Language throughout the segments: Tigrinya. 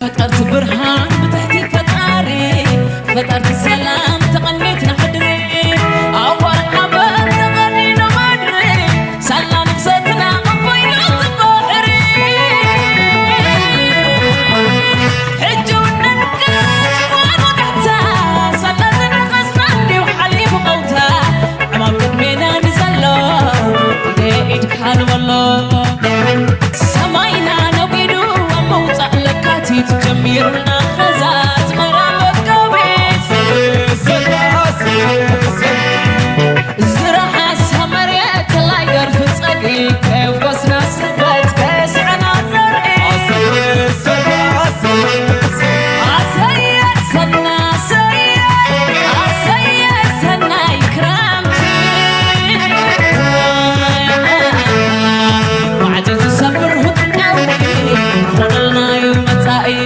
ፈጠርቲ ብርሃን ብትሕቲ ፈጣሪ፣ ፈጠርቲ ሰላም ተቐኒትና ሕድሪ፣ ኣዋር ሓበን ተቐኒኑ ምድሪ፣ ሳላ ንግሰትና ኣቦይና ባሕሪ። ሕጂ እውን ነንቅስ ዋኑ ዳሕታ፣ ሳላ ዝነቐስና እንዲሁ ሓሊፉ ቀውታ፣ ዕማም ቅድሜና ንዘሎ ኢደ ኢድካ ንበሎ። ሰማይና ነጒዱ ኣብ ምውጻእ ለካቲት ጀሚሩና ኸዛ ኣስመራ መጋቢት። ዝረሓሳ መሬት ላይ ገርፊ ጸግዒ ከየፍኮስና ስበት ከየስዐና ዘርኢ። ኣሰየ ሰና ኣሰየ ኣሰየ ሰናይ ክረምቲ። ማዕጾ ዝሰብር ህጥቃዊ ኾነልና እዩ መጻኢ።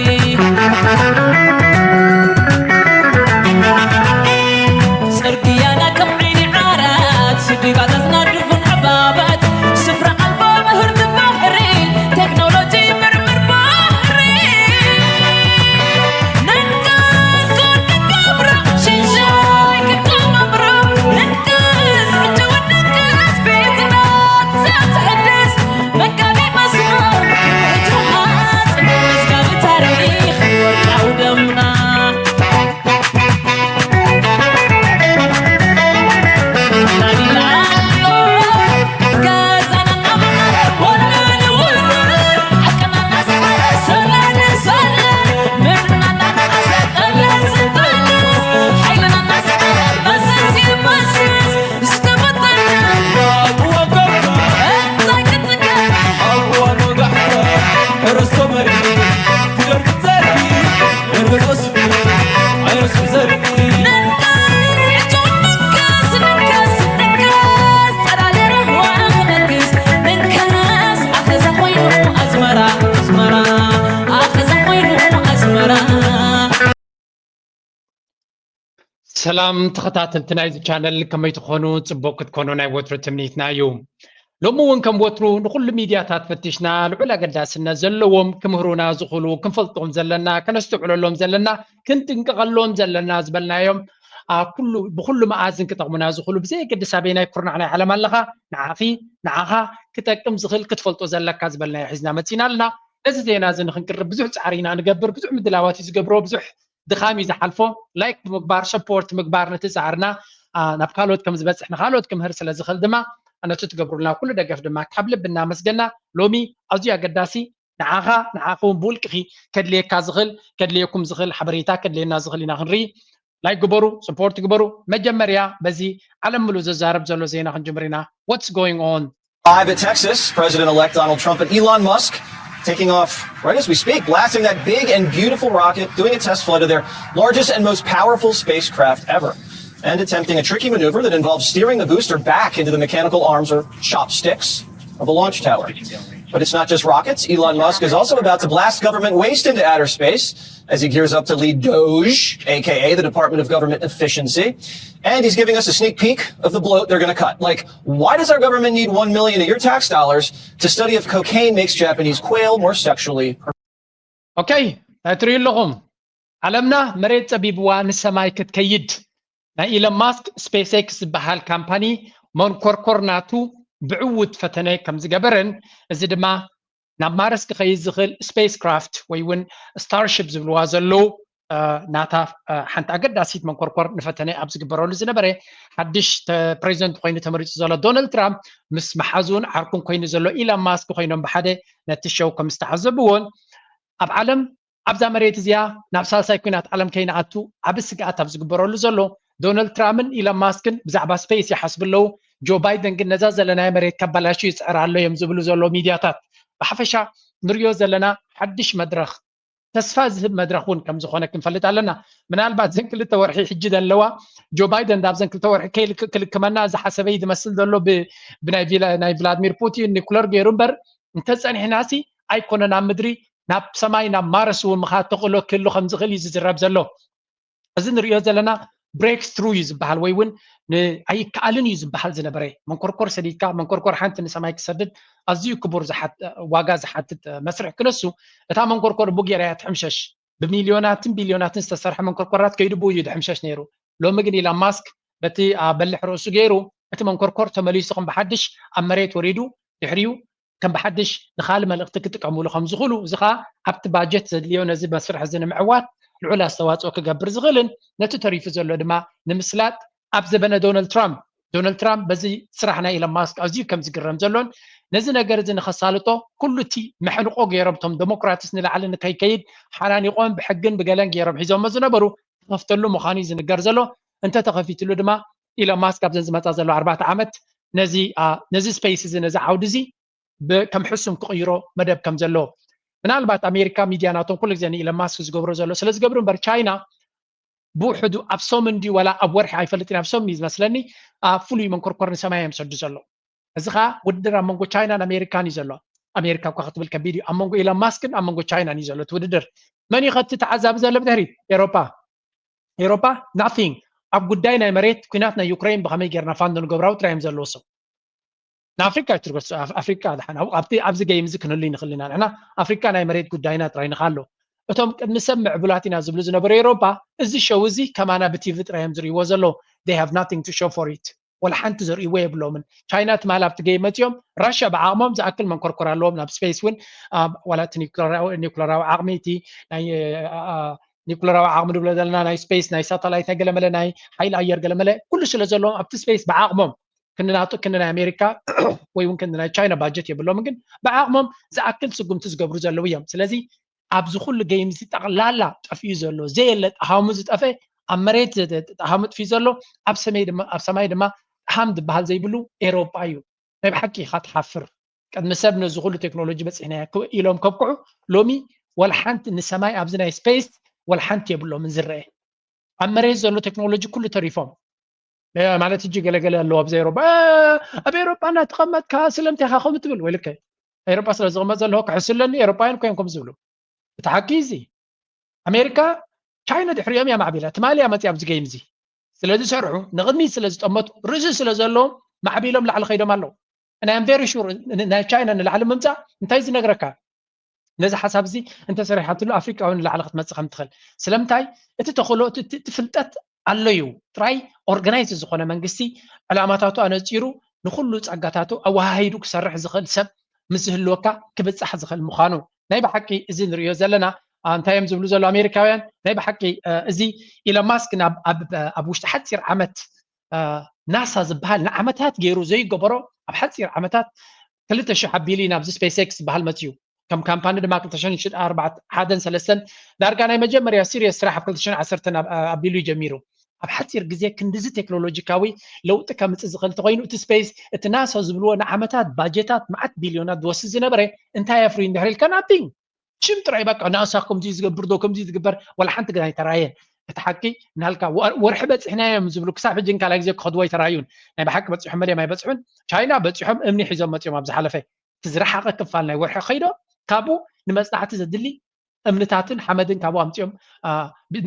ጽርግያና ከም ዓይኒ ዓራት፣ ስድጋታትና ድፉን ዕባባት፣ ስፍራ ኣልቦ ምህርቲ ባሕሪ፣ ቴክኖሎጂ ምርምር ባሕሪ። ነንቀሶ ንገብሮ ሽንሻይ ክተማምሮ፣ ነንቀስ ዕጀወት ነንቀስ ቤትና ዘትሕድስ መጋቢ መስመር ሕጂ መሓዝ መዝጋቢ ታሪኽ ወርቃዊ ደምና። ሰላም ተኸታተልቲ ናይዚ ቻነል፣ ከመይ ትኾኑ? ጽቡቕ ክትኮኑ ናይ ወትሩ ትምኒትና እዩ። ሎሚ እውን ከም ወትሩ ንኹሉ ሚድያታት ፈቲሽና ልዑል ኣገዳስነት ዘለዎም ክምህሩና ዝኽእሉ፣ ክንፈልጦም ዘለና፣ ከነስተውዕለሎም ዘለና፣ ክንጥንቀቐሎም ዘለና ዝበልናዮም ኣብ ኩሉ ብኹሉ መኣዝን ክጠቕሙና ዝኽእሉ ብዘየገድስ ኣበየናይ ኩርናዕ ናይ ዓለም ኣለኻ ንዓኺ ንዓኻ ክጠቅም ዝኽእል ክትፈልጦ ዘለካ ዝበልናዮ ሒዝና መፂና ኣለና። ነዚ ዜና እዚ ንክንቅርብ ብዙሕ ፃዕሪ ኢና ንገብር፣ ብዙሕ ምድላዋት እዩ ዝገብሮ፣ ብዙሕ ድኻም እዩ ዝሓልፎ። ላይክ ብምግባር ሰፖርት ምግባር ነቲ ፃዕርና ናብ ካልኦት ከም ዝበፅሕ ንካልኦት ክምህር ስለ ዝኽእል ድማ ነቲ ትገብሩልና ኩሉ ደገፍ ድማ ካብ ልቢ እናመስገና ሎሚ ኣዝዩ ኣገዳሲ ንዓኻ ንዓኺ እውን ብውልቅኺ ከድልየካ ዝኽእል ከድልየኩም ዝኽእል ሓበሬታ ከድልየና ዝኽእል ኢና ክንርኢ። ላይክ ግበሩ፣ ስፖርት ግበሩ። መጀመርያ በዚ ዓለም ምሉእ ዘዛርብ ዘሎ ዜና ክንጅምር ኢና። What's going on? Live at Texas, President-elect Donald Trump and Elon Musk taking off right as we speak, blasting that big and beautiful rocket, doing a test flight of their largest and most powerful spacecraft ever, and attempting a tricky maneuver that involves steering the booster back into the mechanical arms or chopsticks of a launch tower. But it's not just rockets. Elon Musk is also about to blast government waste into outer space as he gears up to lead DOGE, A K A the Department of Government Efficiency. And he's giving us a sneak peek of the bloat they're going to cut. Like, why does our government need one million of your tax dollars to study if cocaine makes Japanese quail more sexually? ኦኬ፣ እንታይ ትርእዩ ኣለኹም? ዓለምና መሬት ጸቢብዋ ንሰማይ ክትከይድ ናይ ኢለን ማስክ ስፔስ ኤክስ ዝበሃል ካምፓኒ መንኮርኮር ናቱ ብዕዉት ፈተነ ከም ዝገበረን እዚ ድማ ናብ ማርስ ክኸይድ ዝኽእል ስፔስ ክራፍት ወይ እውን ስታርሽፕ ዝብልዋ ዘለዉ ናታ ሓንቲ ኣገዳሲት መንኮርኮር ንፈተነ ኣብ ዝግበረሉ ዝነበረ ሓድሽ ፕሬዚደንት ኮይኑ ተመሪፁ ዘሎ ዶናልድ ትራምፕ ምስ መሓዙን ዓርኩን ኮይኑ ዘሎ ኢለን ማስክ ኮይኖም ብሓደ ነቲ ሸው ከም ዝተዓዘብዎን ኣብ ዓለም ኣብዛ መሬት እዚኣ ናብ ሳልሳይ ኲናት ዓለም ከይንኣቱ ዓቢ ስግኣት ኣብ ዝግበረሉ ዘሎ ዶናልድ ትራምፕን ኢለን ማስክን ብዛዕባ ስፔስ ይሓስቡ ኣለዉ። ጆ ባይደን ግን ነዛ ዘለናዮ መሬት ከባላሹ ይፅዕር ኣሎ እዮም ዝብሉ ዘለዉ ሚድያታት። ብሓፈሻ ንሪኦ ዘለና ሓድሽ መድረኽ ተስፋ ዝህብ መድረኽ እውን ከም ዝኾነ ክንፈልጥ ኣለና። ምናልባት ዘን ክልተ ወርሒ ሕጂ ዘለዋ ጆ ባይደን ዳብዘን ክልተ ወርሒ ከይልክመና ዝሓሰበ እዩ ዝመስል ዘሎ ብናይ ቭላድሚር ፑቲን ኒኩለር ገይሩ እምበር እንተፀኒሕናሲ ኣይኮነን ኣብ ምድሪ ናብ ሰማይ ናብ ማርስ እውን ምኻድ ተኽእሎ ክህሉ ከም ዝኽእል እዩ ዝዝረብ ዘሎ። እዚ ንሪኦ ዘለና breakthrough እዩ ዝበሃል ወይ እውን ኣይከኣልን እዩ ዝበሃል ዝነበረ መንኮርኮር ሰዲድካ መንኮርኮር ሓንቲ ንሰማይ ክሰድድ ኣዝዩ ክቡር ዋጋ ዝሓትት መስርሕ ክነሱ እታ መንኮርኮር ብጌራ እያ ትሕምሸሽ ብሚልዮናትን ቢልዮናትን ዝተሰርሐ መንኮርኮራት ከይዱ ብኡ እዩ ድሕምሸሽ ነይሩ ሎሚ ግን ኢላን ማስክ በቲ በልሕ ርእሱ ገይሩ እቲ መንኮርኮር ተመሊሱ ከም ብሓድሽ ኣብ መሬት ወሪዱ ድሕሪኡ ከም ብሓድሽ ንኻል መልእኽቲ ክጥቀምሉ ከም ዝኽእሉ እዚ ከዓ ኣብቲ ባጀት ዘድልዮ ነዚ መስርሕ እዚ ንምዕዋት ልዑል ኣስተዋፅኦ ክገብር ዝኽእልን ነቲ ተሪፉ ዘሎ ድማ ንምስላጥ ኣብ ዘበነ ዶናልድ ትራምፕ ዶናልድ ትራምፕ በዚ ስራሕ ናይ ኢለን ማስክ ኣዝዩ ከም ዝግረም ዘሎን ነዚ ነገር እዚ ንኸሳልጦ ኩሉ እቲ መሕንቆ ገይሮም እቶም ዴሞክራትስ ንላዕሊ ንከይከይድ ሓናኒቆም ብሕግን ብገለን ገይሮም ሒዞሞ ዝነበሩ ተኸፍተሉ ምዃኑ እዩ ዝንገር ዘሎ እንተተኸፊትሉ ድማ ኢለን ማስክ ኣብዘን ዝመፃ ዘሎ ኣርባዕተ ዓመት ነዚ ነዚ ስፔስ እዚ ነዚ ዓውዲ እዚ ከም ሕሱም ክቕይሮ መደብ ከም ዘለዎ ምናልባት ኣሜሪካ ሚድያ ናቶም ኩሉ ግዜ ንኢለን ማስክ ዝገብሮ ዘሎ ስለ ዝገብሩ እምበር ቻይና ብውሕዱ ኣብ ሶምን ድዩ ወላ ኣብ ወርሒ ኣይፈልጥን ኣብ ሶምን እዩ ዝመስለኒ ኣብ ፍሉይ መንኮርኮር ንሰማይ እዮም ሰዱ ዘሎ እዚ ከዓ ውድድር ኣብ መንጎ ቻይናን ኣሜሪካን እዩ ዘሎ ኣሜሪካ እኳ ክትብል ከቢድ እዩ ኣብ መንጎ ኢለን ማስክን ኣብ መንጎ ቻይናን እዩ ዘሎ እቲ ውድድር መን እዩ ከቲ ተዓዛቢ ዘሎ ብድሕሪት ኤሮፓ ኤሮፓ nothing ኣብ ጉዳይ ናይ መሬት ኩናት ናይ ዩክሬን ብከመይ ጌርና ፋንዶ ንገብራዊ ጥራይ እዮም ዘለዎ ሰብ ንኣፍሪካ ይትርገሱ ኣፍሪካ ድሓን ኣብቲ ኣብዚ ገይም እዚ ክንህሉ ንኽእል ኢና ንሕና ኣፍሪካ ናይ መሬት ጉዳይና ጥራይ ንኻሎ እቶም ቅድሚ ሰብ ምዕቡላት ኢና ዝብሉ ዝነበሩ ኤሮፓ እዚ ሸው እዚ ከማና ብቲቪ ጥራይ እዮም ዝርእይዎ ዘለዉ they have nothing to show for it ወላ ሓንቲ ዘርእይዎ የብሎምን ቻይና ትማል ኣብቲ ገይም መፅኦም ራሽያ ብዓቕሞም ዝኣክል መንኮርኮር ኣለዎም ናብ ስፔስ እውን ዋላ እቲ ኒኩለራዊ ዓቕሚ እቲ ናይ ኒኩለራዊ ዓቕሚ ንብሎ ዘለና ናይ ስፔስ ናይ ሳተላይት ናይ ገለመለ ናይ ሓይሊ ኣየር ገለመለ ኩሉ ስለ ዘለዎም ኣብቲ ስፔስ ብዓቕሞም ክንናጡ ክንዲ ናይ ኣሜሪካ ወይ እውን ክንዲ ናይ ቻይና ባጀት የብሎም ግን ብዓቕሞም ዝኣክል ስጉምቲ ዝገብሩ ዘለዉ እዮም ስለዚ ኣብዚ ኩሉ ገይም እዚ ጠቕላላ ጠፍኡ ዘሎ ዘየለ ጠሃሙ ዝጠፈ ኣብ መሬት ጠሃሙ ጥፍኡ ዘሎ ኣብ ሰማይ ድማ ጠሃም ዝበሃል ዘይብሉ ኤሮጳ እዩ ናይ ብሓቂ ኢኻ ትሓፍር ቅድሚ ሰብ ነዚ ኩሉ ቴክኖሎጂ በፂሕና ኢሎም ከብቅዑ ሎሚ ወላ ሓንቲ ንሰማይ ኣብዚ ናይ ስፔስ ወላ ሓንቲ የብሎምን ዝረአ ኣብ መሬት ዘሎ ቴክኖሎጂ ኩሉ ተሪፎም ማለት እጂ ገለገለ ኣለዎ ኣብዚ ኤሮፓ ኣብ ኤሮፓ እናተቐመጥካ ስለምንታይ ኢኻ ከምኡ ትብል ወይ ልከ ኤሮፓ ስለ ዝቕመጥ ዘለኹ ክሕሱ ኣለኒ ኤሮፓውያን ኮይም ከም ዝብሉ እቲ ሓቂ እዚ ኣሜሪካ ቻይና ድሕሪኦም እያ ማዕቢላ ትማሊ እያ መፅያ ኣብዚ ገይም እዚ ስለ ዝሰርሑ ንቕድሚት ስለ ዝጠመቱ ርእሲ ስለ ዘለዎም ማዕቢሎም ላዕሊ ከይዶም ኣለዉ ናይ ቨሪ ሹር ናይ ቻይና ንላዕሊ ምምፃእ እንታይ ዝነግረካ ነዚ ሓሳብ እዚ እንተሰሪሓትሉ ኣፍሪቃ እውን ንላዕሊ ክትመፅእ ከም ትኽእል ስለምንታይ እቲ ተኽእሎ እቲ ፍልጠት ኣሎ እዩ ጥራይ ኦርጋናይዝ ዝኾነ መንግስቲ ዕላማታቱ ኣነፂሩ ንኩሉ ፀጋታቱ ኣወሃሂዱ ክሰርሕ ዝኽእል ሰብ ምስ ዝህልወካ ክብፃሕ ዝኽእል ምዃኑ ናይ ብሓቂ እዚ ንሪኦ ዘለና እንታይ እዮም ዝብሉ ዘሎ ኣሜሪካውያን ናይ ብሓቂ እዚ ኢሎን ማስክ ኣብ ውሽጢ ሓፂር ዓመት ናሳ ዝበሃል ንዓመታት ገይሩ ዘይገበሮ ኣብ ሓፂር ዓመታት ክልተ ሽሕ ኣቢሉ እዩ ናብዚ ስፔስ ኤክስ ዝበሃል መፅዩ ከም ካምፓኒ ድማ ክልተ ሽሕን ኣርባዕተን ሓደን ሰለስተን ዳርጋ ናይ መጀመርያ ሲሪየስ ስራሕ ኣብ ክልተ ሽሕን ዓሰርተን ኣቢሉ እዩ ጀሚሩ ኣብ ሓፂር ግዜ ክንድዚ ቴክኖሎጂካዊ ለውጢ ከምፅእ ዝኽእል እንተኮይኑ እቲ ስፔስ እቲ ናሳ ዝብልዎ ንዓመታት ባጀታት መዓት ቢልዮናት ዝወስድ ዝነበረ እንታይ ኣፍርዩ እንድሕር ኢልካ ናቲንግ ሽም ጥራይ በቃ ናሳ ከምዚ ዝገብር ዶ ከምዚ ዝግበር ወላ ሓንቲ ግን ኣይተራየን እቲ ሓቂ ናልካ ወርሒ በፂሕናዮም ዝብሉ ክሳብ ሕጂ ካልኣይ ግዜ ክኸድዎ ኣይተራዩን ናይ ብሓቂ በፂሖም መድዮም ኣይበፅሑን ቻይና በፂሖም እምኒ ሒዞም መፅኦም ኣብ ዝሓለፈ እቲ ዝረሓቐ ክፋል ናይ ወርሒ ከይዶ ካብኡ ንመፅናዕቲ ዘድሊ እምንታትን ሓመድን ካብኡ ኣምፅኦም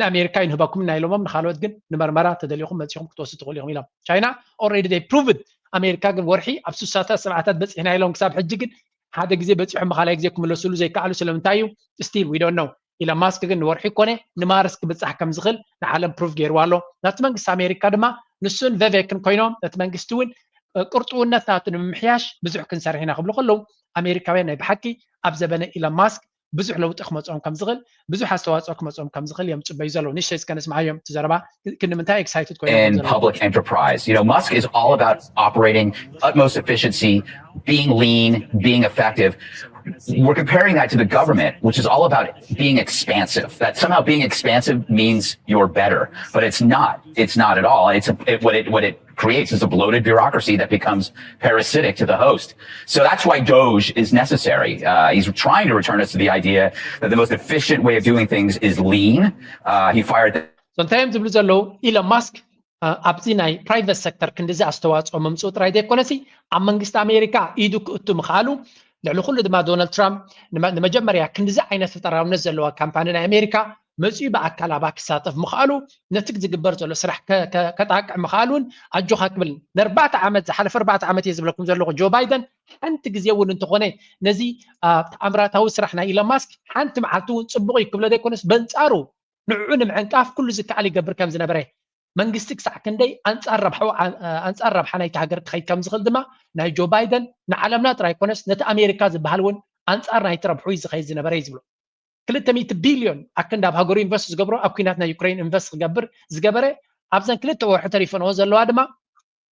ንኣሜሪካ ይንህበኩም ኢና ኢሎሞም ንካልኦት ግን ንመርመራ ተደሊኹም መፂኹም ክትወስዱ ትኽእሉ ኢኹም ኢሎም ቻይና already they proved ኣሜሪካ ግን ወርሒ ኣብ ስሳታት ሰብዓታት በፂሕና ኢሎም ክሳብ ሕጂ ግን ሓደ ግዜ በፂሖም ብካልኣይ ግዜ ክምለስሉ ዘይከኣሉ ስለምንታይ እዩ still we don't know ኢሎን ማስክ ግን ንወርሒ ኮነ ንማርስ ክብፃሕ ከም ዝኽእል ንዓለም ፕሩፍ ገይርዋ ኣሎ ናብቲ መንግስቲ ኣሜሪካ ድማ ንሱን ቨቬክን ኮይኖም ነቲ መንግስቲ እውን ቅርጥውነት ናቱ ንምምሕያሽ ብዙሕ ክንሰርሕ ኢና ክብሉ ከለዉ ኣሜሪካውያን ናይ ብሓቂ ኣብ ዘበነ ኢሎን ማስክ ብዙሕ ለውጢ ክመፅኦም ከም ዝኽእል ብዙሕ ኣስተዋፅኦ ክመፅኦም ከም ዝኽእል እዮም ፅበዩ ዘለዉ ንሽተይ እስከ ንስምዓዮም እቲ ዘረባ ክንዲ ምንታይ excited ኮይኖም in public enterprise. You know, Musk is all about operating utmost efficiency, being lean, being effective. We're comparing that to the government, which is all about being expansive. That somehow being expansive means you're better, but it's not. It's not at all. It's a, it, what it what it creates is a bloated bureaucracy that becomes parasitic to the host. So that's why Doge is necessary. Uh, he's trying to return us to the idea that the most efficient way of doing things is lean. Uh, he fired. The- so እንታይ እዮም ዝብሉ ዘለዉ ኢሎን ማስክ ኣብዚ ናይ ፕራይቨት ሰክተር ክንዲዚ ኣስተዋፅኦ ምምፅኡ ጥራይ ዘይኮነሲ ኣብ መንግስቲ ኣሜሪካ ኢዱ ክእቱ ምኽኣሉ ልዕሊ ኩሉ ድማ ዶናልድ ትራምፕ ንመጀመርያ ክንዲዚ ዓይነት ፈጠራውነት ዘለዋ ካምፓኒ ናይ ኣሜሪካ መፅኡ ብኣካል ኣብኣ ክሳተፍ ምኽኣሉ፣ ነቲ ዝግበር ዘሎ ስራሕ ከጣቅዕ ምኽኣሉ እውን ኣጆኻ ክብል። ንኣርባዕተ ዓመት፣ ዝሓለፈ ኣርባዕተ ዓመት እየ ዝብለኩም ዘለኹ፣ ጆ ባይደን ሓንቲ ግዜ እውን እንተኾነ ነዚ ተኣምራታዊ ስራሕ ናይ ኢሎን ማስክ ሓንቲ መዓልቲ እውን ፅቡቕ እዩ ክብሎ ዘይኮነስ፣ በንፃሩ ንዕኡ ንምዕንቃፍ ኩሉ ዝከኣል ይገብር ከም ዝነበረ፣ መንግስቲ ክሳዕ ክንደይ ኣንፃር ረብሓ ናይቲ ሃገር ክኸይድ ከም ዝኽእል ድማ ናይ ጆ ባይደን ንዓለምና ጥራይ ኮነስ ነቲ ኣሜሪካ ዝበሃል እውን ኣንፃር ናይቲ ረብሑ እዩ ዝኸይድ ዝነበረ እዩ ዝብሎ። ክልተ ሚእቲ ቢልዮን ኣክንዲ ኣብ ሃገሩ ኢንቨስት ዝገብሮ ኣብ ኩናት ናይ ዩክሬን ኢንቨስት ክገብር ዝገበረ ኣብዘን ክልተ ወርሒ ተሪፈንኦ ዘለዋ ድማ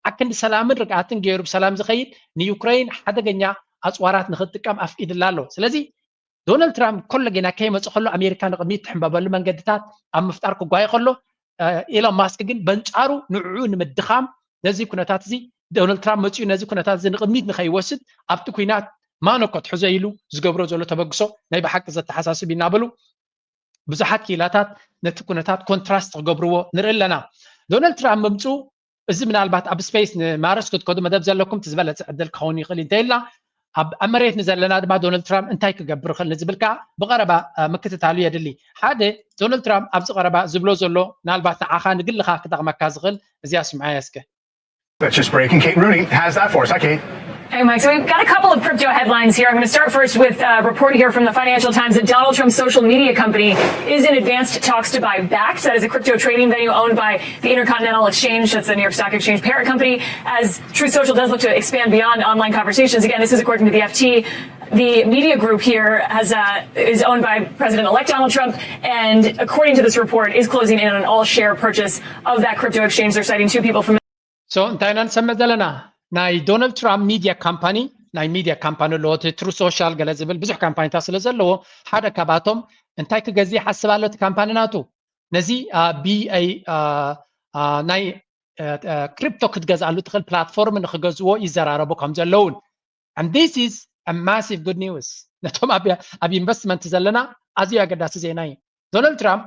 ኣክንዲ ሰላምን ርግኣትን ገይሩ ብሰላም ዝኸይድ ንዩክሬን ሓደገኛ ኣፅዋራት ንክትጥቀም ኣፍቂድላ ኣሎ። ስለዚ ዶናልድ ትራምፕ ከሎ ጌና ከይመፅእ ከሎ ኣሜሪካ ንቕድሚት ትሕምበበሉ መንገድታት ኣብ ምፍጣር ክጓየ ከሎ ኢሎን ማስክ ግን በንፃሩ ንዕኡ ንምድኻም ነዚ ኩነታት እዚ ዶናልድ ትራምፕ መፅኡ ነዚ ኩነታት እዚ ንቕድሚት ንኸይወስድ ኣብቲ ኩናት ማኖ ከትሕዞ ኢሉ ዝገብሮ ዘሎ ተበግሶ ናይ ብሓቂ ዘተሓሳስብ እዩ እናበሉ ብዙሓት ክኢላታት ነቲ ኩነታት ኮንትራስት ክገብርዎ ንርኢ ኣለና። ዶናልድ ትራምፕ ምምፅኡ እዚ ምናልባት ኣብ ስፔስ ንማርስ ክትከዱ መደብ ዘለኩም እቲ ዝበለፀ ዕድል ክኸውን ይኽእል እንተኢልና ኣብ ኣብ መሬት ንዘለና ድማ ዶናልድ ትራምፕ እንታይ ክገብር ይኽእል ንዝብል ከዓ ብቐረባ ምክትታሉ የድሊ። ሓደ ዶናልድ ትራምፕ ኣብዚ ቀረባ ዝብሎ ዘሎ ምናልባት ንዓኻ ንግልኻ ክጠቕመካ ዝኽእል እዚኣ ስምዓያ እስከ። That's just breaking. Kate Rooney has that for us. Hi, Kate. Hey, Mike. So we've got a couple of crypto headlines here. I'm going to start first with a report here from the Financial Times that Donald Trump's social media company is in advanced talks to buy Bakkt. That is a crypto trading venue owned by the Intercontinental Exchange. That's the New York Stock Exchange parent company. As Truth Social does look to expand beyond online conversations. Again, this is according to the F T. The media group here has uh, is owned by President-elect Donald Trump, and according to this report, is closing in on an all-share purchase of that crypto exchange. They're citing two people from so እንታይ ኢና ንሰምዕ ዘለና? ናይ ዶናልድ ትራምፕ ሚድያ ካምፓኒ፣ ናይ ሚድያ ካምፓኒ ኣለዎ፣ እቲ ትሩ ሶሻል ገለ ዝብል ብዙሕ ካምፓኒታት ስለ ዘለዎ ሓደ ካባቶም እንታይ ክገዝእ ይሓስብ ኣሎ እቲ ካምፓኒ ናቱ? ነዚ ቢኣይ ናይ ክሪፕቶ ክትገዝኣሉ ትኽእል ፕላትፎርም ንክገዝዎ ይዘራረቡ ከም ዘለውን and this is a massive good news ነቶም ኣብ ኢንቨስትመንት ዘለና ኣዝዩ ኣገዳሲ ዜና እዩ። ዶናልድ ትራምፕ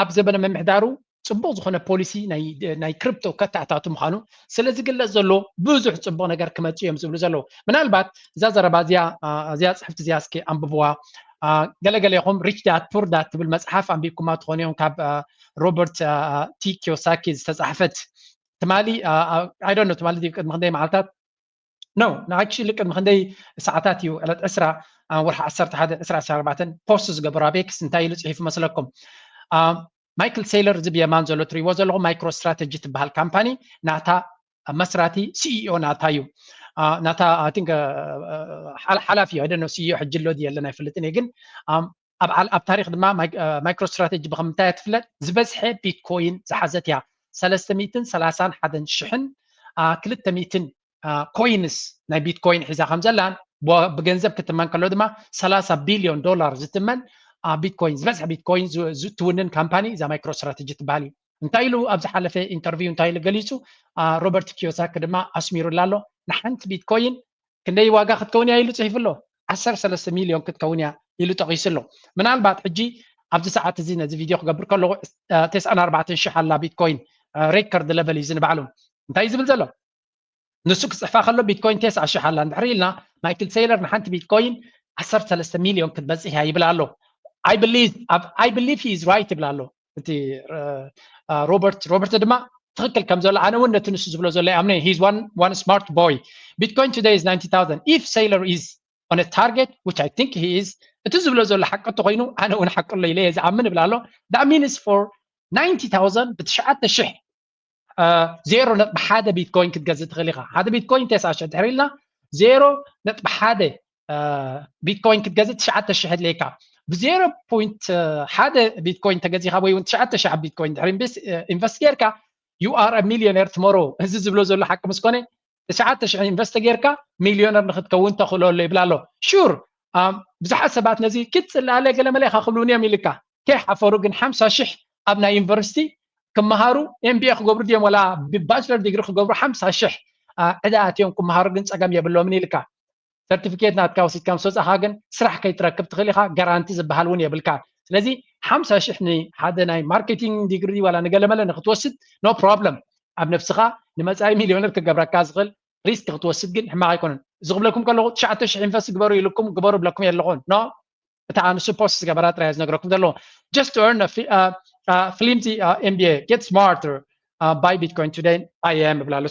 ኣብ ዘበነ ምምሕዳሩ ፅቡቕ ዝኾነ ፖሊሲ ናይ ክሪፕቶ ከተኣታቱ ምዃኑ ስለ ዝግለፅ ዘሎ ብዙሕ ፅቡቕ ነገር ክመፅእ እዮም ዝብሉ ዘለዉ። ምናልባት እዛ ዘረባ እዚኣ እዚኣ ፅሕፍቲ እዚኣ እስኪ ኣንብብዋ። ገለገለ ኢኹም ሪች ዳድ ፑር ዳድ ትብል መፅሓፍ ኣንቢብኩማ ትኾኑ እዮም ካብ ሮበርት ቲ ኪዮሳኪ ዝተፃሕፈት ትማሊ ኣይዶኖ ትማሊ ቅድሚ ክንደይ መዓልታት ኖ ንኣክሽሊ ቅድሚ ክንደይ ሰዓታት እዩ ዕለት ዕስራ ወርሒ ዓሰርተ ሓደ ዕስራ ዓሰርተ ኣርባዕተ ፖስት ዝገበሩ ኣብ ኤክስ እንታይ ኢሉ ፅሒፉ መስለኩም? ማይክል ሴይለር እዚ ብየማን ዘሎ ትሪእዎ ዘለኹም ማይክሮ ስትራተጂ ትበሃል ካምፓኒ ናታ መስራቲ ሲኢኦ ናታ እዩ። ናታ ቲንክ ሓላፊ እዩ። ኣይደኖ ሲኢኦ ሕጂ ኣሎ ድየለን ኣይፈልጥን እየ ግን ኣብ ኣብ ታሪክ ድማ ማይክሮ ስትራተጂ ብከምንታይ እያ ትፍለጥ? ዝበዝሐ ቢትኮይን ዝሓዘት እያ። ሰለስተ ሚእትን ሰላሳን ሓደን ሽሕን ክልተ ሚእትን ኮይንስ ናይ ቢትኮይን ሒዛ ከም ዘላን ብገንዘብ ክትመን ከሎ ድማ ሰላሳ ቢልዮን ዶላር ዝትመን ቢትኮይን ዝበዝሐ ቢትኮይን ዝትውንን ካምፓኒ እዛ ማይክሮ ስትራተጂ ትበሃል እዩ። እንታይ ኢሉ ኣብ ዝሓለፈ ኢንተርቪው እንታይ ኢሉ ገሊፁ? ሮበርት ኪዮሳኪ ድማ ኣስሚሩላ ኣሎ። ንሓንቲ ቢትኮይን ክንደይ ዋጋ ክትከውን እያ ኢሉ ፅሒፉ ኣሎ። ዓሰርተ ሰለስተ ሚልዮን ክትከውን እያ ኢሉ ጠቒሱ ኣሎ። ምናልባት ሕጂ ኣብዚ ሰዓት እዚ ነዚ ቪድዮ ክገብር ከለኹ ተስዓን ኣርባዕተን ሽሕ ኣላ ቢትኮይን ሬከርድ ለቨል እዩ ዝንባዕሉ እንታይ እዩ ዝብል ዘሎ ንሱ ክፅሕፋ ከሎ ቢትኮይን ተስዓ ሽሕ ኣላ እንድሕር ኢልና ማይክል ሴይለር ንሓንቲ ቢትኮይን ዓሰርተ ሰለስተ ሚልዮን ክትበፅሕ እያ ይብል ኣሎ። I believe he is right ይብል ኣሎ እቲ ሮበርት ሮበርት ድማ ትኽክል ከም ዘሎ ኣነ እውን ነቲ ንሱ ዝብሎ ዘሎ ይኣምነ he's one one smart boy bitcoin today is ninety thousand if sailor is on a target which I think he is እቲ ዝብሎ ዘሎ ሓቂ እንተኮይኑ ኣነ እውን ሓቂ ኣሎ ኢለ እየ ዝኣምን ይብል ኣሎ that means for ninety thousand ብትሽዓተ ሽሕ ዜሮ ነጥቢ ሓደ ቢትኮይን ክትገዝእ ትኽእል ኢኻ ሓደ ቢትኮይን ተስዓ ሽሕ ድሕር ኢልና ዜሮ ነጥቢ ሓደ ቢትኮይን ክትገዝእ ትሽዓተ ሽሕ ድሌካ ብዜሮ ፖይንት ሓደ ቢትኮይን ተገዚኻ ወይ እውን ትሽዓተ ሽሕ ቢትኮይን ድሕር ኢንቨስት ጌርካ you are a millionaire tomorrow እዚ ዝብሎ ዘሎ ሓቂ ምስ ኮነ ትሽዓተ ሽሕ ኢንቨስት ጌርካ ሚልዮነር ንክትከውን ተኽእሎ ኣሎ ይብል ኣሎ sure ብዙሓት ሰባት ነዚ ክትፅላለ ገለመለ ኢኻ ክብልውን እዮም ኢልካ ከይሓፈሩ ግን ሓምሳ ሽሕ ኣብ ናይ ዩኒቨርሲቲ ክመሃሩ ኤምቢኤ ክገብሩ ድዮም ወላ ባችለር ዲግሪ ክገብሩ ሓምሳ ሽሕ ዕዳ ኣትዮም ክመሃሩ ግን ፀገም የብሎምን ኢልካ ሰርቲፊኬት ናትካ ወሲድካ ምስ ወፃኻ ግን ስራሕ ከይትረክብ ትኽእል ኢኻ ጋራንቲ ዝበሃል እውን የብልካ ስለዚ ሓምሳ ሽሕ ንሓደ ናይ ማርኬቲንግ ዲግሪ ዋላ ንገለመለ ንክትወስድ no problem ኣብ ነብስኻ ንመፃኢ ሚልዮነር ክገብረካ ዝኽእል ሪስክ ክትወስድ ግን ሕማቕ ኣይኮነን እዚ ክብለኩም ከለኹ ትሽዓተ ሽሕ ኢንቨስት ግበሩ ኢልኩም ግበሩ ብለኩም የለኹን no እታ ኣንሱ ፖስት ዝገበራ ጥራይ ዝነግረኩም ዘለዎ just to earn a flimsy M B A, get smarter, buy Bitcoin today. I am ብላሉ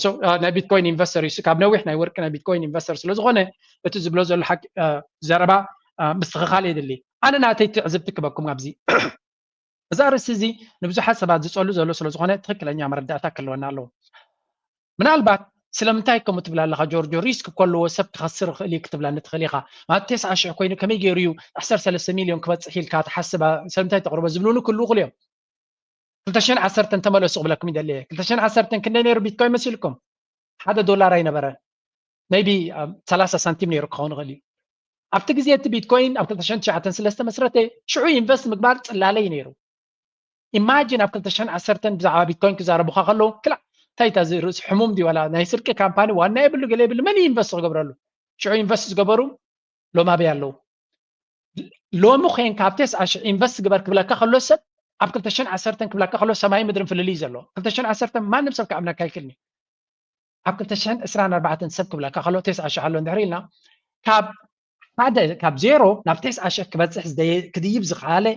ናይ ቢትኮይን ኢንቨስተር እዩ። ካብ ነዊሕ ናይ ወርቂ ናይ ቢትኮይን ኢንቨስተር ስለዝኾነ እቲ ዝብሎ ዘሎ ሓቂ ዘረባ ምስትኽኻል የድሊ። ኣነ ናተይ ትዕዝብቲ ክበኩም ኣብዚ እዛ ርእሲ እዚ ንብዙሓት ሰባት ዝፀሉ ዘሎ ስለዝኾነ ትኽክለኛ መረዳእታ ክህልወና ኣለዎ። ምናልባት ስለምንታይ ከምኡ ትብል ኣለኻ ጆርጆ? ሪስክ እኮ ኣለዎ፣ ሰብ ክኸስር ይኽእል እዩ ክትብለኒ ትኽእል ኢኻ። ማለት ተስዓ ሽሕ ኮይኑ ከመይ ገይሩ እዩ ዓሰርተ ሰለስተ ሚልዮን ክበፅሕ ኢልካ ትሓስብ? ስለምንታይ ተቕርቦ ዝብሉኒ ክህልዉ ይኽእሉ እዮም። ክልተ ሽሕን ዓሰርተን ተመለሱ ክብለኩም ይደሊ እየ። ክልተ ሽሕን ዓሰርተን ክንደይ ነይሩ ቢትኮይን መሲልኩም? ሓደ ዶላር ኣይነበረን። maybe ሰላሳ ሳንቲም ነይሩ ክኸውን ይኽእል እዩ። ኣብቲ ግዜ እቲ ቢትኮይን ኣብ ክልተ ሽሕን ትሽዓተን ስለ ዝተመስረተ ሽዑ ኢንቨስት ምግባር ፅላለይ ነይሩ። ኢማጂን ኣብ ክልተ ሽሕን ዓሰርተን ብዛዕባ ቢትኮይን ክዛረቡኻ ከለዉ ክላእ እንታይ እታ እዚ ርእሲ ሕሙም ድዩ ዋላ ናይ ስርቂ ካምፓኒ ዋና የብሉ ገለ የብሉ መን ኢንቨስት ክገብረሉ? ሽዑ ኢንቨስት ዝገበሩ ሎም ኣበይ ኣለዉ? ሎሚ ኮይንካ ኣብ ተስዓ ሽሕ ኢንቨስት ግበር ክብለካ ከሎ ሰብ ኣብ ክልተ ሽሕን ዓሰርተን ክብለካ ከሎ ሰማይ ምድርን ፍልልይ ዘሎ። ክልተ ሽሕን ዓሰርተን ማንም ሰብ ክኣምነካ ኣይክእልን እዩ። ኣብ ክልተ ሽሕን ዕስራን ኣርባዕተን ሰብ ክብለካ ከሎ ተስዓ ሽሕ ኣሎ እንድሕር ኢልና ካብ ሓደ ካብ ዜሮ ናብ ተስዓ ሽሕ ክበፅሕ ክድይብ ዝኸኣለ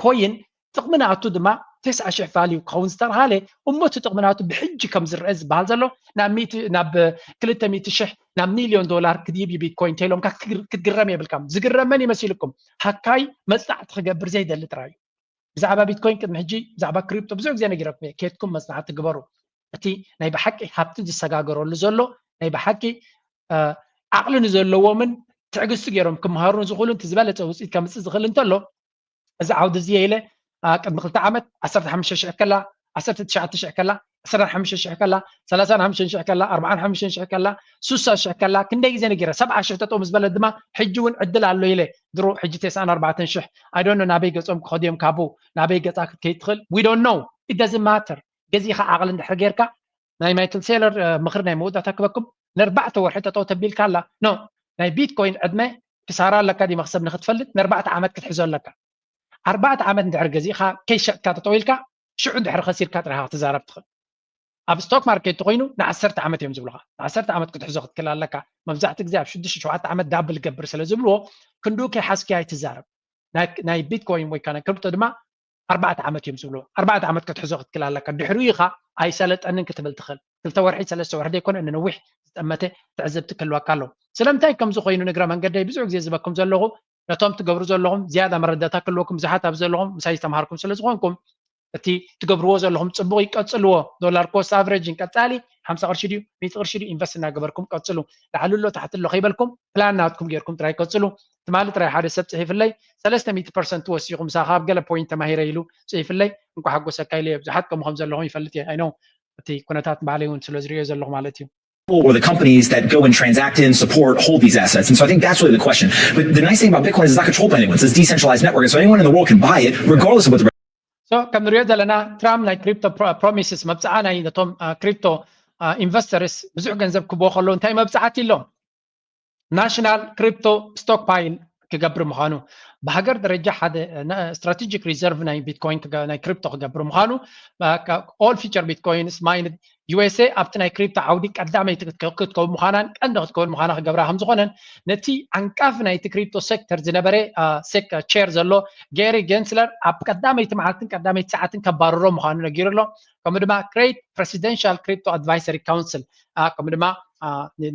ኮይን ጥቕሚ ናቱ ድማ ተስዓ ሽሕ ቫልዩ ክኸውን ዝተባሃለ እሞ እቲ ጥቕሚ ናቱ ብሕጂ ከም ዝረአ ዝበሃል ዘሎ ናብ ክልተ ሚእቲ ሽሕ ናብ ሚልዮን ዶላር ክድይብ እዩ ቢትኮይን ተኢሎምካ ክትግረም የብልካ። ዝግረመን ይመሲልኩም ሃካይ መፅናዕቲ ክገብር ዘይደሊ ጥራይ እዩ። ብዛዕባ ቢትኮይን ቅድሚ ሕጂ ብዛዕባ ክሪፕቶ ብዙሕ ግዜ ነጊረኩም እየ። ኬድኩም መፅናዕቲ ግበሩ። እቲ ናይ ብሓቂ ሃብቲ ዝሰጋገረሉ ዘሎ ናይ ብሓቂ ዓቕሊ ንዘለዎምን ትዕግስቲ ገይሮም ክምሃሩ ንዝኽእሉ እቲ ዝበለፀ ውፅኢት ከምፅእ ዝኽእል እንተሎ እዚ ዓውዲ እዚ ኢለ ቅድሚ ክልተ ዓመት ዓሰርተ ሓሙሽተ ሽሕ ከላ ዓሰርተ ትሽዓተ ሽሕ ከላ ዕስራን ሓሙሽተ ሽሕ ከላ ሰላሳን ሓሙሽተ ሽሕ ከላ ኣርባዓን ሓሙሽተ ሽሕ ከላ ሱሳ ሽሕ ከላ ክንደይ ግዜ ነጊረ ሰብዓ ሽሕ ጠጠው ምስ በለት ድማ ሕጂ እውን ዕድል ኣሎ ኢለ ድሮ ሕጂ ተስዓን ኣርባዕተን ሽሕ ኣይዶኖ ናበይ ገፆም ክኸዱ እዮም ካብኡ ናበይ ገፃ ክትከይድ ትኽእል we don't know it doesn't matter ገዚእኻ ዓቕሊ እንድሕር ጌርካ ናይ ማይክል ሴለር ምኽሪ ናይ መወዳእታ ክበኩም ንርባዕተ ወርሒ ጠጠው ተቢልካ ኣላ ኖ ናይ ቢትኮይን ዕድመ ክሳራ ኣለካ ዲ መክሰብ ንክትፈልጥ ንርባዕተ ዓመት ክትሕዞ ኣለካ ኣርባዕተ ዓመት እንድሕር ገዚእካ ከይሸጥካ ጠጠው ኢልካ ሽዑ እንድሕር ከሲርካ ጥራይ ክትዛረብ ትኽእል ኣብ ስቶክ ማርኬት ተኮይኑ ንዓሰርተ ዓመት እዮም ዝብሉካ ንዓሰርተ ዓመት ክትሕዞ ክትክእል ኣለካ መብዛሕቲ ግዜ ኣብ ሽዱሽተ ሸውዓተ ዓመት ዳብል ገብር ስለ ዝብልዎ ክንዱ ከይሓዝኪ ኣይትዛረብ ናይ ቢትኮይን ወይ ናይ ክሪፕቶ ድማ ኣርባዕተ ዓመት እዮም ዝብሉ ኣርባዕተ ዓመት ክትሕዞ ክትክእል ኣለካ ድሕሪኡ ኢኻ ኣይሰለጠንን ክትብል ትኽእል ክልተ ወርሒ ሰለስተ ወርሒ ዘይኮነ ንነዊሕ ዝጠመተ ትዕዝብቲ ክህልወካ ኣሎ ስለምንታይ ከምዚ ኮይኑ ንግረ መንገደይ ብዙሕ ግዜ ዝበኩም ዘለኹ ነቶም ትገብሩ ዘለኹም ዝያዳ መረዳእታ ክህልወኩም ብዙሓት ኣብ ዘለኹም ምሳይ ዝተምሃርኩም ስለ ዝኾንኩም እቲ ትገብርዎ ዘለኹም ፅቡቕ ይቀፅልዎ ዶላር ኮስት ኣቨሬጅን ቀፃሊ ሓምሳ ቅርሺ ድዩ ሚእቲ ቅርሺ ድዩ ኢንቨስት እናገበርኩም ቀፅሉ ላዕሊ ኣሎ ታሕቲ ኣሎ ከይበልኩም ፕላን ናትኩም ጌርኩም ጥራይ ቀፅሉ ትማሊ ጥራይ ሓደ ሰብ ፅሒፍለይ ሰለስተ ሚእቲ ፐርሰንት ወሲኹ ምሳኻ ኣብ ገለ ፖይንት ተማሂረ ኢሉ ፅሒፍለይ እንኳ ሓጎሰካ ኢለ ብዙሓት ከምኡ ከም ዘለኹም ይፈልጥ እየ ኣይኖ እቲ ኩነታት ባዕለይ እውን ስለ ዝሪኦ ዘለኹ ማለት እዩ or the companies that go and transact in, support, hold these assets. And so I think that's really the question. But the nice thing about Bitcoin is it's not controlled by anyone. It's this decentralized network. And so anyone in the world can buy it, regardless of what the so ከም ንሪኦ ዘለና ትራምፕ ናይ ክሪፕቶ ፕሮሚስስ መብፅዓ ናይ ነቶም ክሪፕቶ ኢንቨስተርስ ብዙሕ ገንዘብ ክቦ ከለዉ እንታይ መብፅዓት ኢሎም ናሽናል ክሪፕቶ ስቶክ ፓይል ክገብር ምዃኑ ብሃገር ደረጃ ሓደ ስትራቴጂክ ሪዘርቭ ናይ ቢትኮይን ናይ ክሪፕቶ ክገብር ምዃኑ all future bitcoins mined USA ኣብቲ ናይ ክሪፕቶ ዓውዲ ቀዳመይቲ ክትከውን ምዃናን ቀንዲ ክትከውን ምዃና ክገብራ ከም ዝኾነን ነቲ ዓንቃፊ ናይቲ ክሪፕቶ ሴክተር ዝነበረ ሴክ ቸር ዘሎ ጌሪ ጌንስለር ኣብ ቀዳመይቲ መዓልትን ቀዳመይቲ ሰዓትን ከባርሮ ምዃኑ ነጊሩ ኣሎ። ከምኡ ድማ ክሬት ፕሬሲደንሻል ክሪፕቶ ኣድቫይሰሪ ካውንስል ከምኡ ድማ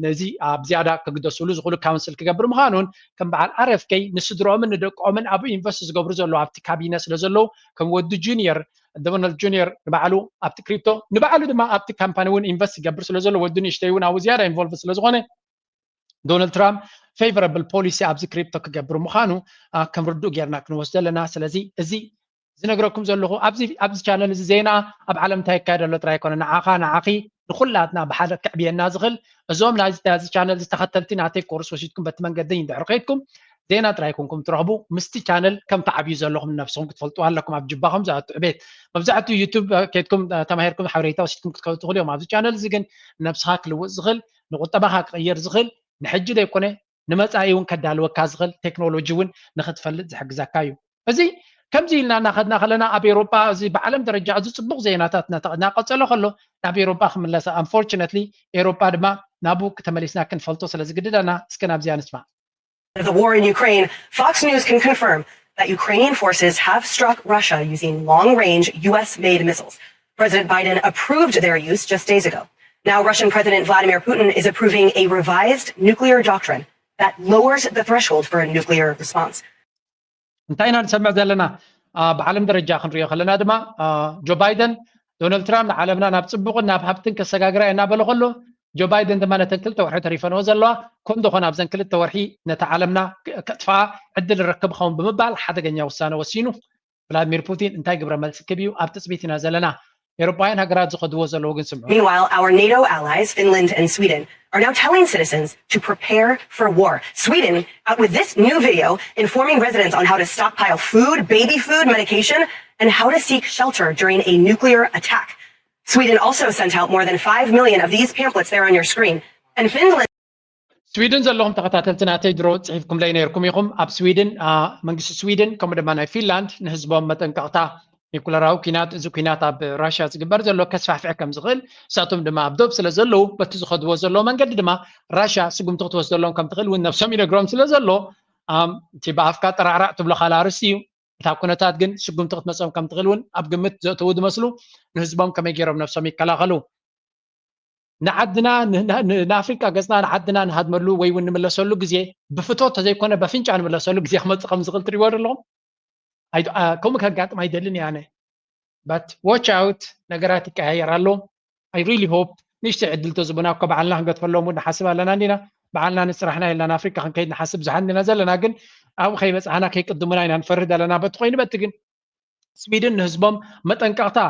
ነዚ ኣብ ዝያዳ ክግደስሉ ዝኽእሉ ካውንስል ክገብር ምዃኑን ከም በዓል ኣረፍከይ ንስድሮኦምን ንደቆምን ኣብኡ ኢንቨስት ዝገብሩ ዘለዉ ኣብቲ ካቢነ ስለ ዘለዉ ከም ወዲ ጁኒየር ዶናልድ ጁኒየር ንባዕሉ ኣብቲ ክሪፕቶ ንባዕሉ ድማ ኣብቲ ካምፓኒ እውን ኢንቨስት ይገብር ስለ ዘሎ ወዲ ንእሽተይ እውን ኣብኡ ዝያዳ ኢንቮልቭ ስለ ዝኾነ ዶናልድ ትራምፕ ፌቨረብል ፖሊሲ ኣብዚ ክሪፕቶ ክገብር ምዃኑ ከም ርዱእ ጌርና ክንወስዶ ኣለና። ስለዚ እዚ ዝነግረኩም ዘለኹ ኣብዚ ኣብዚ ቻነል እዚ ዜና ኣብ ዓለም እንታይ ይካየድ ኣሎ ጥራይ ኣይኮነ ንዓኻ ንዓኺ ንኹላትና ብሓደ ከዕብየና ዝኽእል እዞም ናይዚ ቻነል ዝተኸተልቲ ናተይ ኮርስ ወሲድኩም በቲ መንገዲ እንድሕር ከይድኩም ዜና ጥራይ ኮንኩም ትረኽቡ ምስቲ ቻነል ከም ተዓብዩ ዘለኹም ንነብስኹም ክትፈልጡ ኣለኩም ኣብ ጅባኹም ዝኣቱ ዕቤት መብዛሕትኡ ዩቱብ ከይድኩም ተማሂርኩም ሓበሬታ ወሲድኩም ክትከዱ ትኽእሉ እዮም ኣብዚ ቻነል እዚ ግን ነብስኻ ክልውጥ ዝኽእል ንቁጠባኻ ክቕይር ዝኽእል ንሕጂ ዘይኮነ ንመፃኢ እውን ከዳልወካ ዝኽእል ቴክኖሎጂ እውን ንክትፈልጥ ዝሕግዘካ እዩ እዚ ከምዚ ኢልና እናኸድና ከለና ኣብ ኤሮጳ እዚ ብዓለም ደረጃ እዚ ፅቡቅ ዜናታት እናቀፀሎ ከሎ ናብ ኤሮጳ ክምለሰ unfortunately ኤሮጳ ድማ ናብኡ ተመሊስና ክንፈልጦ ስለ ዝግድደና እስከ ናብዚኣ ንስማዕ of the war in Ukraine, Fox News can confirm that Ukrainian forces have struck Russia using long range U S made missiles. President Biden approved their use just days ago. Now, Russian President Vladimir Putin is approving a revised nuclear doctrine that lowers the threshold for a nuclear response. እንታይ ኢና ንሰምዕ ዘለና? ኣብ ዓለም ደረጃ ክንሪኦ ከለና ድማ ጆ ባይደን ዶናልድ ትራምፕ ንዓለምና ናብ ፅቡቕን ናብ ሃብትን ከሰጋግራ እናበለ ከሎ ጆ ባይደን ድማ ነተን ክልተ ወርሒ ተሪፈንዎ ዘለዋ ኮንዶ ኾን ኣብዘን ክልተ ወርሒ ነታ ዓለምና ከጥፋኣ ዕድል ረክብ ኸውን ብምባል ሓደገኛ ውሳነ ወሲኑ። ቭላድሚር ፑቲን እንታይ ግብረ መልሲ ክብ እዩ ኣብ ትፅቢት ኢና ዘለና። ኤሮጳውያን ሃገራት ዝኸድዎ ዘለዉ ግን ስምዑ። Meanwhile, our NATO allies, Finland and Sweden, are now telling citizens to prepare for war. Sweden, out with this new video, informing residents on how to stockpile food, baby food, medication, and how to seek shelter during a nuclear attack. Sweden also sent out more than five million of these pamphlets there on your screen. And Finland ስዊድን ዘለኹም ተኸታተልቲ ናተይ ድሮ ፅሒፍኩምለይ ነይርኩም ኢኹም። ኣብ ስዊድን መንግስቲ ስዊድን ከምኡ ድማ ናይ ፊንላንድ ንህዝቦም መጠንቀቕታ ኒኩለራዊ ኲናት፣ እዚ ኲናት ኣብ ራሽያ ዝግበር ዘሎ ከስፋሕፍሕ ከም ዝኽእል፣ ንሳቶም ድማ ኣብ ዶብ ስለ ዘለዉ በቲ ዝኸድዎ ዘለዉ መንገዲ ድማ ራሽያ ስጉምቲ ክትወስደሎም ከም ትኽእል እውን ነብሶም ይነግሮም ስለ ዘሎ እቲ ብኣፍካ ጠራዕራዕ ትብሎ ካልእ ኣርእስቲ እዩ። እታ ኩነታት ግን ስጉምቲ ክትመፅኦም ከም ትኽእል እውን ኣብ ግምት ዘእተዉ ዝመስሉ ንህዝቦም ከመይ ገይሮም ነብሶም ይከላኸሉ። ንዓድና ንኣፍሪቃ ገፅና ንዓድና ንሃድመሉ ወይ እውን ንምለሰሉ ግዜ ብፍቶ ተዘይኮነ በፍንጫ ንምለሰሉ ግዜ ክመፅእ ከም ዝኽእል ትሪእዎ ዘለኹም። ከምኡ ከጋጥም ኣይደልን እየ ኣነ። But watch out፣ ነገራት ይቀያየር ኣሎ። I really hope ንእሽተይ ዕድል ተዝቡና እኮ ባዕልና ክንገድፈሎም እውን ንሓስብ ኣለና እንዲና። ባዕልና ንስራሕና የላን ኣፍሪቃ ክንከይድ ንሓስብ ብዙሓት እንዲና ዘለና፣ ግን ኣብኡ ከይበፃሕና ከይቅድሙና ኢና ንፈርህ ዘለና። በቲ ኮይኑ በቲ ግን ስዊድን ንህዝቦም መጠንቀቕታ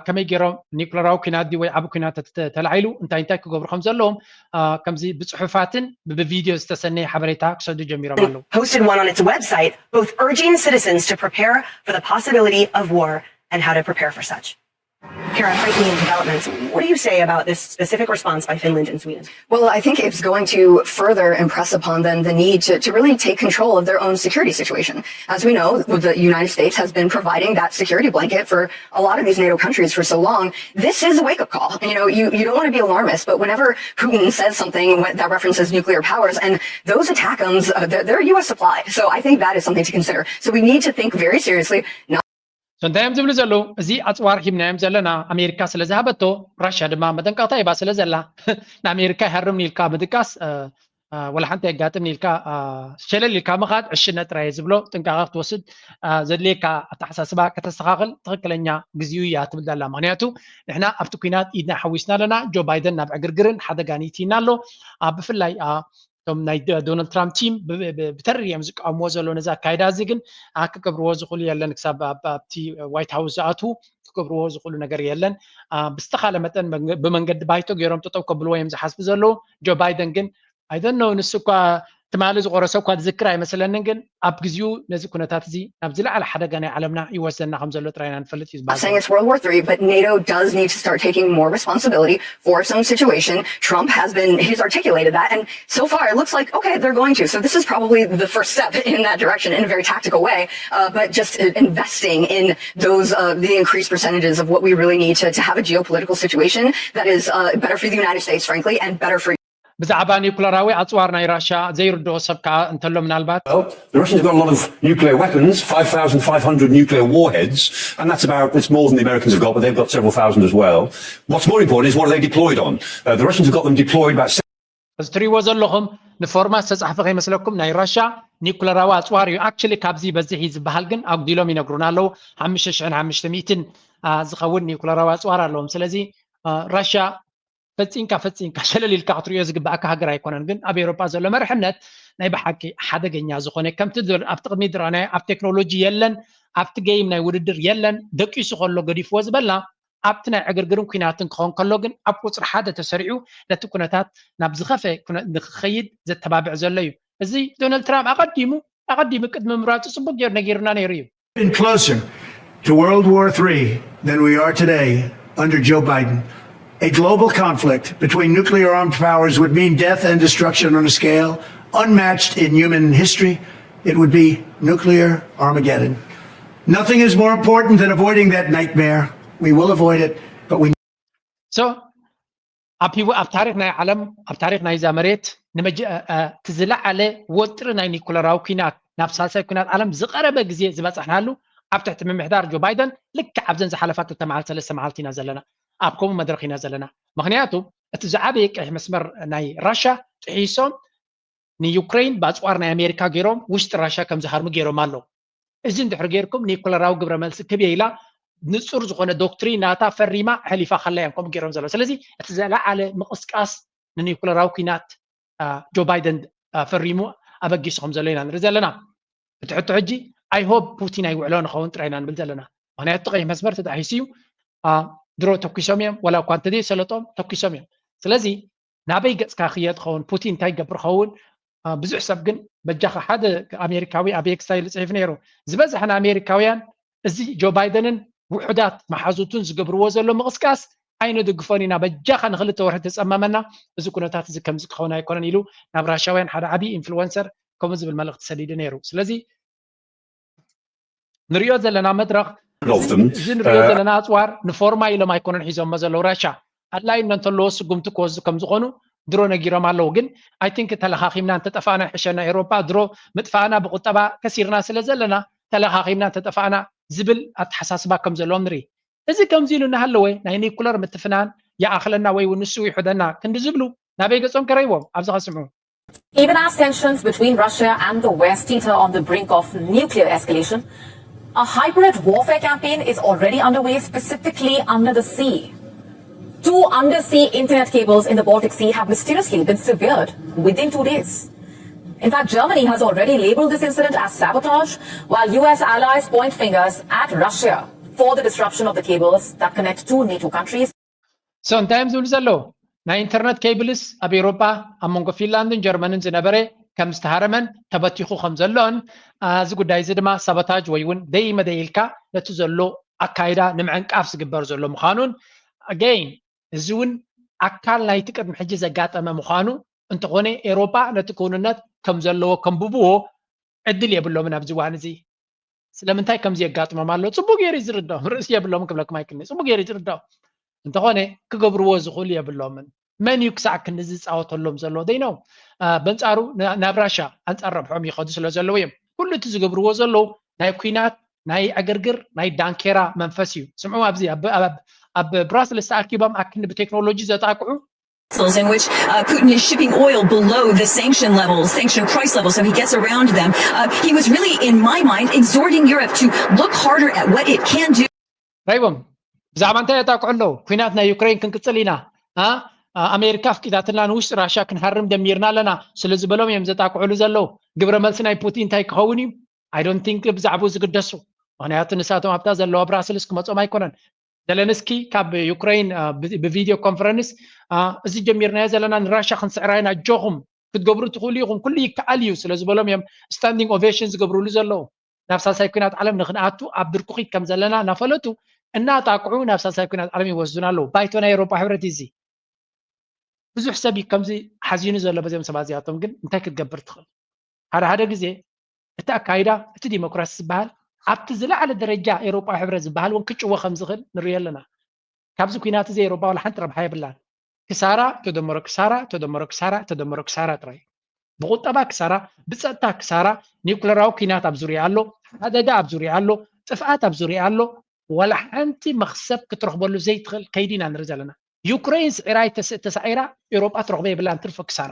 ከመይ ገይሮም ኒኩለራዊ ኩናት ድዩ ወይ ዓቢ ኩናት ተላዒሉ እንታይ እንታይ ክገብሩ ከም ዘለዎም ከምዚ ብፅሑፋትን ብቪድዮ ዝተሰነየ ሓበሬታ ክሰዱ ጀሚሮም ኣለዉ። Posted one on its website, both urging citizens to prepare for the possibility of war and how to prepare for such. Kara, frightening developments. What do you say about this specific response by Finland and Sweden? Well, I think it's going to further impress upon them the need to, to really take control of their own security situation. As we know, the United States has been providing that security blanket for a lot of these NATO countries for so long. This is a wake up call. You know, you, you don't want to be alarmist, but whenever Putin says something that references nuclear powers, and those attackums, uh, they're, they're U S supplied. So I think that is something to consider. So we need to think very seriously. So እንታይ እዮም ዝብሉ ዘለዉ? እዚ ኣፅዋር ሂብናዮም ዘለና ኣሜሪካ ስለ ዝሃበቶ ራሽያ ድማ መጠንቀቕታ ሂባ ስለ ዘላ ንኣሜሪካ ይሃርምኒ ኢልካ ምድቃስ ወላ ሓንቲ የጋጥምኒ ኢልካ ሸለል ኢልካ ምኻድ ዕሽነት ጥራይ ዝብሎ ጥንቃቐ ክትወስድ ዘድልየካ ኣተሓሳስባ ከተስተኻኽል ትኽክለኛ ግዜኡ እያ ትብል ዘላ። ምክንያቱ ንሕና ኣብቲ ኲናት ኢድና ሓዊስና ኣለና። ጆ ባይደን ናብ ዕግርግርን ሓደጋን ይእትይና ኣሎ። ብፍላይ እቶም ናይ ዶናልድ ትራምፕ ቲም ብተሪር እዮም ዝቃወምዎ ዘለዉ ነዚ ኣካይዳ እዚ። ግን ክገብርዎ ዝኽእሉ የለን። ክሳብ ኣብቲ ዋይት ሃውስ ዝኣትዉ ክገብርዎ ዝኽእሉ ነገር የለን። ብዝተኻለ መጠን ብመንገዲ ባይቶ ገይሮም ጠጠው ከብልዎ እዮም ዝሓስቡ ዘለዉ። ጆ ባይደን ግን ኣይደኖ ንሱ እኳ ትማሊ ዝቆረሰ እኳ ዝዝክር ኣይመስለንን። ግን ኣብ ግዜኡ ነዚ ኩነታት እዚ ናብ ዝለዓለ ሓደጋ ናይ ዓለምና ይወስደና ከም ዘሎ ጥራይ ኢና ንፈልጥ እዩ ዝበሃል። Saying it's World War Three, but NATO does need to start taking more responsibility for its own situation. Trump has been, he's articulated that, and so far it looks like, okay, they're going to. So this is probably the first step in that direction in a very tactical way, uh, but just investing in those, uh, the increased percentages of what we really need to, to have a geopolitical situation that is uh, better for the United States, frankly, and better for ብዛዕባ ኒኩለራዊ ኣፅዋር ናይ ራሽያ ዘይርድኦ ሰብ ከዓ እንተሎ ምናልባት Well, the Russians have got a lot of nuclear weapons, five thousand five hundred nuclear warheads, and that's about, it's more than the Americans have got, but they've got several thousand as well. What's more important is what are they deployed on? Uh, the Russians have got them deployed about እዚ ትሪእዎ ዘለኹም ንፎርማት ዝተፃሕፈ ከይመስለኩም ናይ ራሽያ ኒኩለራዊ ኣፅዋር እዩ። Actually ካብዚ በዝሕ እዩ ዝበሃል፣ ግን ኣጉዲሎም ይነግሩና ኣለዉ። ሓሙሽተ ሽሕን ሓሙሽተ ሚእትን ዝኸውን ኒኩለራዊ ኣፅዋር ኣለዎም። ስለዚ ራሽያ ፈፂንካ ፈፂንካ ሸለል ኢልካ ክትሪኦ ዝግባኣካ ሃገር ኣይኮነን። ግን ኣብ ኤውሮጳ ዘሎ መርሕነት ናይ ብሓቂ ሓደገኛ ዝኾነ ከምቲ ኣብ ቅድሚ ዝረኣናዮ ኣብ ቴክኖሎጂ የለን፣ ኣብቲ ጌም ናይ ውድድር የለን። ደቂሱ ከሎ ገዲፍዎ ዝበልና ኣብቲ ናይ ዕግርግርን ኲናትን ክኾን ከሎ ግን ኣብ ቁፅሪ ሓደ ተሰሪዑ ነቲ ኩነታት ናብ ዝኸፈ ንክኸይድ ዘተባብዕ ዘሎ እዩ። እዚ ዶናልድ ትራምፕ ኣቐዲሙ ኣቐዲሙ ቅድሚ ምምራፁ ፅቡቅ ገይሩ ነጊሩና ነይሩ እዩ። Been closer to World War Three than we are today under Joe Biden. A global conflict between nuclear armed powers would mean death and destruction on a scale unmatched in human history. It would be nuclear Armageddon. Nothing is more important than avoiding that nightmare. We will avoid it, but we So ኣብ ህይወ ኣብ ታሪክ ናይ ዓለም ኣብ ታሪክ ናይዛ መሬት ንመጀ እቲ ዝለዓለ ወጥሪ ናይ ኒኩለራዊ ኩናት ናብ ሳልሳይ ኩናት ዓለም ዝቀረበ ግዜ ዝበጻሕናሉ ኣብ ትሕቲ ምምሕዳር ጆ ባይደን ልክዕ ኣብዘን ዝሓለፋ ክልተ መዓልቲ ሰለስተ መዓልቲ ኢና ዘለና። ኣብ ከምኡ መድረክ ኢና ዘለና። ምክንያቱ እቲ ዝዓበየ ቀይሕ መስመር ናይ ራሻ ጥሒሶም ንዩክሬን ብኣፅዋር ናይ ኣሜሪካ ገይሮም ውሽጢ ራሻ ከም ዝሃርሙ ገይሮም ኣለዉ። እዚ እንድሕር ገይርኩም ኒኩለራዊ ግብረ መልሲ ክብ ኢላ ንፁር ዝኾነ ዶክትሪን ናታ ፈሪማ ሕሊፋ ከላ እዮም ከምኡ ገይሮም ዘለዉ። ስለዚ እቲ ዘለዓለ ምቕስቃስ ንኒኩለራዊ ኩናት ጆ ባይደን ፈሪሙ ኣበጊሱ ከም ዘሎ ኢና ንርኢ ዘለና። እቲ ሕቶ ሕጂ I hope ፑቲን ኣይውዕሎ ንኸውን ጥራይ ኢና ንብል ዘለና። ምክንያቱ ቀይሕ መስመር ተጣሒሱ እዩ። ድሮ ተኪሶም እዮም፣ ዋላ እኳ እንተዘይሰለጦም ተኪሶም እዮም። ስለዚ ናበይ ገፅካ ክየ ትኸውን? ፑቲን እንታይ ይገብር ኸውን? ብዙሕ ሰብ ግን በጃኻ ሓደ ኣሜሪካዊ ኣብ ኤክስ ኢሉ ፅሒፍ ነይሩ። ዝበዝሐ ንኣሜሪካውያን እዚ ጆ ባይደንን ውሑዳት መሓዙቱን ዝገብርዎ ዘሎ ምቕስቃስ ኣይንድግፎን ኢና፣ በጃኻ ንክልተ ወርሒ ተፀመመና፣ እዚ ኩነታት እዚ ከምዚ ክኸውን ኣይኮነን ኢሉ ናብ ራሻውያን ሓደ ዓብዪ ኢንፍሉወንሰር ከምኡ ዝብል መልእኽቲ ሰዲዱ ነይሩ። ስለዚ ንሪኦ ዘለና መድረኽ እዚ ንሪኦ ዘለና ኣፅዋር ንፎርማ ኢሎም ኣይኮነን ሒዞሞ ዘለዉ ራሻ ኣድላይነት እንተለዎ ስጉምቲ ክወስዱ ከም ዝኾኑ ድሮ ነጊሮም ኣለዉ። ግን I think ተለኻኺምና እንተጠፋእና ይሕሸና። ኤውሮጳ ድሮ ምጥፋእና ብቁጠባ ከሲርና ስለ ዘለና ተለኻኺምና እንተጠፋእና ዝብል ኣተሓሳስባ ከም ዘለዎም ንርኢ። እዚ ከምዚ ኢሉ እናሃለወ ናይ ኒኩለር ምትፍናን ይኣኽለና ወይ እውን ንሱ ይውሕደና ክንዲ ዝብሉ ናበይ ገጾም ከረይዎም ኣብዚ ከስምዑ። Even as tensions between Russia and the West teeter on the brink of nuclear escalation, a hybrid warfare campaign is already underway, specifically under the sea. Two undersea internet cables in the Baltic Sea have mysteriously been severed within two days. In fact, Germany has already labeled this incident as sabotage, while U S allies point fingers at Russia for the disruption of the cables that connect two NATO countries. So እንታይ እዮም ዝብሉ ዘለዉ? ናይ ኢንተርነት ኬብልስ ኣብ ኤውሮጳ ኣብ መንጎ ፊንላንድን ጀርመንን ዝነበረ ከም ዝተሃረመን ተበቲኹ ከም ዘሎን፣ እዚ ጉዳይ እዚ ድማ ሳቦታጅ ወይ እውን ደይመ ደይልካ ነቲ ዘሎ ኣካይዳ ንምዕንቃፍ ዝግበር ዘሎ ምዃኑን፣ ኣገይን እዚ እውን ኣካል ናይቲ ቅድሚ ሕጂ ዘጋጠመ ምዃኑ፣ እንተኾነ ኤውሮጳ ነቲ ክውንነት ከም ዘለዎ ከንብብዎ ዕድል የብሎምን ኣብዚ እዋን እዚ። ስለምንታይ ከምዚ የጋጥሞም ኣሎ? ጽቡቅ ገይሩ እዩ ዝርድኦም። ርእሲ የብሎምን ክብለኩም ኣይክእልን። ጽቡቅ ገይሩ እዩ ዝርድኦም። እንተኾነ ክገብርዎ ዝኽእሉ የብሎምን። መን እዩ ክሳዕ ክንዲ ዝጻወተሎም ዘሎ? ደይነው በንጻሩ ናብ ራሻ ኣንጻር ረብሖም ይኸዱ ስለ ዘለዉ እዮም። ኩሉ እቲ ዝገብርዎ ዘለዉ ናይ ኩናት ናይ ዕግርግር ናይ ዳንኬራ መንፈስ እዩ። ስምዑ ኣብዚ ኣብ ብራስልስ ተኣኪቦም ኣክንዲ ብቴክኖሎጂ ዘጣቅዑ in which uh, Putin is shipping oil below the sanction level, sanction price level, so he gets around them. Uh, he was really, in my mind, exhorting Europe to look harder at what it can do. ራይቦም ብዛዕባ እንታይ የጣቅዑ ኣለዉ? ኩናት ናይ ዩክሬን ክንቅጽል ኢና፣ ኣሜሪካ ኣፍቂዳትና ንውሽጢ ራሻ ክንሃርም ደሚርና ኣለና ስለ ዝበሎም እዮም ዘጣቅዑሉ ዘለዉ። ግብረ መልሲ ናይ ፑቲን እንታይ ክኸውን እዩ? I don't think ብዛዕባኡ ዝግደሱ። ምክንያቱ ንሳቶም ኣብታ ዘለዋ ብራስልስ ክመጾም ኣይኮነን። ዘለንስኪ ካብ ዩክሬን ብቪድዮ ኮንፈረንስ፣ እዚ ጀሚርናዮ ዘለና ንራሻ ክንስዕራ ኢና፣ ኣጆኹም ክትገብሩ ትኽእሉ ኢኹም፣ ኩሉ ይከኣል እዩ ስለ ዝበሎም እዮም ስታንዲንግ ኦቬሽን ዝገብርሉ ዘለዉ። ናብ ሳልሳይ ኩናት ዓለም ንክንኣቱ ኣብ ድርኩኺት ከም ዘለና እናፈለጡ እናጣቅዑ ናብ ሳልሳይ ኩናት ዓለም ይወስዱና ኣለዉ። ባይቶ ናይ ኤውሮጳ ሕብረት እዩ እዚ። ብዙሕ ሰብ እዩ ከምዚ ሓዚኑ ዘሎ በዚኦም ሰባት እዚኣቶም። ግን እንታይ ክትገብር ትኽእል? ሓደ ሓደ ግዜ እቲ ኣካይዳ እቲ ዲሞክራሲ ዝበሃል ኣብቲ ዝለዓለ ደረጃ ኤውሮጳዊ ሕብረት ዝበሃል እውን ክጭወ ከም ዝኽእል ንሪኦ ኣለና። ካብዚ ኩናት እዚ ኤውሮጳ ዋላ ሓንቲ ረብሓ የብላን። ክሳራ ተደመሮ ክሳራ ተደመሮ ክሳራ ተደመሮ ክሳራ ጥራይ። ብቁጠባ ክሳራ፣ ብፀጥታ ክሳራ፣ ኒውክለራዊ ኩናት ኣብ ዙርያ ኣሎ፣ ሓደጋ ኣብ ዙርያ ኣሎ፣ ጥፍኣት ኣብ ዙርያ ኣሎ። ዋላ ሓንቲ መኽሰብ ክትረኽበሉ ዘይትኽእል ከይዲ ኢና ንርኢ ዘለና። ዩክሬን ስዒራ ተሳዒራ ኤውሮጳ ትረኽቦ የብላን፣ ትርፊ ክሳራ።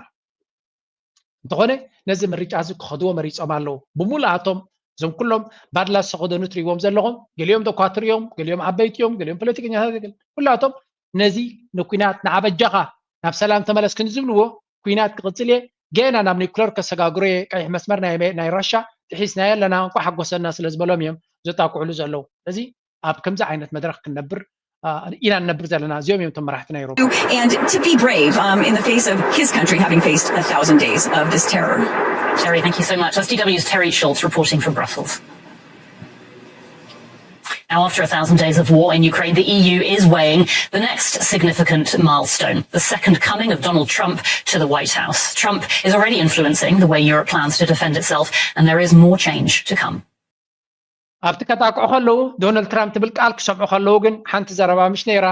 እንተኾነ ነዚ ምርጫ እዚ ክኸድዎ መሪጾም ኣለዉ። ብምሉኣቶም እዞም ኩሎም ባድላ ዝተኸደኑ ትሪእዎም ዘለኹም፣ ገሊኦም ደኳትር እዮም፣ ገሊኦም ዓበይቲ እዮም፣ ገሊኦም ፖለቲከኛታት እዮም። ኩላቶም ነዚ ንኩናት ንዓበጃኻ ናብ ሰላም ተመለስ ክንዝብልዎ ኩናት ክቕጽል እየ፣ ገና ናብ ኒኩለር ከሰጋግሮ እየ፣ ቀይሕ መስመር ናይ ራሻ ጥሒስናዮ ኣለና፣ እንኳ ሓጎሰና ስለ ዝበሎም እዮም ዘጣቅዑሉ ዘለዉ። ስለዚ ኣብ ከምዚ ዓይነት መድረኽ ክንነብር ኢና ንነብር ዘለና። እዚኦም እዮም እቶም መራሕቲ ናይ ኤውሮጳ። And to be brave um, in the face of his country having faced a thousand days of this terror. Terry, thank you so much. That's DW's Terry Schultz reporting from Brussels. Now, after a thousand days of war in Ukraine, the E U is weighing the next significant milestone, the second coming of Donald Trump to the White House. Trump is already influencing the way Europe plans to defend itself, and there is more change to come. ኣብቲ ከጣቅዑ ከለዉ ዶናልድ ትራምፕ ትብል ቃል ክሰምዑ ከለዉ ግን ሓንቲ ዘረባ ምሽ ነይራ።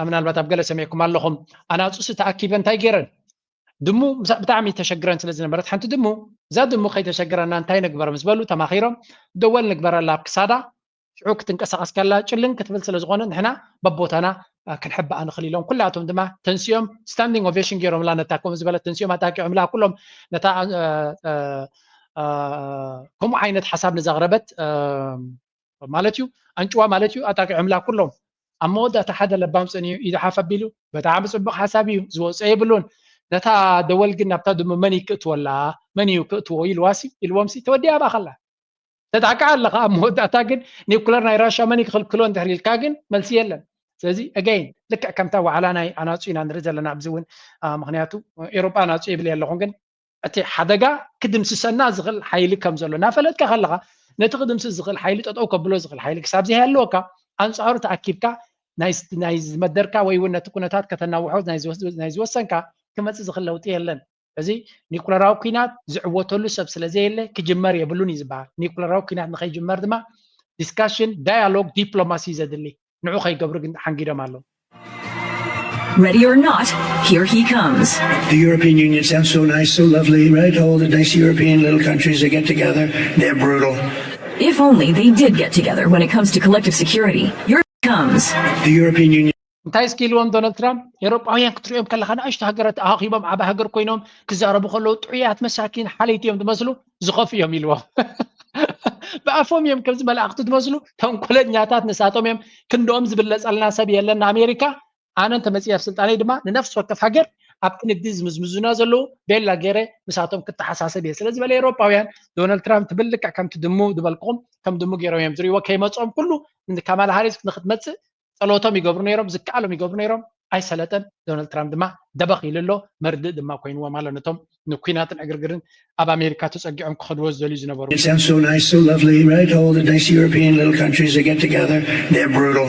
ምናልባት ኣብ ገለ ሰሚዕኩም ኣለኹም። ኣናጹሲ ተኣኪበ እንታይ ገይረን? ድሙ ምሳ- ብጣዕሚ ተሸግረን ስለ ዝነበረት ሓንቲ ድሙ፣ እዛ ድሙ ከይተሸግረና እንታይ ንግበር ምስ በሉ ተማኺሮም፣ ደወል ንግበረላ ኣብ ክሳዳ። ሽዑ ክትንቀሳቐስ ከላ ጭልን ክትብል ስለ ዝኾነ ንሕና በቦታና ክንሕብኣ ንኽእል ኢሎም ኩላቶም ድማ ተንሲኦም ስታንዲንግ ኦቬሽን ገይሮምላ። ነታ ከምኡ ዝበለት ተንሲኦም ኣጣቂዖምላ ኩሎም ነታ ከምኡ ዓይነት ሓሳብ ንዛቕረበት ማለት እዩ ኣንጭዋ ማለት እዩ ኣጣቂዖምላ ኩሎም። ኣብ መወዳእታ ሓደ ለባም ጸኒሑ ኢዱ ሓፍ ኣቢሉ፣ በጣዕሚ ጽቡቕ ሓሳብ እዩ፣ ዝወጾ የብሉን። ነታ ደወል ግን ናብታ ድሙ መን እዩ ክእትወላ? መን እዩ ክእትዎ ኢልዋሲ ኢልዎም ሲ ተወዲኣ ኣብኣ ከላ። ተጣቅዓ ኣለኻ ኣብ መወዳእታ ግን ኒኩለር ናይ ራሻ መን እዩ ክኽልክሎ እንድሕር ኢልካ ግን መልሲ የለን። ስለዚ ኣገይን ልክዕ ከምታ ዋዕላ ናይ ኣናጹ ኢና ንርኢ ዘለና ኣብዚ እውን ምክንያቱ ኤሮጳ ኣናጹ ይብል ኣለኹም ግን እቲ ሓደጋ ክድምስሰና ዝኽእል ሓይሊ ከም ዘሎ እናፈለጥካ ከለኻ ነቲ ክድምስስ ዝኽእል ሓይሊ ጠጠው ከብሎ ዝኽእል ሓይሊ ክሳብ ዘይሃለወካ ኣንፃሩ ተኣኪብካ ናይ ዝመደርካ ወይ እውን ነቲ ኩነታት ከተናውሖ ናይ ዝወሰንካ ክመፅእ ዝኽእል ለውጢ የለን። እዚ ኒኩለራዊ ኩናት ዝዕወተሉ ሰብ ስለ ዘየለ ክጅመር የብሉን እዩ ዝበሃል። ኒኩለራዊ ኩናት ንኸይጅመር ድማ ዲስካሽን፣ ዳያሎግ፣ ዲፕሎማሲ ዘድሊ ንዑ ከይገብሩ ግን ሓንጊዶም ኣለዉ። Ready or not, here he comes. The European Union sounds so nice, so lovely, right? All the nice European little countries that get together, they're brutal. If only they did get together when it comes to collective security. Here he comes. The European Union. እንታይ እስኪ ኢልዎም ዶናልድ ትራምፕ፣ ኤሮጳውያን ክትሪኦም ከለኻ ንኣሽቱ ሃገራት ተኣኻኺቦም ዓቢ ሃገር ኮይኖም ክዛረቡ ከለዉ ጥዑያት መሳኪን ሓለይቲ እዮም ዝመስሉ፣ ዝኸፍኡ እዮም ኢልዎም። ብኣፎም እዮም ከምዚ መላእኽቲ ዝመስሉ ተንኮለኛታት ንሳቶም እዮም። ክንድኦም ዝብለጸልና ሰብ የለን ንኣሜሪካ። ኣነ እንተመፅእ ኣብ ስልጣነይ ድማ ንነፍሲ ወከፍ ሃገር ኣብቲ ንግዲ ዝምዝምዙና ዘለዉ ቤላ ገይረ ምሳቶም ክተሓሳሰብ እየ ስለ ዝበለ ኤሮጳውያን ዶናልድ ትራምፕ ትብል ልክዕ ከምቲ ድሙ ዝበልክኹም ከም ድሙ ገይሮም እዮም ዝሪእዎ። ከይመፅኦም ኩሉ ንካማላ ሃሪስ ንክትመፅእ ፀሎቶም ይገብሩ ነይሮም፣ ዝከኣሎም ይገብሩ ነይሮም። ኣይሰለጠን። ዶናልድ ትራምፕ ድማ ደበኽ ኢሉ ኣሎ። መርድእ ድማ ኮይንዎም ኣሎ ነቶም ንኩናትን ዕግርግርን ኣብ ኣሜሪካ ተፀጊዖም ክኸድዎ ዝደልዩ ዝነበሩ። It sounds so nice, so lovely, right? All the nice European little countries that get together, they're brutal.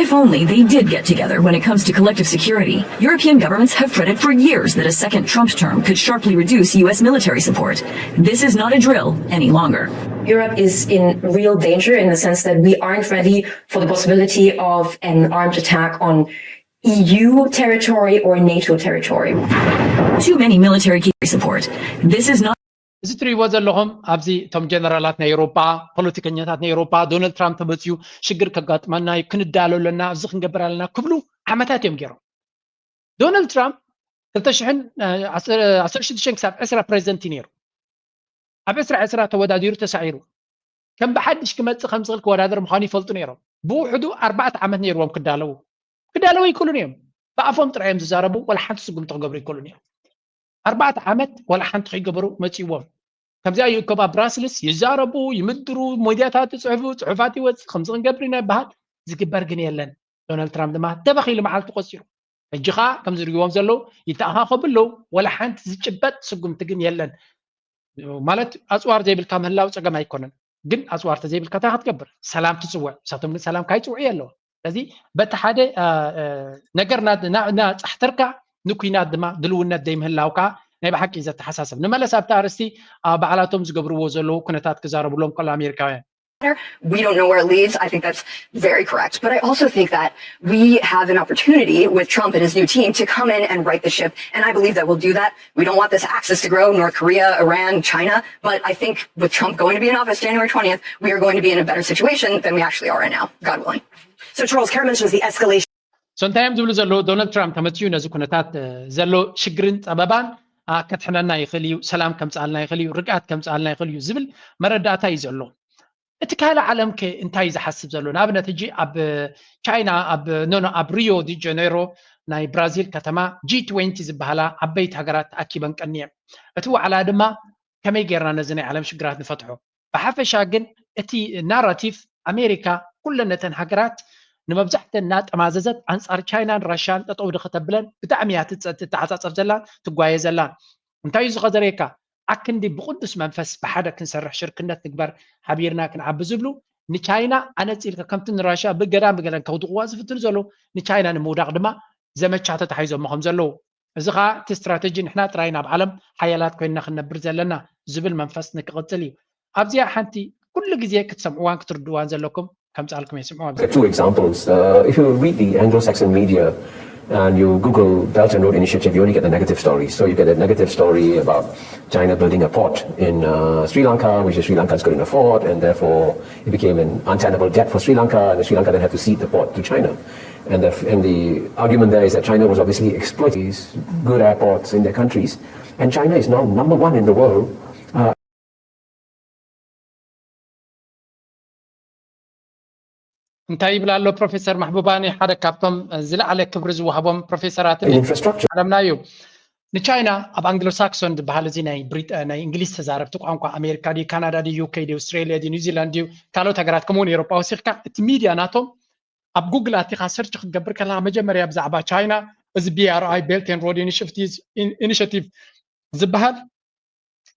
If only they did get together when it comes to collective security. European governments have fretted for years that a second Trump term could sharply reduce U S military support. This is not a drill any longer. Europe is in real danger in the sense that we aren't ready for the possibility of an armed attack on E U territory or NATO territory. Too many military support. This is not. እዚ ትሪእዎ ዘለኹም ኣብዚ እቶም ጀነራላት ናይ ኤውሮጳ ፖለቲከኛታት ናይ ኤውሮጳ ዶናልድ ትራምፕ ተመፅዩ ሽግር ከጋጥመና እዩ ክንዳሎ ኣለና ኣብዚ ክንገብር ኣለና ክብሉ ዓመታት እዮም ገይሮም። ዶናልድ ትራምፕ ክልተ ሽሕን ዓሰርተ ሽዱሽተን ክሳብ ዕስራ ፕሬዚደንት እዩ ነይሩ። ኣብ ዕስራ ዕስራ ተወዳዲሩ ተሳዒሩ ከም ብሓድሽ ክመፅእ ከም ዝኽእል ክወዳደር ምዃኑ ይፈልጡ ነይሮም። ብውሕዱ ኣርባዕተ ዓመት ነይርዎም ክዳለዉ። ክዳለዉ ኣይክእሉን እዮም። ብኣፎም ጥራይ እዮም ዝዛረቡ፣ ዋላ ሓንቲ ስጉምቲ ክገብሩ ኣይክእሉን እዮም። ኣርባዕተ ዓመት ዋላ ሓንቲ ከይገበሩ መፂዎም። ከምዚኣ ይእከቡ ኣብ ብራስልስ ይዛረቡ፣ ይምድሩ፣ ሞድያታት ይፅሕፉ፣ ፅሑፋት ይወፅእ፣ ከምዚ ክንገብር ኢና ይበሃል። ዝግበር ግን የለን። ዶናልድ ትራምፕ ድማ ደበኽ ኢሉ መዓልቲ ቆፂሩ። ሕጂ ከዓ ከምዚ ሪእዎም ዘለዉ ይተኣኻኸቡ ኣለዉ። ዋላ ሓንቲ ዝጭበጥ ስጉምቲ ግን የለን። ማለት ኣፅዋር ዘይብልካ ምህላው ፀገም ኣይኮነን፣ ግን ኣፅዋር ተዘይብልካ እንታይ ክትገብር? ሰላም ትፅውዕ፣ ንሳቶም ግን ሰላም ካይፅውዑ የለዎ። ስለዚ በቲ ሓደ ነገር ናፃሕተርካ ንኩናት ድማ ድልውነት ዘይምህላው ከዓ ናይ ብሓቂ ዘተሓሳስብ። ንመለስ ኣብቲ ኣርስቲ ባዕላቶም ዝገብርዎ ዘለዉ ኩነታት ክዛረብሎም ከሎ ኣሜሪካውያን We don't know where it leads. I think that's very correct. But I also think that we have an opportunity with Trump and his new team to come in and right the ship. And I believe that we'll do that. We don't want this axis to grow, North Korea, Iran, China. But I think with Trump going to be in office January twentieth, we are going to be in a better situation than we actually are right now, God willing. So Charles, Kara mentions the escalation. So እንታይ እዮም ዝብሉ ዘለዉ? ዶናልድ ትራምፕ ተመፅዩ ነዚ ኩነታት ዘሎ ሽግርን ፀበባን ከድሕነና ይኽእል እዩ፣ ሰላም ከምፅኣልና ይኽእል እዩ፣ ርግኣት ከምፅኣልና ይኽእል እዩ ዝብል መረዳእታ እዩ ዘሎ። እቲ ካልእ ዓለም ከ እንታይ እዩ ዝሓስብ ዘሎ? ንኣብነት ሕጂ ኣብ ቻይና ኣብ ኖኖ ኣብ ሪዮ ዲ ጀኔሮ ናይ ብራዚል ከተማ ጂ ትዌንቲ ዝበሃላ ዓበይቲ ሃገራት ተኣኪበን ቀንየን። እቲ ዋዕላ ድማ ከመይ ጌርና ነዚ ናይ ዓለም ሽግራት ንፈትሖ? ብሓፈሻ ግን እቲ ናራቲቭ ኣሜሪካ ኩለን ነተን ሃገራት ንመብዛሕተን እናጠማዘዘት ኣንፃር ቻይናን ራሽያን ጠጠው ዶ ከተብለን ብጣዕሚ እያ ትተዓፃፀፍ ዘላን ትጓየ ዘላን። እንታይ እዩ እዚ ከዘርእየካ? ኣክንዲ ብቕዱስ መንፈስ ብሓደ ክንሰርሕ ሽርክነት ንግበር ሓቢርና ክንዓቢ ዝብሉ ንቻይና ኣነፂልካ ከምቲ ንራሽያ ብገዳን ብገዳን ከውድቕዋ ዝፍትኑ ዘለዉ ንቻይና ንምውዳቕ ድማ ዘመቻ ተታሒዞሞ ከም ዘለዉ እዚ ከዓ እቲ ስትራተጂ ንሕና ጥራይ ናብ ዓለም ሓያላት ኮይንና ክንነብር ዘለና ዝብል መንፈስ ንክቕፅል እዩ። ኣብዚኣ ሓንቲ ኩሉ ግዜ ክትሰምዕዋን ክትርድዋን ዘለኩም ከምጻልኩም እየ። ስምዕዋ። Two examples. Uh, if you read the Anglo-Saxon media and you Google Belt and Road Initiative, you only get the negative stories. So you get a negative story about China building a port in uh, Sri Lanka, which Sri Lankans couldn't afford, and therefore it became an untenable debt for Sri Lanka, and Sri Lanka then had to cede the port to China. And the, and the argument there is that China was obviously exploiting these good airports in their countries. And China is now number one in the world uh, እንታይ ይብል ኣሎ ፕሮፌሰር ማሕቡባ? ናይ ሓደ ካብቶም ዝለዓለ ክብሪ ዝወሃቦም ፕሮፌሰራትን in infrastructure. ዓለምና እዩ። ንቻይና ኣብ ኣንግሎ ሳክሶን ዝበሃል፣ እዚ ናይ ብሪጣ ናይ እንግሊዝ ተዛረብቲ ቋንቋ፣ ኣሜሪካ ድዩ፣ ካናዳ ድዩ፣ ዩኬ ድዩ፣ ኣውስትሬልያ ድዩ፣ ኒውዚላንድ ድዩ፣ ካልኦት ሃገራት፣ ከምኡ እውን ኤሮጳ ወሲኽካ፣ እቲ ሚድያ ናቶም ኣብ ጉግል ኣቲኻ ሰርች ክትገብር ከለካ፣ መጀመርያ ብዛዕባ ቻይና፣ እዚ BRI፣ Belt and Road Initiative ዝበሃል፣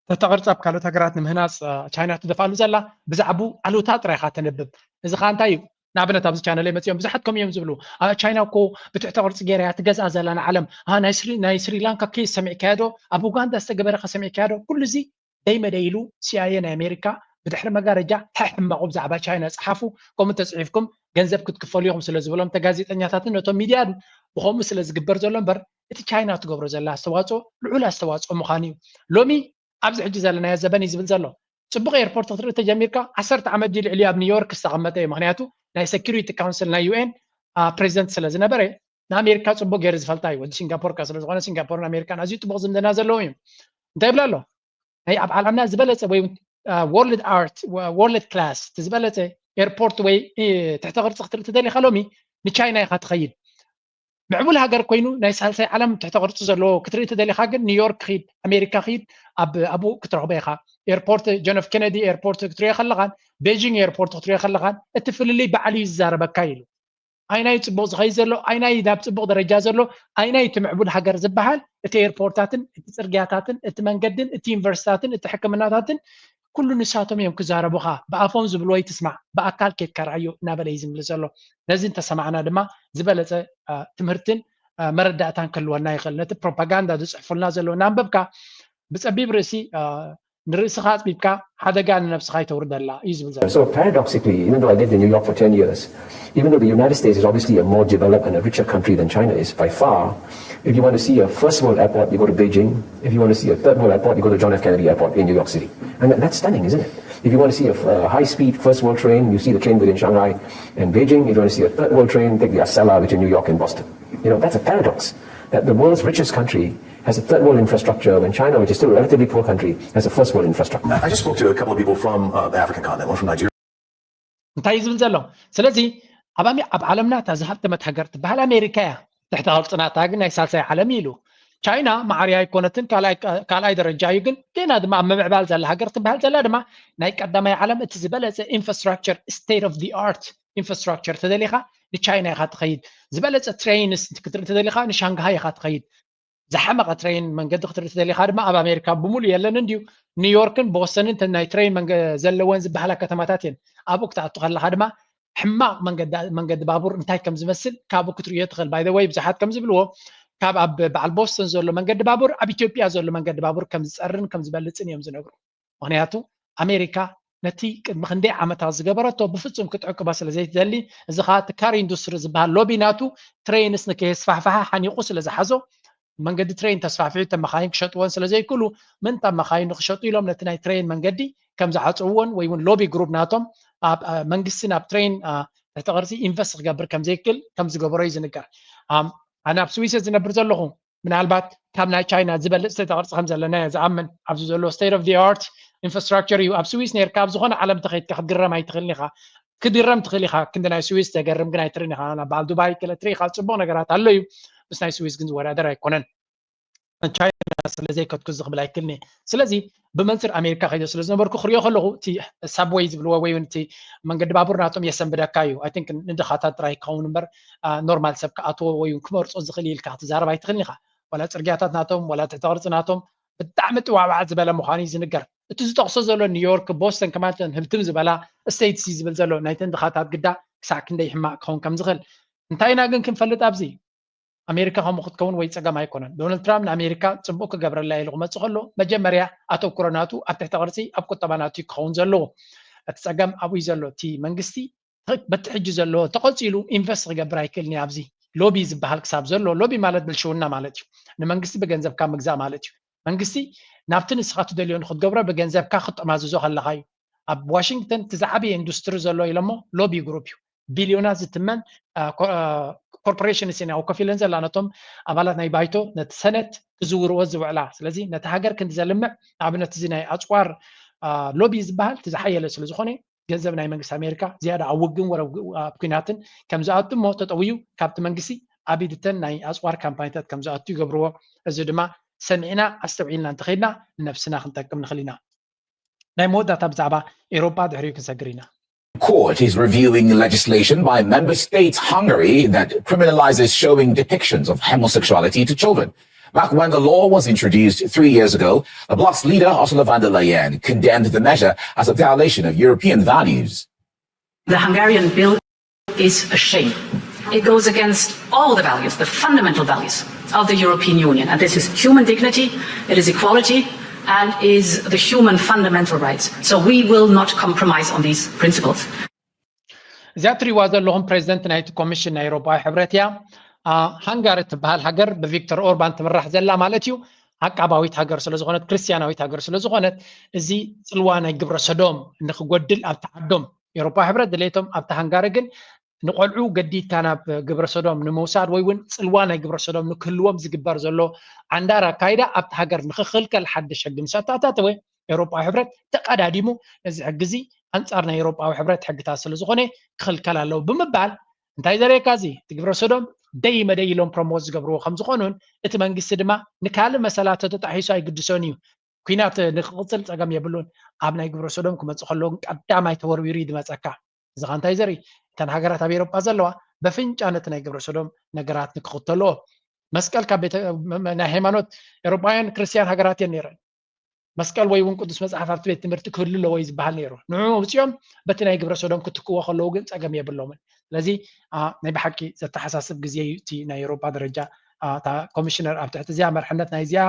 ትሕተ ቅርጺ ኣብ ካልኦት ሃገራት ንምህናጽ ቻይና ትደፍኣሉ ዘላ፣ ብዛዕቡ ኣሉታ ጥራይ ኢኻ ተንብብ። እዚ ኸኣ እንታይ እዩ? ንኣብነት ኣብዚ ቻነለይ መጺኦም ብዙሓት ከምኡ እዮም ዝብሉ። "ቻይና እኮ ብትሕተ ቅርጺ ገይራ እያ ትገዝኣ ዘላ ንዓለም። ናይ ስሪላንካ ኬስ ሰሚዕካዮ ዶ? ኣብ ኡጋንዳ ዝተገበረ ከ ሰሚዕካዮ ዶ?" ኩሉ እዚ ደይ መደይ ኢሉ፣ ሲኣይኤ ናይ ኣሜሪካ ብድሕሪ መጋረጃ ሕሕማቑ ብዛዕባ ቻይና ጸሓፉ፣ ከምኡ ተጽሒፍኩም ገንዘብ ክትክፈሉ ኢኹም ስለ ዝበሎም፣ ተጋዜጠኛታትን ነቶም ሚድያን ብኸምኡ ስለ ዝግበር ዘሎ እምበር፣ እቲ ቻይና ትገብሮ ዘላ ኣስተዋጽኦ ልዑል ኣስተዋጽኦ ምዃኑ እዩ። ሎሚ ኣብዚ ሕጂ ዘለናዮ ዘበን እዩ ዝብል ዘሎ። ጽቡቕ ኤርፖርት ክትርኢ ተጀሚርካ፣ ዓሰርተ ዓመት ድዩ ልዕሊ ኣብ ኒውዮርክ ዝተቐመጠ እዩ። ምኽንያቱ ናይ ሴኩሪቲ ካውንስል ናይ ዩኤን ፕሬዚደንት ስለ ዝነበረ፣ ንኣሜሪካ ጽቡቕ ገይሩ ዝፈልጣ እዩ። ወዲ ሲንጋፖር ከ ስለ ዝኾነ፣ ሲንጋፖርን ኣሜሪካን ኣዝዩ ጥቡቕ ዝምድና ዘለዎም እዮም። እንታይ ይብል ኣሎ? ናይ ኣብ ዓለምና ዝበለጸ ወይ ወርልድ ኣርት፣ ወርልድ ክላስ፣ እቲ ዝበለጸ ኤርፖርት ወይ ትሕተ ቅርጺ ክትርኢ ተደሊኻ ሎሚ ንቻይና ኢኻ ትኸይድ። ምዕቡል ሃገር ኮይኑ ናይ ሳልሳይ ዓለም ትሕተ ቅርጺ ዘለዎ ክትርኢ ተደሊኻ ግን ኒውዮርክ ኺድ፣ ኣሜሪካ ኺድ፣ ኣብ ኣብኡ ክትረኽቦ ኢኻ። ኤርፖርት ጆን ኤፍ ኬነዲ ኤርፖርት ክትሪኦ ከለኻን ቤጂንግ ኤርፖርት ክትሪኦ ከለኻን እቲ ፍልልይ ባዕሉ እዩ ዝዛረበካ ኢሉ። ኣይናይ ጽቡቕ ዝኸይድ ዘሎ፣ ኣይናይ ናብ ጽቡቕ ደረጃ ዘሎ፣ ኣይናይ እቲ ምዕቡል ሃገር ዝበሃል እቲ ኤርፖርታትን እቲ ጽርግያታትን እቲ መንገድን እቲ ዩኒቨርሲታትን እቲ ሕክምናታትን ኩሉ ንሳቶም እዮም ክዛረቡኻ። ብኣፎም ዝብልዎ ኣይትስማዕ፣ ብኣካል ኬድካ ርኣዮ እናበለ እዩ ዝምልስ ዘሎ። ነዚ እንተሰማዕና ድማ ዝበለጸ ትምህርትን መረዳእታን ክህልወና ይኽእል። ነቲ ፕሮፓጋንዳ ዝጽሕፉልና ዘለዉ እናንበብካ ብጸቢብ ርእሲ ንርእስኻ ኣጽቢብካ ሓደጋ ንነብስኻ ይተውርደላ እዩ ዝብል ዘሎ። So paradoxically, even though I lived in New York for ten years, even though the United States is obviously a more developed and a richer country than China is by far, if you want to see a first world airport, you go to Beijing. If you want to see a third world airport, you go to John F Kennedy Airport in New York City. And that's stunning, isn't it? If you want to see a, a high speed first world train, you see the train within Shanghai and Beijing. If you want to see a third world train, take the Acela between New York and Boston. You know, that's a paradox that the world's richest country has a third world infrastructure when China, which is still a relatively poor country, has a first world infrastructure. I just spoke to a couple of people from uh, the African continent, one from Nigeria. እንታይ እዩ ዝብል ዘሎ? ስለዚ ኣብ ኣብ ዓለምና እታ ዝሃብተመት ሃገር ትበሃል ኣሜሪካ እያ። ትሕቲ ቅርጽናታ ግን ናይ ሳልሳይ ዓለም ኢሉ። ቻይና ማዕርያ ኣይኮነትን፣ ካልኣይ ደረጃ እዩ። ግን ገና ድማ ኣብ ምምዕባል ዘላ ሃገር ትበሃል ዘላ ድማ ናይ ቀዳማይ ዓለም እቲ ዝበለጸ ኢንፍራስትራክቸር፣ state of the art ኢንፍራስትራክቸር ተደሊኻ ንቻይና ኢኻ ትኸይድ። ዝበለጸ ትሬይንስ ክትርኢ ተደሊኻ ንሻንግሃይ ኢኻ ትኸይድ። ዝሓመቐ ትሬን መንገዲ ክትርኢ ተደሊኻ ድማ ኣብ ኣሜሪካ ብምሉእ የለን እንድዩ። ኒውዮርክን ቦስተንን እተን ናይ ትሬን ዘለወን ዝበሃላ ከተማታት እየን። ኣብኡ ክትኣቱ ከለኻ ድማ ሕማቕ መንገዲ ባቡር እንታይ ከም ዝመስል ካብኡ ክትርእዮ ትኽእል። By the way ብዙሓት ከም ዝብልዎ ካብ ኣብ በዓል ቦስተን ዘሎ መንገዲ ባቡር ኣብ ኢትዮጵያ ዘሎ መንገዲ ባቡር ከም ዝጸርን ከም ዝበልጽን እዮም ዝነግሩ። ምኽንያቱ ኣሜሪካ ነቲ ቅድሚ ክንደይ ዓመታት ዝገበረቶ ብፍጹም ክትዕቅቦ ስለ ዘይትደሊ፣ እዚ ኸኣ እቲ ካር ኢንዱስትሪ ዝበሃል ሎቢ ናቱ ትሬንስ ንከየስፋሕፍሓ ሓኒቑ ስለ ዝሓዞ መንገዲ ትሬን ተስፋሕፊሑ እተን መኻይን ክሸጥወን ስለ ዘይክእሉ ምእንታን መኻይን ንኽሸጡ ኢሎም ነቲ ናይ ትሬን መንገዲ ከም ዝዓጸውዎን ወይ እውን ሎቢ ግሩፕ ናቶም ኣብ መንግስቲ ናብ ትሬን ትሕቲ ቅርጺ ኢንቨስት ክገብር ከም ዘይክእል ከም ዝገበሮ እዩ ዝንገር። ኣነ ኣብ ስዊስ ዝነብር ዘለኹ ምናልባት ካብ ናይ ቻይና ዝበልጽ ትሕተ ቅርጺ ከም ዘለና እየ ዝኣምን። ኣብዚ ዘሎ state of the art ኢንፍራስትራክቸር እዩ። ኣብ ስዊስ ነርካ ኣብ ዝኾነ ዓለም ተኸይድካ ክትግረም ኣይትኽእልን ኢኻ። ክድረም ትኽእል ኢኻ፣ ክንዲ ናይ ስዊስ ዘገርም ግን ኣይትርን ኢኻ። በዓል ዱባይ ገለ ትርኢ ኢኻ፣ ጽቡቕ ነገራት ኣሎ እዩ። ምስ ናይ ስዊስ ግን ዝወዳደር ኣይኮነን። ቻይና ስለ ዘይከድኩ እዚ ክብል ኣይክእልን እየ። ስለዚ ብመንፅር ኣሜሪካ ከይደ ስለ ዝነበርኩ ክሪኦ ከለኹ እቲ ሳብወይ ዝብልዎ ወይ እውን እቲ መንገዲ ባቡር ናቶም የሰንብደካ እዩ። I think ንድኻታት ጥራይ ክኸውን እምበር ኖርማል ሰብ ክኣትዎ ወይ እውን ክመርፆ ዝኽእል ኢልካ ክትዛረብ ኣይትኽእልን ኢኻ። ዋላ ፅርግያታት ናቶም ዋላ ትሕተ ቅርፂ ናቶም ብጣዕሚ ጥዋዕዋዕ ዝበለ ምዃኑ እዩ ዝንገር። እቲ ዝጠቕሶ ዘሎ ኒውዮርክ፣ ቦስተን ከማልተን ህብትም ዝበላ ስቴትስ እዩ ዝብል ዘሎ ናይተን ድኻታት ግዳ ክሳዕ ክንደይ ሕማቕ ክኸውን ከም ዝኽእል። እንታይ ኢና ግን ክንፈልጥ ኣብዚ ኣሜሪካ ከምኡ ክትከውን ወይ ፀገም ኣይኮነን። ዶናልድ ትራምፕ ንኣሜሪካ ፅቡቅ ክገብረላ ኢሉ ክመፅእ ከሎ መጀመርያ ኣተኩሮ ናቱ ኣብ ትሕተ ቅርፂ ኣብ ቁጠባ ናቱ ክኸውን ዘለዎ። እቲ ፀገም ኣብኡ እዩ ዘሎ። እቲ መንግስቲ በቲ ሕጂ ዘሎ ተቐፂሉ ኢንቨስት ክገብር ኣይክእልን እዩ። ኣብዚ ሎቢ ዝበሃል ክሳብ ዘሎ፣ ሎቢ ማለት ብልሽውና ማለት እዩ። ንመንግስቲ ብገንዘብካ ምግዛእ ማለት እዩ። መንግስቲ ናብቲ ንስኻ ትደልዮ ንክትገብሮ ብገንዘብካ ክትጠማዝዞ ከለካ እዩ። ኣብ ዋሽንግተን እቲ ዝዓበየ ኢንዱስትሪ ዘሎ ኢሎሞ ሎቢ ግሩፕ እዩ። ቢልዮናት ዝትመን ኮርፖሬሽን ሲና ኮፍ ኢለን ዘላ ነቶም ኣባላት ናይ ባይቶ ነቲ ሰነት ክዝውርዎ ዝውዕላ። ስለዚ ነቲ ሃገር ክንዲ ዘልምዕ ንኣብነት እዚ ናይ ኣፅዋር ሎቢ ዝበሃል እቲ ዝሓየለ ስለዝኾነ ገንዘብ ናይ መንግስቲ ኣሜሪካ ዝያዳ ኣብ ውግን ወረ ኣብ ኩናትን ከም ዝኣቱ እሞ ተጠውዩ ካብቲ መንግስቲ ኣብ ኢድተን ናይ ኣፅዋር ካምፓኒታት ከም ዝኣቱ ይገብርዎ። እዚ ድማ ሰሚዕና ኣስተውዒልና እንተኸድና ንነብስና ክንጠቅም ንኽእል ኢና። ናይ መወዳእታ ብዛዕባ ኤሮጳ ድሕሪኡ ክንሰግር ኢና። Court is reviewing legislation by member state Hungary that criminalizes showing depictions of homosexuality to children. Back when the law was introduced three years ago, the bloc's leader, Ursula von der Leyen, condemned the measure as a violation of European values. The Hungarian bill is a shame. It goes against all the values, the fundamental values of the European Union. And this is human dignity, it is equality, and is the human fundamental rights. So we will not compromise on these principles. እዚኣ ትሪእዋ ዘለኹም ፕሬዚደንት ናይቲ ኮሚሽን ናይ ኤውሮጳዊ ሕብረት እያ። ሃንጋሪ እትበሃል ሃገር ብቪክተር ኦርባን ትምራሕ ዘላ ማለት እዩ። ዓቃባዊት ሃገር ስለዝኾነት፣ ክርስትያናዊት ሃገር ስለዝኾነት፣ እዚ ፅልዋ ናይ ግብረ ሰዶም ንክጎድል ኣብቲ ዓዶም ኤውሮጳዊ ሕብረት ድሌቶም ኣብቲ ሃንጋሪ ግን ንቆልዑ ገዲድካ ናብ ግብረ ሰዶም ንምውሳድ ወይ እውን ፅልዋ ናይ ግብረ ሰዶም ንክህልዎም ዝግበር ዘሎ ዓንዳር ኣካይዳ ኣብቲ ሃገር ንክኽልከል ሓድሽ ሕጊ ምስ ኣተኣታተወ ኤውሮጳዊ ሕብረት ተቀዳዲሙ ነዚ ሕጊ እዚ ኣንፃር ናይ ኤውሮጳዊ ሕብረት ሕግታት ስለዝኾነ ክኽልከል ኣለዎ ብምባል እንታይ ዘርእየካ እዚ እቲ ግብረ ሰዶም ደይ መደይ ኢሎም ፕሮሞት ዝገብርዎ ከም ዝኾኑን እቲ መንግስቲ ድማ ንካልእ መሰላቶ ተጣሒሱ ኣይግድሶን እዩ ኩናት ንክቕፅል ፀገም የብሉን ኣብ ናይ ግብረ ሰዶም ክመፅእ ከለዎ ቀዳማይ ተወርዊሩ እዩ ዝመፀካ እዚ ኸ እንታይ ዘርኢ እተን ሃገራት ኣብ ኤሮጳ ዘለዋ በፍንጫ ነቲ ናይ ግብረ ሰዶም ነገራት ንክኽተልኦ መስቀል ካብ ናይ ሃይማኖት ኤሮጳውያን ክርስትያን ሃገራት እየን ነይረን መስቀል ወይ እውን ቅዱስ መፅሓፍ ኣብቲ ቤት ትምህርቲ ክህሉ ኣለዎ እዩ ዝበሃል ነይሩ ንዑ ኣውፅኦም በቲ ናይ ግብረ ሰዶም ክትክዎ ከለዉ ግን ፀገም የብሎምን ስለዚ ናይ ብሓቂ ዘተሓሳስብ ግዜ እዩ እቲ ናይ ኤሮጳ ደረጃ እታ ኮሚሽነር ኣብ ትሕቲ እዚኣ መርሕነት ናይ እዚኣ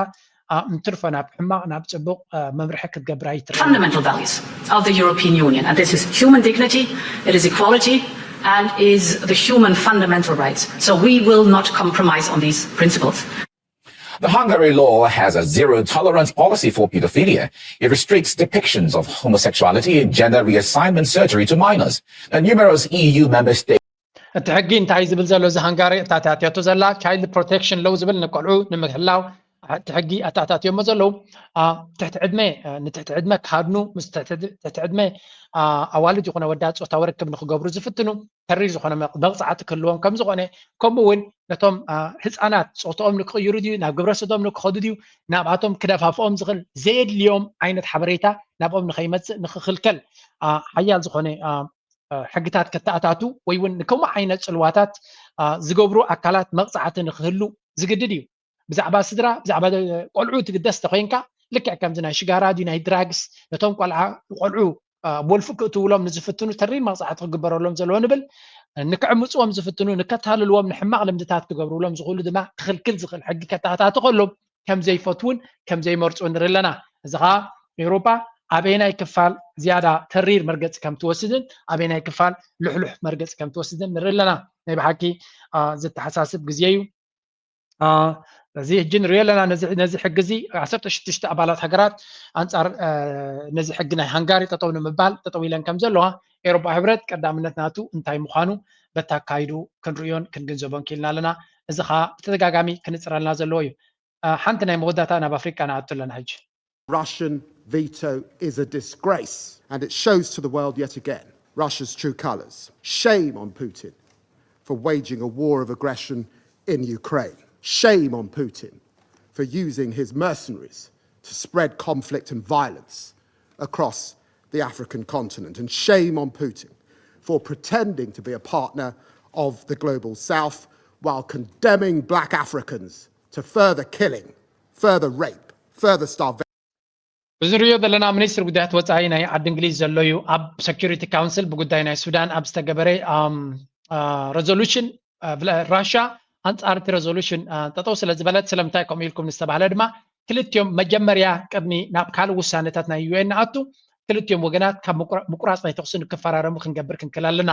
እንትርፎ ናብ ሕማቕ ናብ ፅቡቕ መምርሒ ክትገብር ኣይትርእ fundamental values of the European Union, and this is human dignity, it is equality, and is the human fundamental rights. So we will not compromise on these principles. The Hungary law has a zero tolerance policy for pedophilia. It restricts depictions of homosexuality and gender reassignment surgery to minors. And numerous E U member states እቲ ሕጊ እንታይ ዝብል ዘሎ እዚ ሃንጋሪ እታታትያቶ ዘላ ቻይልድ ፕሮቴክሽን ለው ዝብል ንቆልዑ ንምሕላው እቲ ሕጊ ኣታታትዮሞ ዘለዉ ትሕቲ ዕድመ ንትሕቲ ዕድመ ክሃድኑ ምስ ትሕቲ ዕድመ ኣዋልድ ይኹነ ወዳት ፆታዊ ርክብ ንክገብሩ ዝፍትኑ ተሪር ዝኾነ መቕፃዕቲ ክህልዎም ከም ዝኾነ ከምኡ እውን ነቶም ህፃናት ፆትኦም ንክቕይሩ ድዩ ናብ ግብረ ስዶም ንክኸዱ ድዩ ናብኣቶም ክደፋፍኦም ዝኽእል ዘየድልዮም ዓይነት ሓበሬታ ናብኦም ንኸይመፅእ ንክኽልከል ሓያል ዝኾነ ሕግታት ከተኣታቱ ወይ እውን ንከምኡ ዓይነት ፅልዋታት ዝገብሩ ኣካላት መቕፃዕቲ ንክህሉ ዝግድድ እዩ ብዛዕባ ስድራ ብዛዕባ ቆልዑ ትግደስ ተኮይንካ ልክዕ ከምዚ ናይ ሽጋራ ድዩ ናይ ድራግስ ነቶም ቆልዓ ቆልዑ ወልፊ ክእትውሎም ንዝፍትኑ ተሪር መቕፃዕቲ ክግበረሎም ዘለዎ ንብል ንክዕምፅዎም ዝፍትኑ ንከታልልዎም ንሕማቕ ልምድታት ክገብርሎም ዝኽእሉ ድማ ክኽልክል ዝኽእል ሕጊ ከተኣታቲ ከሎ ከም ዘይፈትውን ከም ዘይመርፁ ንርኢ ኣለና እዚ ከዓ ኤውሮጳ ኣበየናይ ክፋል ዝያዳ ተሪር መርገፂ ከም ትወስድን ኣበየናይ ክፋል ልሕሉሕ መርገፂ ከም ትወስድን ንርኢ ኣለና ናይ ብሓቂ ዝተሓሳስብ ግዜ እዩ እዚ ሕጂ ንሪኦ ኣለና ነዚ ሕጊ እዚ ዓሰርተ ሽዱሽተ ኣባላት ሃገራት ኣንፃር ነዚ ሕጊ ናይ ሃንጋሪ ጠጠው ንምባል ጠጠው ኢለን ከም ዘለዋ ኤውሮጳ ሕብረት ቀዳምነት ናቱ እንታይ ምዃኑ በቲ ኣካይዱ ክንርእዮን ክንግንዘቦን ክኢልና ኣለና እዚ ከዓ ብተደጋጋሚ ክንፅረልና ዘለዎ እዩ ሓንቲ ናይ መወዳእታ ናብ ኣፍሪቃ ንኣቱ ኣለና ሕጂ Russian veto is a disgrace, and it shows to the world yet again Russia's true colours. Shame on Putin for waging a war of aggression in Ukraine. Shame on Putin for using his mercenaries to spread conflict and violence across the African continent. And shame on Putin for pretending to be a partner of the global south while condemning black Africans to further killing, further rape, further starvation. እዚ ንሪኦ ዘለና ሚኒስትር ጉዳያት ወፃኢ ናይ ዓዲ እንግሊዝ ዘሎ እዩ ኣብ ሰኪሪቲ ካውንስል ብጉዳይ ናይ ሱዳን ኣብ ዝተገበረ ረዞሉሽን ራሻ ኣንፃር እቲ ረዞሉሽን ጠጠው ስለ ዝበለት ስለምንታይ ከምኡ ኢልኩም ዝተባህለ ድማ ክልቲኦም መጀመርያ ቅድሚ ናብ ካልእ ውሳነታት ናይ ዩኤን ንኣቱ ክልቲኦም ወገናት ካብ ምቁራፅ ናይ ተኩሲ ንክፈራረሙ ክንገብር ክንክእል ኣለና።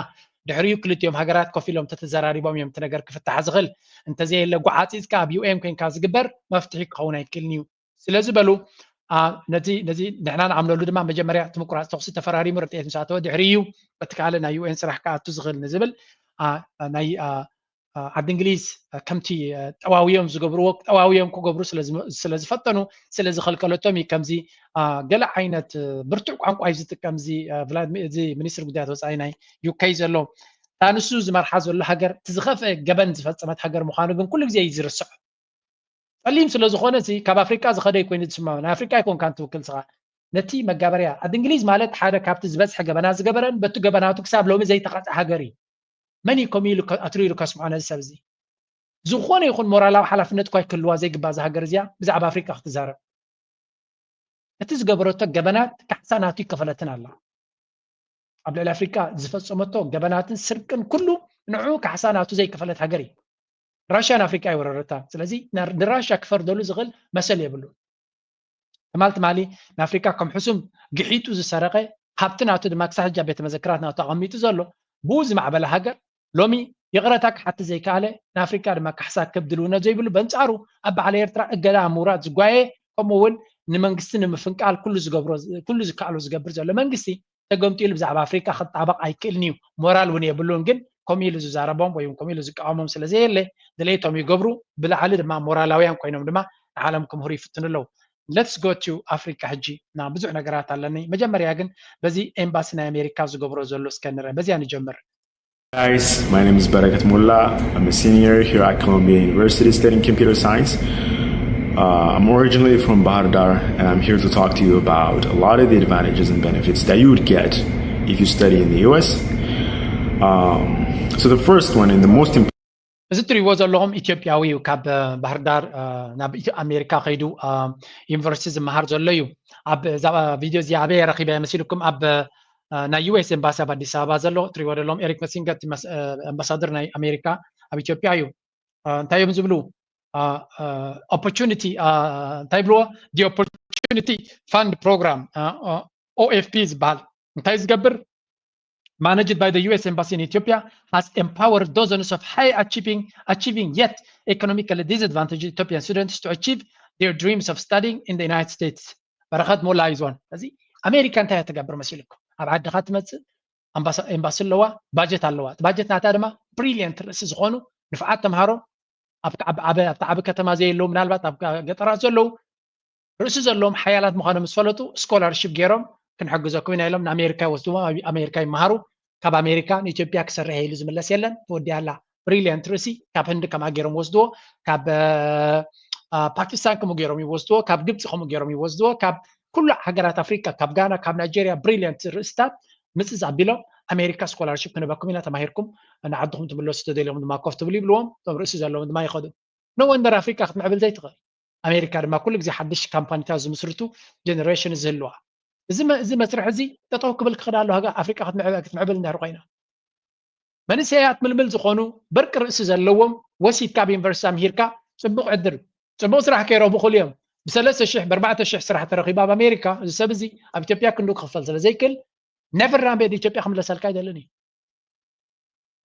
ድሕሪኡ ክልቲኦም ሃገራት ኮፍ ኢሎም ተተዘራሪቦም እዮም እቲ ነገር ክፍታሕ ዝኽእል። እንተዘየለ ጓዓፂፅካ ኣብ ዩ ኤን ኮንካ ዝግበር መፍትሒ ክኸውን ኣይክእልን እዩ ስለዝበሉ ነዚ ነዚ ንሕና ንኣምነሉ ድማ መጀመርያ እቲ ምቁራፅ ተኩሲ ተፈራሪሙ ርድኤት ምስ ኣተወ ድሕሪ እዩ እቲ ካልእ ናይ ዩ ኤን ስራሕ ክኣቱ ዝኽእል ንዝብል ናይ ዓዲ እንግሊዝ ከምቲ ጠዋውዮም ዝገብርዎ ጠዋውዮም ክገብሩ ስለዝፈጠኑ ስለዝኸልከለቶም እዩ ከምዚ ገለ ዓይነት ብርቱዕ ቋንቋ እዩ ዝጥቀም እዚ ሚኒስትር ጉዳያት ወፃኢ ናይ ዩከይ ዘሎ እታ ንሱ ዝመርሓ ዘሎ ሃገር እቲ ዝኸፍአ ገበን ዝፈፀመት ሃገር ምዃኑ ግን ኩሉ ግዜ እዩ ዝርስዖ። ፀሊም ስለ ዝኾነ እዚ ካብ ኣፍሪቃ ዝኸደ ኮይኑ ዝስማ ናይ ኣፍሪቃ ኣይኮንካን ትውክል ስኻ ነቲ መጋበርያ ኣድ እንግሊዝ ማለት ሓደ ካብቲ ዝበዝሐ ገበና ዝገበረን በቲ ገበናቱ ክሳብ ሎሚ ዘይተቐፀ ሃገር እዩ። መን እዩ ከምኡ ኢሉ ኣትሪሩ ከስምዖ ነዚ ሰብ እዚ? ዝኾነ ይኹን ሞራላዊ ሓላፍነት እኳ ይክልዋ ዘይግባ እዛ ሃገር እዚኣ ብዛዕባ ኣፍሪቃ ክትዛረብ እቲ ዝገበረቶ ገበናት ካሕሳ ናቱ ይከፈለትን ኣላ። ኣብ ልዕሊ ኣፍሪቃ ዝፈፀመቶ ገበናትን ስርቅን ኩሉ ንዑ ካሕሳ ናቱ ዘይከፈለት ሃገር እዩ። ራሽያ ንኣፍሪቃ ይወረረታ። ስለዚ ንራሽያ ክፈርደሉ ዝኽእል መሰል የብሉ። ትማል ትማሊ ንኣፍሪቃ ከም ሕሱም ግሒጡ ዝሰረቀ ሃብቲ ናቱ ድማ ክሳብ ሕጂ ቤተ መዘክራት ናቱ ኣቐሚጡ ዘሎ ብኡ ዝማዕበለ ሃገር ሎሚ ይቕረታ ክሓቲ ዘይከኣለ ንኣፍሪቃ ድማ ካሕሳ ከብድልውነት ዘይብሉ በንጻሩ ኣብ በዓል ኤርትራ እገዳ ምውራድ ዝጓየ ከምኡ እውን ንመንግስቲ ንምፍንቃል ኩሉ ዝገብሮ ኩሉ ዝከኣሎ ዝገብር ዘሎ መንግስቲ ተገምጢሉ ብዛዕባ ኣፍሪቃ ክጣበቕ ኣይክእልን እዩ። ሞራል እውን የብሉን። ግን ከምኡ ኢሉ ዝዛረቦም ወይ ከምኡ ኢሉ ዝቃወሞም ስለ ዘየለ ድሌቶም ይገብሩ። ብላዕሊ ድማ ሞራላውያን ኮይኖም ድማ ንዓለም ክምህሩ ይፍትኑ ኣለዉ። Let's go to ኣፍሪቃ ሕጂ እና ብዙሕ ነገራት ኣለኒ። መጀመርያ ግን በዚ ኤምባሲ ናይ ኣሜሪካ ዝገብሮ ዘሎ እስከ ንረ በዚያ ንጀምር። Guys, my name is Barakat Mullah. I'm a senior here at Columbia University studying computer science. Uh, I'm originally from Bahar Dar, and I'm here to talk to you about a lot of the advantages and benefits that you would get if you study in the U S. Um, so the first one and the most important እዚ እትሪእዎ ዘለኹም ኢትዮጵያዊ እዩ ካብ ባህር ዳር ናብ ኣሜሪካ ከይዱ ዩኒቨርሲቲ ዝመሃር ዘሎ እዩ። ኣብ ቪድዮ እዚ ኣበይ ረኪበ መሲልኩም ኣብ ናይ ዩ ኤስ ኤምባሲ ኣብ ኣዲስ ኣበባ ዘሎ እትሪእዎ ዘለኹም ኤሪክ መሲንገ ኣምባሳደር ናይ ኣሜሪካ ኣብ ኢትዮጵያ እዩ። እንታይ እዮም ዝብሉ opportunity እንታይ ይብልዎ the opportunity fund program O F P ዝበሃል እንታይ ዝገብር managed by the U S Embassy in Ethiopia has empowered dozens of high achieving achieving yet economically disadvantaged Ethiopian students to achieve their dreams of studying in the United States. በረኸት ሞላ ይዞን እዚ ኣሜሪካ እንታይ ትገብር መሲልኩም? ኣብ ዓድኻ ትመፅእ ኤምባሲ ኣለዋ፣ ባጀት ኣለዋ። ባጀት ናታ ድማ ብሪሊየንት ርእሲ ዝኾኑ ንፍዓት ተምሃሮ ኣብቲ ዓቢ ከተማ ዘየለዉ ምናልባት ኣብ ገጠራት ዘለዉ ርእሲ ዘለዎም ሓያላት ምዃኖም ምስ ፈለጡ ስኮላርሽፕ ገይሮም ክንሕግዘኩም ኢና ኢሎም ንኣሜሪካ ይወስድዎም። ኣብ ኣሜሪካ ይመሃሩ። ካብ ኣሜሪካ ንኢትዮጵያ ክሰርሕ ኢሉ ዝምለስ የለን። ተወዲኣ ኣላ። ብሪሊያንት ርእሲ ካብ ህንዲ ከምኣ ገይሮም ይወስድዎ፣ ካብ ፓኪስታን ከምኡ ገይሮም ይወስድዎ፣ ካብ ግብፂ ከምኡ ገይሮም ይወስድዎ፣ ካብ ኩሉ ሃገራት ኣፍሪቃ ካብ ጋና ካብ ናይጀርያ ብሪሊያንት ርእስታት ምፅፅ ኣቢሎም ኣሜሪካ ስኮላርሽፕ ክንበኩም ኢና ተማሂርኩም ንዓድኹም ትምለሱ ተደልዮም ድማ ኮፍ ትብሉ ይብልዎም። እቶም ርእሲ ዘለዎም ድማ ይኸዱ። No wonder ኣፍሪቃ ክትምዕብል ዘይትኽእል። ኣሜሪካ ድማ ኩሉ ግዜ ሓድሽ ካምፓኒታት ዝምስርቱ ጀነሬሽን ዝህልዋ። እዚ መፅርሒ እዚ ጠጠው ክብል ክኽእል ኣሎ። ሃገር ኣፍሪቃ ክትምዕብል እንድሕር ኮይና መንእሰያት ምልምል ዝኾኑ በርቂ ርእሲ ዘለዎም ወሲድካ ኣብ ዩኒቨርሲቲ ኣምሂርካ ፅቡቕ ዕድል ፅቡቕ ስራሕ ከይረኽቡ ክኽእሉ እዮም። ብሰለስተ ሽሕ ብኣርባዕተ ሽሕ ስራሕ ተረኺቡ ኣብ ኣሜሪካ እዚ ሰብ እዚ ኣብ ኢትዮጵያ ክንዱ ክኽፈል ስለ ዘይክእል ነቨር ናቤድ ኢትዮጵያ ክምለሰልካ ኣይደልን እዩ።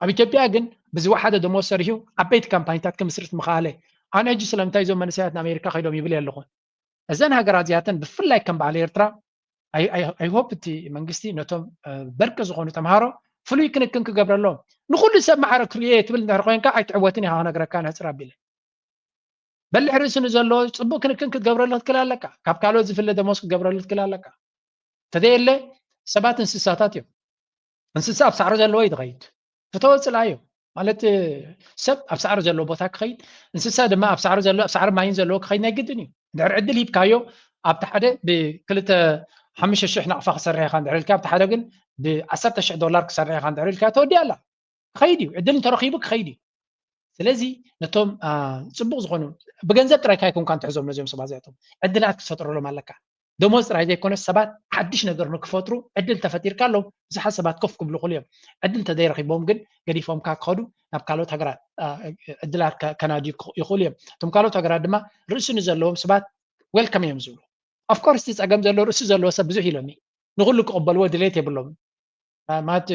ኣብ ኢትዮጵያ ግን ብዝወሓደ ደሞዝ ሰሪሑ ዓበይቲ ካምፓኒታት ክምስርት ምኽኣለ። ኣነ ሕጂ ስለምንታይ እዞም መንእሰያት ንኣሜሪካ ከይዶም ይብል ኣለኹ። እዘን ሃገራት እዚኣተን ብፍላይ ከም በዓል ኤርትራ ኣይሆፕ እቲ መንግስቲ ነቶም በርቂ ዝኾኑ ተምሃሮ ፍሉይ ክንክን ክገብረሎም ንኩሉ ሰብ ማዕረ ክርእዮ ትብል እንድሕር ኮይንካ ኣይትዕወትን ኢኻ ክነግረካ ነፅር ኣቢለ በልሕ ርእሲ ንዘለዎ ፅቡቅ ክንክን ክትገብረሉ ክትክእል ኣለካ። ካብ ካልኦት ዝፍለ ደሞዝ ክትገብረሉ ክትክእል ኣለካ። ተዘየለ ሰባት እንስሳታት እዮም። እንስሳ ኣብ ሳዕሪ ዘለዎ እዩ ዝኸይድ። ፍተወ ፅልኣዮ ማለት ሰብ ኣብ ሳዕሪ ዘለዎ ቦታ ክኸይድ እንስሳ ድማ ኣብ ሳዕሪ ዘሎ ኣብ ሳዕሪ ማይን ዘለዎ ክኸይድ ናይ ግድን እዩ። እንድሕር ዕድል ሂብካዮ ኣብቲ ሓደ ብክልተ ሓሙሽተ ሽሕ ናቕፋ ክሰርሕ ኢኻ እንድሕር ኢልካ ኣብቲ ሓደ ግን ብዓሰርተ ሽሕ ዶላር ክሰርሕ ኢኻ እንድሕር ኢልካ ተወዲኣ ኣላ። ክኸይድ እዩ ዕድል እንተረኺቡ ክኸይድ እዩ። ስለዚ ነቶም ፅቡቅ ዝኾኑ ብገንዘብ ጥራይ ካይኮንካ እንትሕዞም ነዚኦም ሰባት እዚኣቶም ዕድላት ክትፈጥረሎም ኣለካ። ደሞዝ ጥራይ ዘይኮነ ሰባት ሓድሽ ነገር ንክፈጥሩ ዕድል ተፈጢርካ ኣለዎም ብዙሓት ሰባት ኮፍ ክብሉ ክሉ እዮም። ዕድል እንተዘይረኪቦም ግን ገዲፎምካ ክኸዱ ናብ ካልኦት ሃገራት ዕድላት ከናድዩ ይኽእሉ እዮም። እቶም ካልኦት ሃገራት ድማ ርእሲ ንዘለዎም ሰባት ዌልከም እዮም ዝብሉ። ኦፍኮርስ እቲ ፀገም ዘሎ ርእሲ ዘለዎ ሰብ ብዙሕ ኢሎሚ ንኩሉ ክቕበልዎ ድሌት የብሎም። ማለት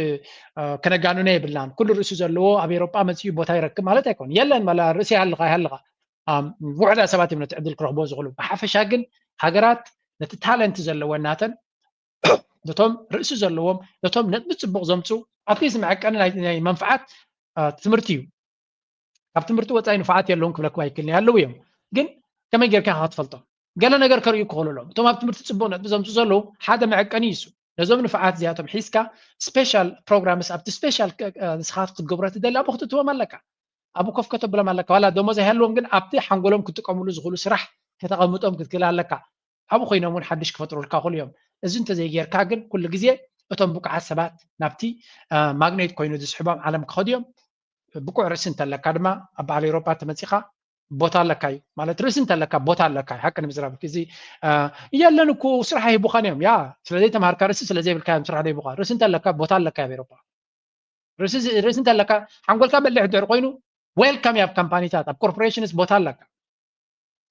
ከነጋንኖ የብልናን። ኩሉ ርእሱ ዘለዎ ኣብ ኤሮጳ መፅኡ ቦታ ይረክብ ማለት ኣይኮን። የለን፣ ርእሲ ይሃልኻ ይሃልኻ። ውዕዳ ሰባት እዮም ነቲ ዕድል ክረኽቦ ዝኽእሉ። ብሓፈሻ ግን ሃገራት ነቲ ታለንት ዘለወን ናተን ነቶም ርእሲ ዘለዎም፣ ነቶም ነጥቢ ፅቡቕ ዘምፅኡ ኣትሊስት መዐቀኒ ናይ መንፍዓት ትምህርቲ እዩ። ካብ ትምህርቲ ወፃኢ ንፍዓት የለውን ክብለኩም ኣይክእልን። ኣለዉ እዮም፣ ግን ከመይ ጌርካ ክትፈልጦም? ገለ ነገር ከርእዩ ክኽእሉ ኣለዎም። እቶም ኣብ ትምህርቲ ፅቡቕ ነጥቢ ዘምፅኡ ዘለዉ ሓደ መዐቀኒ እዩ። ነዞም ንፍዓት እዚኣቶም ሒዝካ ስፔሻል ፕሮግራምስ ኣብቲ ስፔሻል ንስኻ ክትገብሮ ትደሊ ኣብኡ ክትእትዎም ኣለካ። ኣብኡ ኮፍ ከተብሎም ኣለካ። ዋላ ደሞዝ ኣይሃልዎም፣ ግን ኣብቲ ሓንጎሎም ክጥቀምሉ ዝኽእሉ ስራሕ ከተቐምጦም ክትክእል ኣለካ። ኣብኡ ኮይኖም እውን ሓድሽ ክፈጥሩልካ ይኽእሉ እዮም። እዚ እንተዘይጌርካ ግን ኩሉ ግዜ እቶም ብቁዓት ሰባት ናብቲ ማግኔት ኮይኑ ዝስሕቦም ዓለም ክኸዱ እዮም። ብቁዕ ርእሲ እንተለካ ድማ ኣብ በዓል ኤውሮጳ ተመፂኻ ቦታ ኣለካ እዩ ማለት። ርእሲ እንተለካ ቦታ ኣለካ እዩ። ሓቂ ንምዝራብ እዚ የለን እኮ ስራሕ ኣይቡኻን እዮም። ያ ስለዘይተምሃርካ ርእሲ ስለዘይብልካ እዮም ስራሕ ዘይቡኻ። ርእሲ እንተለካ ቦታ ኣለካ ኣብ ኤውሮጳ። ርእሲ እንተለካ ሓንጎልካ በሊሕ ድሕር ኮይኑ ዌልካም ኣብ ካምፓኒታት ኣብ ኮርፖሬሽንስ ቦታ ኣለካ።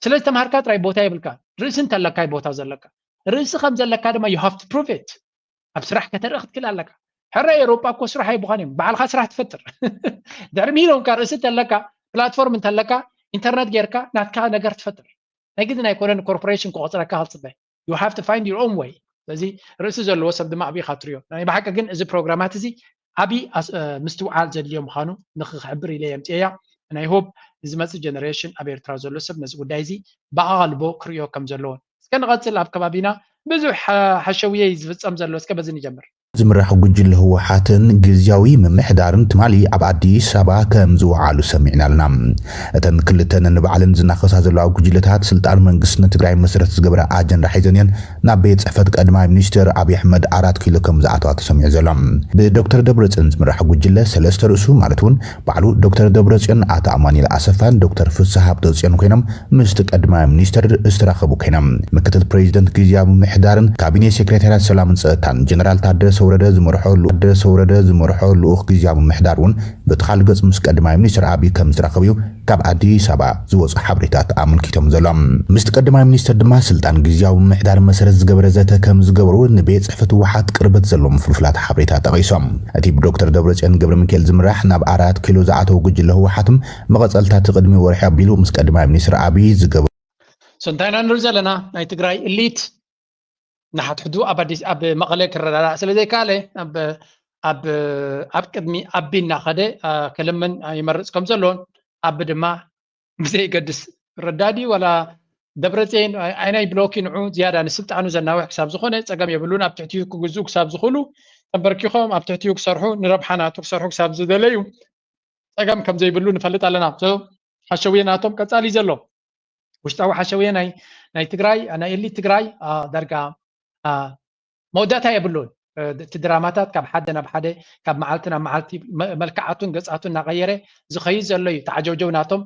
ስለዚ ተምሃርካ ጥራይ ቦታ የብልካ። ርእሲ እንተለካ እዩ ቦታ ዘለካ። ርእሲ ከም ዘለካ ድማ you have to prove it። ኣብ ስራሕ ከተርኢ ክትክእል ኣለካ። ሕረ ኤውሮጳ እኮ ስራሕ ኣይቡኻን እዮም። ባዕልኻ ስራሕ ትፈጥር። ድሕሪ ሚሊዮንካ ርእሲ እንተለካ፣ ፕላትፎርም እንተለካ፣ ኢንተርነት ጌርካ ናትካ ነገር ትፈጥር። ናይ ግድን ኣይኮነን ኮርፖሬሽን ክቆፅረካ ክፅበ። You have to find your own way። ስለዚ ርእሲ ዘለዎ ሰብ ድማ ኣብኡ ኢኻ ትሪኦ። ናይ ብሓቂ ግን እዚ ፕሮግራማት እዚ ዓብዪ ምስትውዓል ዘድልዮ ምዃኑ ንክሕብር ኢለ የምፅኤያ። ናይ ሆፕ ንዝመፅእ ጀነሬሽን ኣብ ኤርትራ ዘሎ ሰብ ነዚ ጉዳይ እዚ ብኣቓልቦ ክርእዮ ከም ዘለዎን። እስከ ንቐፅል። ኣብ ከባቢና ብዙሕ ሓሸውየ እዩ ዝፍፀም ዘሎ። እስከ በዚ ንጀምር። ዝምራሕ ጉጅለ ህወሓትን ግዝያዊ ምምሕዳርን ትማሊ ኣብ ኣዲስ ኣበባ ከም ዝወዓሉ ሰሚዕና ኣለና። እተን ክልተ ነንባዕለን ዝናኸሳ ዘለዋ ጉጅለታት ስልጣን መንግስቲ ንትግራይ መሰረት ዝገበረ ኣጀንዳ ሒዘን እየን ናብ ቤት ፅሕፈት ቀዳማይ ሚኒስትር ኣብይ ኣሕመድ ኣራት ኪሎ ከም ዝኣተዋ ተሰሚዑ ዘሎ። ብዶክተር ደብረፅዮን ዝምራሕ ጉጅለ ሰለስተ ርእሱ ማለት እውን ባዕሉ ዶክተር ደብረፅዮን፣ ኣቶ ኣማኑኤል ኣሰፋን ዶክተር ፍስሃ ሃብተፅዮን ኮይኖም ምስቲ ቀዳማይ ሚኒስትር ዝተራኸቡ ኮይኖም። ምክትል ፕሬዚደንት ግዝያዊ ምምሕዳርን ካቢኔ ሴክሬታርያት ሰላምን ፀጥታን ጀነራል ታደሰ ወረደ ዝመርሖ ልኡ- ታደሰ ወረደ ዝመርሖ ልኡኽ ግዝያዊ ምምሕዳር እውን ብትኻል ገፅ ምስ ቀዳማይ ሚኒስትር ኣብይ ከም ዝተራኸቡ እዩ ካብ ኣዲስ ኣበባ ዝወፁ ሓበሬታት ኣመልኪቶም ዘሎ። ምስቲ ቀዳማይ ሚኒስትር ድማ ስልጣን ግዝያዊ ምምሕዳር መሰረት ዝገበረ ዘተ ከም ዝገበሩ ንቤት ፅሕፈት ህወሓት ቅርበት ዘለዎም ፍልፍላት ሓበሬታ ጠቒሶም። እቲ ብዶክተር ደብረፅዮን ገብረሚካኤል ዝምራሕ ናብ ኣራት ኪሎ ዝኣተወ ጉጅለ ህወሓትም መቐፀልታ እቲ ቅድሚ ወርሒ ኣቢሉ ምስ ቀዳማይ ሚኒስትር ኣብይ ዝገበሩ So እንታይ ኢና ንርኢ ዘለና? ናይ ትግራይ ኢሊት ንሓድሕዱ ኣብ ኣዲስ ኣብ መቐለ ክረዳዳእ ስለ ዘይከኣለ ኣብ ኣብ ኣብ ቅድሚ ኣቢ እናኸደ ክልምን ይመርፅ ከም ዘሎን ኣቢ ድማ ብዘይገድስ ረዳዲ ዋላ ደብረፅዮን ኣይናይ ብሎኪ ንዑ ዝያዳ ንስልጣኑ ዘናውሕ ክሳብ ዝኾነ ፀገም የብሉን። ኣብ ትሕቲኡ ክግዝኡ ክሳብ ዝኽእሉ ተንበርኪኾም ኣብ ትሕቲኡ ክሰርሑ ንረብሓ ናቱ ክሰርሑ ክሳብ ዝደለዩ ፀገም ከም ዘይብሉ ንፈልጥ ኣለና። ሓሸውየ ናቶም ቀፃሊ ዘሎ ውሽጣዊ ሓሸውየ ናይ ናይ ትግራይ ናይ ኤሊት ትግራይ ዳርጋ መወዳእታ የብሉን። እቲ ድራማታት ካብ ሓደ ናብ ሓደ ካብ መዓልቲ ናብ መዓልቲ መልክዓቱ ገፃቱ እናቀየረ ዝኸይድ ዘሎ እዩ። ተዓጀውጀው ናቶም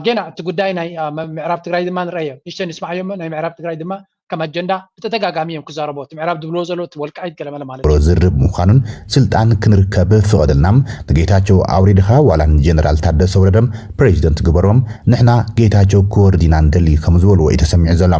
ገና እቲ ጉዳይ ናይ ምዕራብ ትግራይ ድማ ንረአዮ ንሽተ ንስማዓዮ ናይ ምዕራብ ትግራይ ድማ ከም ኣጀንዳ ብተደጋጋሚ እዮም ክዛረቦ እቲ ምዕራብ ዝብልዎ ዘሎ እቲ ወልቃይት ገለመለ ማለት እዩ። ዝርብ ምዃኑን ስልጣን ክንርከብ ፍቐደልና ንጌታቸው ኣውሪድኻ ዋላ ንጀነራል ታደሰ ወረደም ፕሬዚደንት ግበሮም ንሕና ጌታቸው ክወርድ ኢና ንደሊ ከም ዝበልዎ እዩ ተሰሚዑ ዘሎ።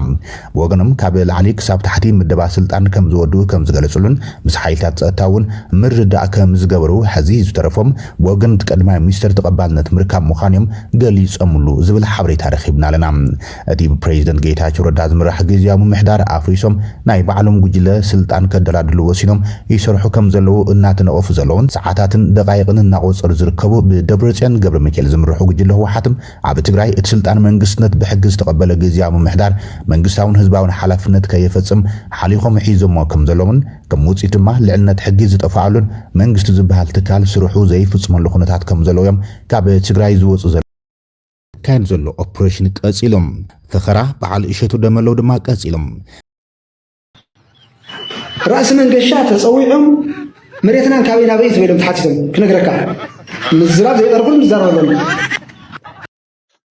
ብወገኖም ካብ ላዕሊ ክሳብ ታሕቲ ምደባ ስልጣን ከም ዝወዱ ከም ዝገለፅሉን ምስ ሓይልታት ፀጥታ እውን ምርዳእ ከም ዝገበሩ ሕዚ ዝተረፎም ብወገን እቲ ቀዳማይ ሚኒስትር ተቐባልነት ምርካብ ምዃን እዮም ገሊፆምሉ ዝብል ሓበሬታ ረኺብና ኣለና። እቲ ብፕሬዚደንት ጌታቸው ረዳ ዝምራሕ ግዝያዊ ምምሕዳር ኣፍሪሶም ናይ ባዕሎም ጉጅለ ስልጣን ከደላድሉ ወሲኖም ይሰርሑ ከም ዘለዉ እናተነቐፉ ዘለውን ሰዓታትን ደቃይቕን እናቆፀሩ ዝርከቡ ብደብረፅዮን ገብረሚካኤል ዝምርሑ ጉጅለ ህወሓትም ኣብ ትግራይ እቲ ስልጣን መንግስትነት ብሕጊ ዝተቐበለ ግዝያዊ ምምሕዳር መንግስታውን ህዝባውን ሓላፍነት ከየፈፅም ሓሊኾም ሒዞሞ ከም ዘለውን ከም ውፅኢት ድማ ልዕልነት ሕጊ ዝጠፍኣሉን መንግስቲ ዝበሃል ትካል ስርሑ ዘይፍፅመሉ ኩነታት ከም ዘለዉ እዮም ካብ ትግራይ ዝወፁ ዘለዉ። ካየድ ዘሎ ኦፕሬሽን ቀፂሎም ፈኸራ በዓል እሸቱ ደመለው ድማ ቀፂሎም። ራእሲ መንገሻ ተፀዊዖም መሬትና ካበይ ናበይ ተበይሎም ተሓቲቶም ክነግረካ ምዝራብ ዘይጠርፉን ምዛረብ ኣለና።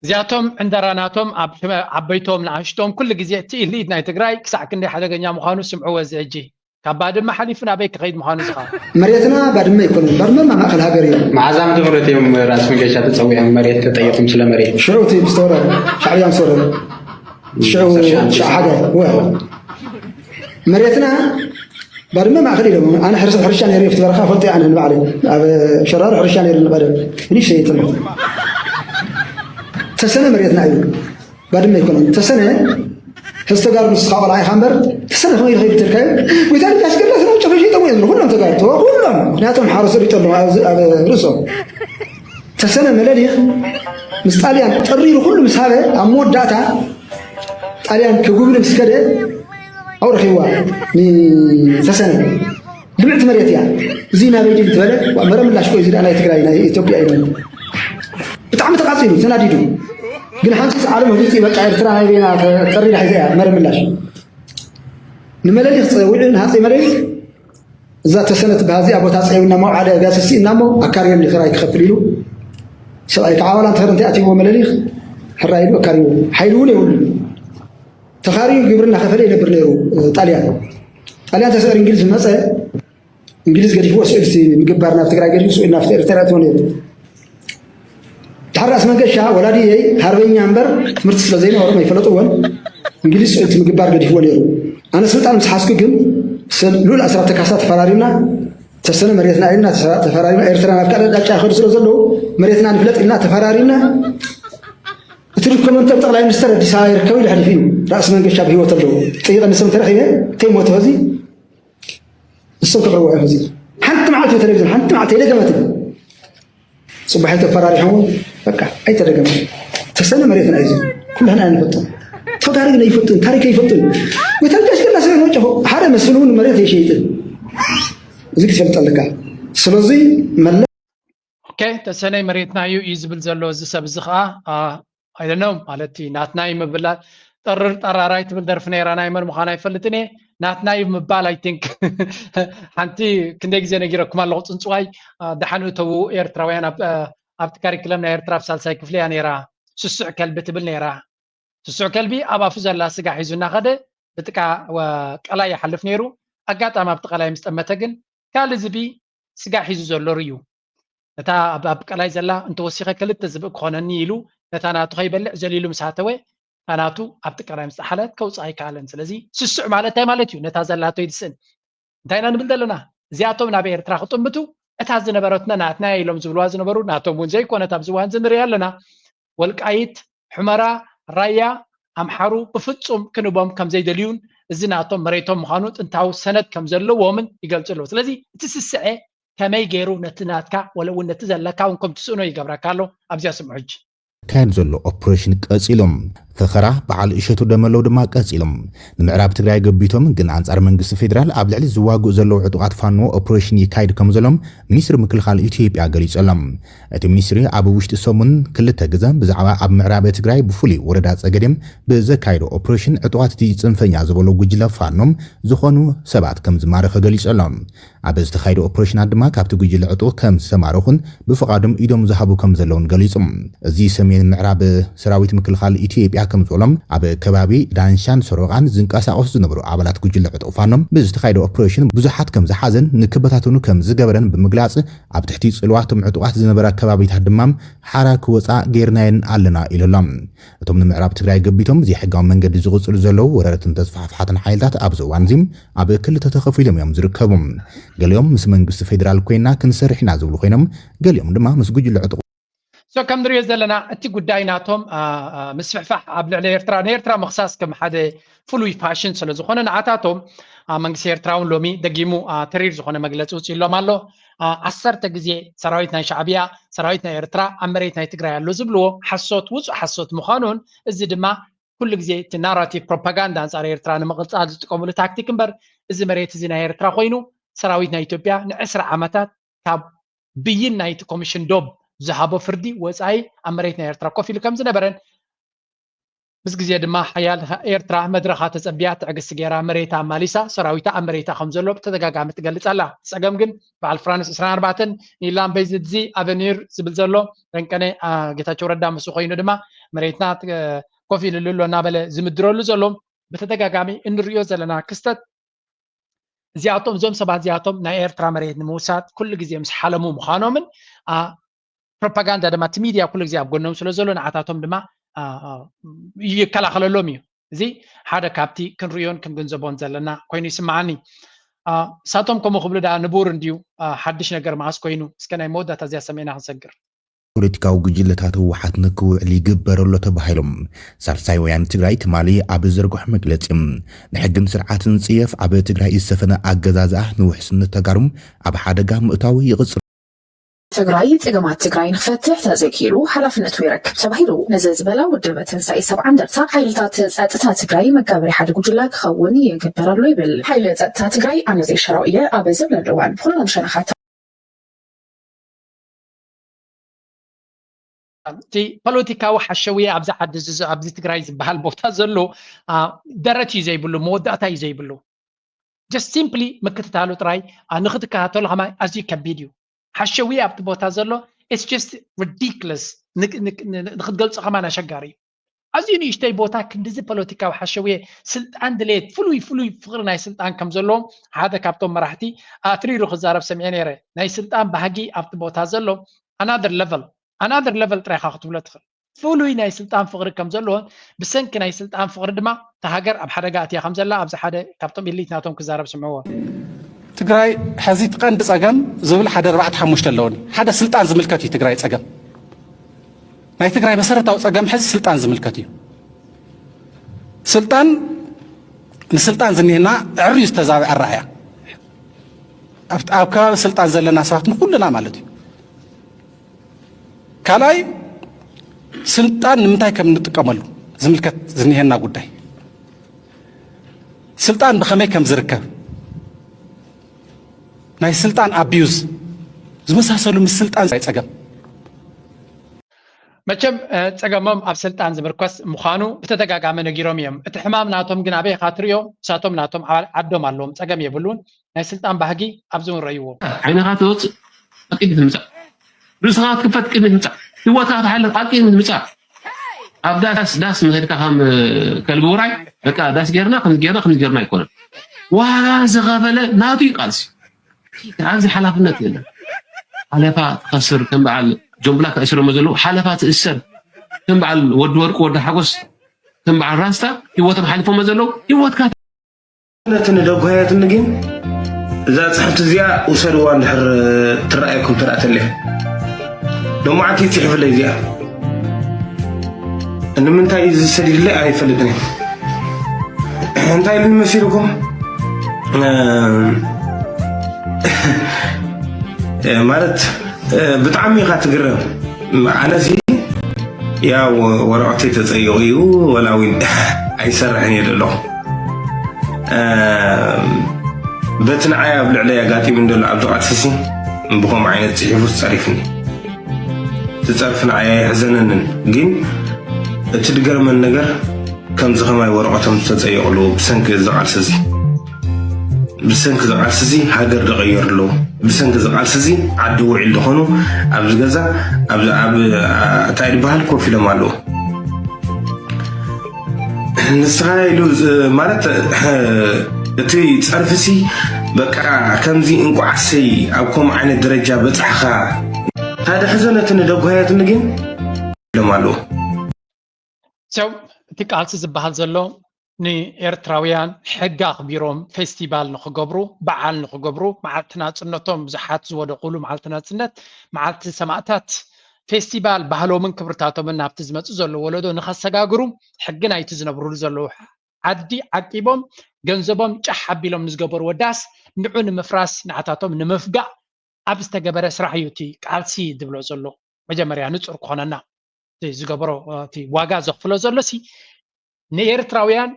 እዚኣቶም ዕንደራ ናቶም ኣብ ሽመ ዓበይቶም ንኣሽቶም ኩሉ ግዜ እቲ ኢሊት ናይ ትግራይ ክሳዕ ክንደይ ሓደገኛ ምዃኑ ስምዕዎ እዚ ሕጂ ካብ ባድመ ሓሊፉ ናበይ ክኸይድ ምዃኑ ዝኻ መሬትና ባድመ ኣይኮነን። ባድመ ማእኸል ሃገር እዩ። መዓዛም ትምህርት እዮም ራእሲ መንገሻ ተፀዊዖም መሬት ተጠይቆም ስለ መሬት ሽዑ እቲ ምስ ተወረ ሻዕብያ ምስ ወረደ ሽዑ ሽዓ ሓደ ወ መሬትና ባድመ ማእኸል ኢሎም ኣነ ሕርሻ ነይሩ ኣብቲ በረኻ ፈልጦ ኣነ ንባዕለ ኣብ ሸራሮ ሕርሻ ነይሩ ንቐደም ፍሊሽ ሸይጥሎ ተሰነ መሬትና እዩ። ባድመ ኣይኮነን ተሰነ ህዝተጋሩ ንስኻ ቆልዓ ኢኻ እምበር ተሰነ ከመይ ኢልካ ይብትልካዮ? ጎይታ ልዳሽ ገላ ስለ ጨፈ ሸይጠሞ እዮም ኩሎም ተጋሩ ኩሎም ምክንያቶም ሓረሰ ሪጠሎ ኣብ ርእሶም ተሰነ መለሊኽ ምስ ጣልያን ጠሪሩ ኩሉ ምስ ሃበ ኣብ መወዳእታ ጣልያን ከጉብኒ ምስ ከደ ኣብኡ ረኺብዋ ንተሰነ ልምዕቲ መሬት እያ። እዚ ናበይ ድዩ ዝበለ መረምላሽ ኮ እዚ ናይ ትግራይ ናይ ኢትዮጵያ እዩ። ብጣዕሚ ተቃፂሉ ተናዲዱ ግን ሓንፂ ዓለም ህብቲ በቃ ኤርትራ ናይ ቤና ተሪዳ ሒዛ እያ መረምላሽ ንመለሊኽ ፀዊዑ ንሃፀይ መለሊኽ እዛ ተሰነት በሃዚኣ ቦታ ፀይውና መውዓለ ጋሰሲ እናሞ ኣካርዮን ክራይ ክኸፍል ኢሉ ሰብኣይ ከዓ ዋላ እንተኸደ እንታይ ኣትይዎ መለሊኽ ሕራ ኢሉ ኣካርዩ ሓይሉ እውን የብሉ ተኻርዩ ግብሪ እናኸፈለ ይነብር ነይሩ ጣልያን ጣልያን ተሰር እንግሊዝ ዝመፀ እንግሊዝ ገዲፍዎ ስዑል ምግባር ናብ ትግራይ ገዲፉ ስዑል ናብ ኤርትራ ትሆን ነይሩ ድሓር ራእሲ መንገሻ ወላዲየይ ሃርበኛ እምበር ትምህርቲ ስለ ዘይነበሮም ኣይፈለጥዎን እንግሊዝ ስዑል ምግባር ገዲፍዎ ነይሩ ኣነ ስልጣን ምስ ሓዝኩ ግን ልኡል ኣስራት ተካሳ ተፈራሪምና ተሰነ መሬትና ኢልና ተፈራሪምና ኤርትራ ናብ ካልእ ዳጫ ይኸዱ ስለ ዘለዉ መሬትና ንፍለጥ ኢልና ተፈራሪምና እቲ ዶክመንት ኣብ ጠቕላይ ሚኒስተር ኣዲስ ኣበባ ይርከብ ኢሉ ሕሊፉ እዩ ራእሲ መንገሻ ብህይወት ኣለዉ ጠይቐ ንሰም ተረኺበ ተይሞተ እዚ ንሶም ከቕርብዎ እዮም እዚ ሓንቲ መዓልቲ ብቴሌቪዝን ሓንቲ መዓልቲ ኣይደገመትን ፅቡሓይ ተፈራሪሖም እውን በቃ ኣይተደገመ ተሰነ መሬትና እዩ ኩላህና ኣይንፈልጦም ተጋሪ ግን ኣይፈልጡን ታሪክ ኣይፈልጡን ወይታደሽ ገና ስለ ወጨፎ ሓደ መስል እውን መሬት ኣይሸይጥን እዚ ክትፈልጥ ኣለካ ስለዚ መለ ኦኬ ተሰነይ መሬትና እዩ እዩ ዝብል ዘሎ እዚ ሰብ እዚ ከዓ ኣይደነው ማለት ናትና እዩ ምብላል ጠርር ጠራራይ ትብል ደርፊ ነይራ ናይ መን ምዃን ኣይፈልጥን እየ ናትና እዩ ምባል ኣይ ቲንክ ሓንቲ ክንደይ ግዜ ነጊረኩም ኣለኹ ፅንፅዋይ ደሓን እተዉ ኤርትራውያን ኣብቲ ካሪክለም ናይ ኤርትራ ኣብ ሳልሳይ ክፍሊ እያ ነይራ ስሱዕ ከልቢ ትብል ነይራ ስሱዕ ከልቢ ኣብ ኣፉ ዘላ ስጋ ሒዙ እናኸደ ብጥቃ ቀላይ ይሓልፍ ነይሩ ኣጋጣሚ ኣብቲ ቀላይ ምስ ጠመተ ግን ካልእ ዝቢ ስጋ ሒዙ ዘሎ ርዩ ነታ ኣብ ቀላይ ዘላ እንተወሲኸ ክልተ ዝብኢ ክኾነኒ ኢሉ ነታ ናቱ ከይበልዕ ዘሊሉ ምስ ሃተወ እታ ናቱ ኣብቲ ቀላይ ምስ ጠሓለት ከውፅኣ ኣይከኣለን። ስለዚ ስሱዕ ማለት እንታይ ማለት እዩ? ነታ ዘላቶ ይድስን። እንታይ ኢና ንብል ዘለና? እዚኣቶም ናብ ኤርትራ ክጥምቱ እታ ዝነበረትና ናትና ኢሎም ዝብልዋ ዝነበሩ ናቶም እውን ዘይኮነት ኣብዚ እዋን እዚ ንሪኣ ኣለና። ወልቃይት፣ ሑመራ፣ ራያ፣ ኣምሓሩ ብፍፁም ክንቦም ከም ዘይደልዩን እዚ ናቶም መሬቶም ምዃኑ ጥንታዊ ሰነድ ከም ዘለዎምን ይገልፁ ኣለዉ። ስለዚ እቲ ስስዐ ከመይ ገይሩ ነቲ ናትካ ወለ እውን ነቲ ዘለካ እውን ከም ትስእኖ ይገብረካ ኣሎ ኣብዚኣ ስምዑ ሕጂ ካየድ ዘሎ ኦፕሬሽን ቀፂሎም ፈኸራ በዓል እሸቱ ደመለው ድማ ቀፂሎም ንምዕራብ ትግራይ ገቢቶም ግን ኣንፃር መንግስቲ ፌዴራል ኣብ ልዕሊ ዝዋግኡ ዘለዉ ዕጡቓት ፋኖ ኦፕሬሽን ይካይድ ከም ዘሎም ሚኒስትሪ ምክልኻል ኢትዮጵያ ገሊፁ ኣሎ እቲ ሚኒስትሪ ኣብ ውሽጢ ሰሙን ክልተ ግዘ ብዛዕባ ኣብ ምዕራብ ትግራይ ብፍሉይ ወረዳ ፀገዴም ብዘካየዶ ኦፕሬሽን ዕጡቓት እቲ ፅንፈኛ ዝበሎ ጉጅለ ፋኖ ዝኾኑ ሰባት ከም ዝማረኸ ገሊፁ ኣሎ ኣብ ዝተኻየደ ኦፕሬሽናት ድማ ካብቲ ጉጅለ ዕጡቕ ከም ዝተማረኹን ብፍቓዶም ኢዶም ዝሃቡ ከም ዘለውን ገሊጹ። እዚ ሰሜን ምዕራብ ሰራዊት ምክልኻል ኢትዮጵያ ከም ዝበሎም ኣብ ከባቢ ዳንሻን ሰሮቓን ዝንቀሳቐሱ ዝነበሩ ኣባላት ጉጅለ ዕጡቕ ፋኖ ብዝተኻየደ ኦፕሬሽን ብዙሓት ከም ዝሓዘን ንክበታተኑ ከም ዝገበረን ብምግላጽ ኣብ ትሕቲ ጽልዋቶም ዕጡቓት ዝነበራ ከባቢታት ድማ ሓራ ክወጻ ገይርናየን ኣለና ኢሉ ኣሎ። እቶም ንምዕራብ ትግራይ ገቢቶም ዘይሕጋዊ መንገዲ ዝቕፅሉ ዘለዉ ወረርትን ተስፋሕፋሕትን ሓይልታት ኣብዚ እዋን እዚ ኣብ ክልተ ተኸፊሎም እዮም ዝርከቡ። ገሊኦም ምስ መንግስቲ ፌዴራል ኮይና ክንሰርሕ ኢና ዝብሉ ኮይኖም ገሊኦም ድማ ምስ ጉጅለ ዕጡቕ so ከም ንሪኦ ዘለና እቲ ጉዳይ ናቶም ምስፍሕፋሕ ኣብ ልዕሊ ኤርትራ ንኤርትራ ምኽሳስ ከም ሓደ ፍሉይ ፋሽን ስለ ዝኾነ ንዓታቶም መንግስቲ ኤርትራ እውን ሎሚ ደጊሙ ተሪር ዝኾነ መግለፂ ውፅኢሎም ኣሎ። ዓሰርተ ግዜ ሰራዊት ናይ ሻዕብያ ሰራዊት ናይ ኤርትራ ኣብ መሬት ናይ ትግራይ ኣሎ ዝብልዎ ሓሶት ውፁእ ሓሶት ምዃኑን እዚ ድማ ኩሉ ግዜ እቲ ናራቲቭ ፕሮፓጋንዳ ኣንፃር ኤርትራ ንምቕፃል ዝጥቀምሉ ታክቲክ እምበር እዚ መሬት እዚ ናይ ኤርትራ ኮይኑ ሰራዊት ናይ ኢትዮጵያ ንዕስራ ዓመታት ካብ ብይን ናይቲ ኮሚሽን ዶብ ዝሃቦ ፍርዲ ወፃኢ ኣብ መሬት ናይ ኤርትራ ኮፍ ኢሉ ከም ዝነበረን ምስ ግዜ ድማ ሓያል ኤርትራ መድረኻ ተፀቢያ ትዕግስቲ ገይራ መሬታ ኣማሊሳ ሰራዊታ ኣብ መሬታ ከም ዘሎ ብተደጋጋሚ ትገልፅ ኣላ። ፀገም ግን በዓል ፍራንስ ዕስራን ኣርባዕተን ኒላምበይ ዝድዚ ኣቨኒር ዝብል ዘሎ ረንቀነ ጌታቸው ረዳ ምስ ኮይኑ ድማ መሬትና ኮፍ ኢልሉ ኣሎ እናበለ ዝምድረሉ ዘሎ ብተደጋጋሚ እንሪኦ ዘለና ክስተት እዚኣቶም እዞም ሰባት እዚኣቶም ናይ ኤርትራ መሬት ንምውሳድ ኩሉ ግዜ ምስ ሓለሙ ምዃኖምን ፕሮፓጋንዳ ድማ እቲ ሚድያ ኩሉ ግዜ ኣብ ጎኖም ስለ ዘሎ ንዓታቶም ድማ ይከላኸለሎም እዩ። እዚ ሓደ ካብቲ ክንርእዮን ክንግንዘቦን ዘለና ኮይኑ ይስምዓኒ። ሳቶም ከምኡ ክብሉ ደኣ ንቡር እንድዩ። ሓድሽ ነገር መዓስ ኮይኑ? እስከ ናይ መወዳእታ እዚኣ ሰሚዕና ክንሰግር። ፖለቲካዊ ጉጅለታት ህወሓት ንክውዕል ይግበር ኣሎ ተባሂሎም ሳልሳይ ወያነ ትግራይ ትማሊ ኣብ ዘርግሖ መግለፂ፣ ንሕግን ስርዓትን ዝፅየፍ ኣብ ትግራይ ዝሰፈነ ኣገዛዝኣ ንውሕስነት ተጋሩ ኣብ ሓደጋ ምእታዊ ይቕፅል። ትግራይ ፀገማት ትግራይ ንክፈትሕ ተዘይክኢሉ ሓላፍነቱ ይረክብ ተባሂሉ። ነዚ ዝበላ ውድብ ትንሳኤ ሰብዓ እንደርታ ሓይልታት ፀጥታ ትግራይ መጋበሪ ሓደ ጉጅለ ክኸውን ይግበር ኣሎ ይብል። ሓይሊ ፀጥታ ትግራይ ኣነ ዘይሸራው እየ ኣብ ዝብለሉ እዋን ብኩሎም ሸነኻት እቲ ፖለቲካዊ ሓሸውየ ኣብዚ ዓዲ እዚ ኣብዚ ትግራይ ዝበሃል ቦታ ዘሎ ደረት እዩ ዘይብሉ፣ መወዳእታ እዩ ዘይብሉ። Just simply ምክትታሉ ጥራይ ንክትከታተሎ ከማይ ኣዝዩ ከቢድ እዩ። ሓሸውየ ኣብቲ ቦታ ዘሎ it's just ridiculous። ንክትገልፆ ከማን ኣሸጋሪ እዩ። ኣዝዩ ንእሽተይ ቦታ ክንድዚ ፖለቲካዊ ሓሸውየ ስልጣን ድሌት ፍሉይ ፍሉይ ፍቕሪ ናይ ስልጣን ከም ዘለዎም ሓደ ካብቶም መራሕቲ ኣትሪሩ ክዛረብ ሰሚዐ ነይረ። ናይ ስልጣን ባህጊ ኣብቲ ቦታ ዘሎ another level another level ጥራይ ኢኻ ክትብሎ ትኽእል። ፍሉይ ናይ ስልጣን ፍቕሪ ከም ዘለዎን ብሰንኪ ናይ ስልጣን ፍቕሪ ድማ እታ ሃገር ኣብ ሓደጋ ኣትያ ከም ዘላ ኣብዚ ሓደ ካብቶም ኢሊት ናቶም ክዛረብ ስምዕዎ። ትግራይ ሕዚ እቲ ቀንዲ ፀገም ዝብል ሓደ ኣርባዕተ ሓሙሽተ ኣለውኒ። ሓደ ስልጣን ዝምልከት እዩ ትግራይ ፀገም። ናይ ትግራይ መሰረታዊ ፀገም ሕዚ ስልጣን ዝምልከት እዩ። ስልጣን ንስልጣን ዝኒህና ዕርዩ ዝተዛበዐ ኣረኣእያ ኣብ ከባቢ ስልጣን ዘለና ሰባት ንኩልና ማለት እዩ። ካልኣይ ስልጣን ንምንታይ ከም እንጥቀመሉ ዝምልከት ዝኒሀና ጉዳይ፣ ስልጣን ብኸመይ ከም ዝርከብ፣ ናይ ስልጣን ኣቢዩዝ ዝመሳሰሉ ምስ ስልጣን ፀገም። መቸም ፀገሞም ኣብ ስልጣን ዝምርኮስ ምዃኑ ብተደጋጋሚ ነጊሮም እዮም። እቲ ሕማም ናቶም ግን ኣበይ ኢኻ ትሪኦ? ንሳቶም ናቶም ዓዶም ኣለዎም፣ ፀገም የብሉን። ናይ ስልጣን ባህጊ ኣብዚ እውን ረእይዎ። ዓይንኻ ትወፅእ ኣብ ቅድሚት ምፃእ፣ ርእስኻ ክትክፈት ቅድሚት ምፃእ፣ ህይወትካ ክትሓልፍ ኣብ ቅድሚት ምፃእ። ኣብ ዳስ ዳስ ምኸድካ ከም ከልቢ ውራይ በቃ ዳስ ጌርና ከምዚ ጌርና ከምዚ ጌርና ኣይኮነን። ዋጋ ዝኸፈለ ናቱ እዩ ቃልሲ። ኣብዚ ሓላፍነት የለን። ሓለፋ ትኸስር ከም በዓል ጆምብላ ተኣሲሮሞ ዘለዉ ሓለፋ ትእሰር ከም በዓል ወዲ ወርቁ ወዲ ሓጎስ ከም በዓል ራስታ ህይወቶም ሓሊፎሞ ዘለዉ ህይወትካ ነቲ ንደጓየትኒ ግን እዛ ፅሕፍቲ እዚኣ ውሰድዋ እንድሕር ትረኣየኩም ትረኣተለይ ሎማዓንቲ ይፅሕፍለይ እዚኣ ንምንታይ እዩ ዝሰዲድለይ ኣይፈልጥን እየ እንታይ ኢሉኒ መሲልኩም ማለት ብጣዕሚ ኢኻ ትግረም ኣነሲ ያው ወረቐተይ ተፀይቑ እዩ ወላ እውን ኣይሰርሕን እየ ዘለኹ በቲ ንዓይ ኣብ ልዕለይ ኣጋጢሙ እንደሎ ኣብዚ ቃልሲሲ ብኸምኡ ዓይነት ፅሒፉ ዝፀሪፍኒ እቲ ፀርፊ ንዓይ ኣይሕዘነንን ግን እቲ ድገርመን ነገር ከምዚ ከማይ ወረቐቶም ዝተፀየቑ ኣለዉ ብሰንኪ እዚ ቃልሲ እዚ ብሰንኪ እዚ ቃልሲ እዚ ሃገር ዝቐየሩ ኣለዉ ብሰንኪ እዚ ቃልሲ እዚ ዓዲ ውዒል ዝኾኑ ኣብዚ ገዛ ኣብዚ ኣብ እንታይ ዝበሃል ኮፍ ኢሎም ኣለዉ ንስኻ ኢሉ ማለት እቲ ፀርፊ ሲ በቃ ከምዚ እንቋዓሰይ ኣብ ከምኡ ዓይነት ደረጃ በፃሕኻ ታደ ሕዘነትኒ ደጓየትኒ ግን ኢሎም ኣለዉ ሰው እቲ ቃልሲ ዝበሃል ዘሎ ንኤርትራውያን ሕጊ ኣኽቢሮም ፌስቲቫል ንኽገብሩ በዓል ንኽገብሩ መዓልቲ ናፅነቶም ብዙሓት ዝወደቑሉ መዓልቲ ናፅነት መዓልቲ ሰማእታት ፌስቲቫል ባህሎምን ክብርታቶምን ናብቲ ዝመፅእ ዘሎ ወለዶ ንኸሰጋግሩ ሕጊ ናይቲ ዝነብሩሉ ዘለዉ ዓዲ ዓቂቦም ገንዘቦም ጫሕ ኣቢሎም ንዝገበርዎ ዳስ ንዑ ንምፍራስ ንዓታቶም ንምፍጋእ ኣብ ዝተገበረ ስራሕ እዩ እቲ ቃልሲ ዝብሎ ዘሎ መጀመርያ ንፁር ክኾነና ዝገበሮ ዋጋ ዘኽፍሎ ዘሎ ሲ ንኤርትራውያን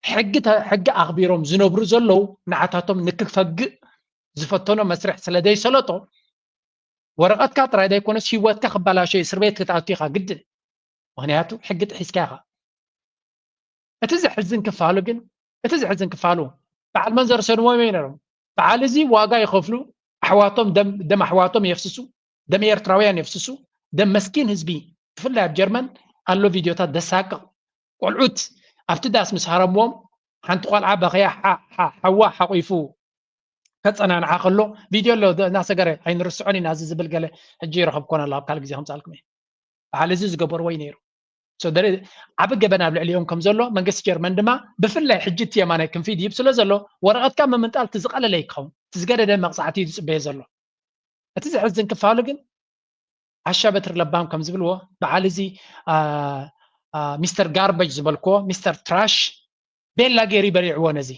ሕጊ ኣኽቢሮም ዝነብሩ ዘለዉ ንዓታቶም ንክፈግእ ዝፈተኖ መስርሕ ስለ ዘይሰለጦ ወረቐትካ ጥራይ ዘይኮነስ ህይወትካ ክበላሾ እስር ቤት ክትኣቱ ኢኻ ግድን ምክንያቱ ሕጊ ጥሒስካ ኢኻ እቲ ዘሕዝን ክፋሉ ግን እቲ ዘሕዝን ክፋሉ በዓል መንዘር ሰድዎም እዮም ነሮም በዓል እዚ ዋጋ ይኸፍሉ ኣሕዋቶም ደም ኣሕዋቶም የፍስሱ ደም ኤርትራውያን የፍስሱ ደም መስኪን ህዝቢ ብፍላይ ኣብ ጀርመን ኣሎ ቪድዮታት ደሳቅቕ ቆልዑት ኣብቲ ዳስ ምስ ሃረምዎም ሓንቲ ቆልዓ በኸያ ሓዋ ሓቂፉ ከፀናንዓ ከሎ ቪድዮ ኣሎ እናሰገረ ኣይንርስዖን ኢና እዚ ዝብል ገለ ሕጂ ይረኸብኮን ኣሎ ኣብ ካልእ ግዜ ከምፃልኩም እየ በዓል እዚ ዝገበርዎ እዩ ነይሩ ዓቢ ገበን ኣብ ልዕሊኦም ከም ዘሎ መንግስቲ ጀርመን ድማ ብፍላይ ሕጂ እቲ የማናይ ክንፊ ድይብ ስለ ዘሎ ወረቐትካ ምምንጣል እቲ ዝቐለለ ይከውን እቲ ዝገደደ መቕፃዕቲ እዩ ዝፅበየ ዘሎ። እቲ ዘሕዝን ክፋሉ ግን ዓሻ በትሪ ለባም ከም ዝብልዎ በዓል እዚ ሚስተር ጋርበጅ ዝበልክዎ ሚስተር ትራሽ ቤላ ገይሩ ይበሊዕዎ ነዚ።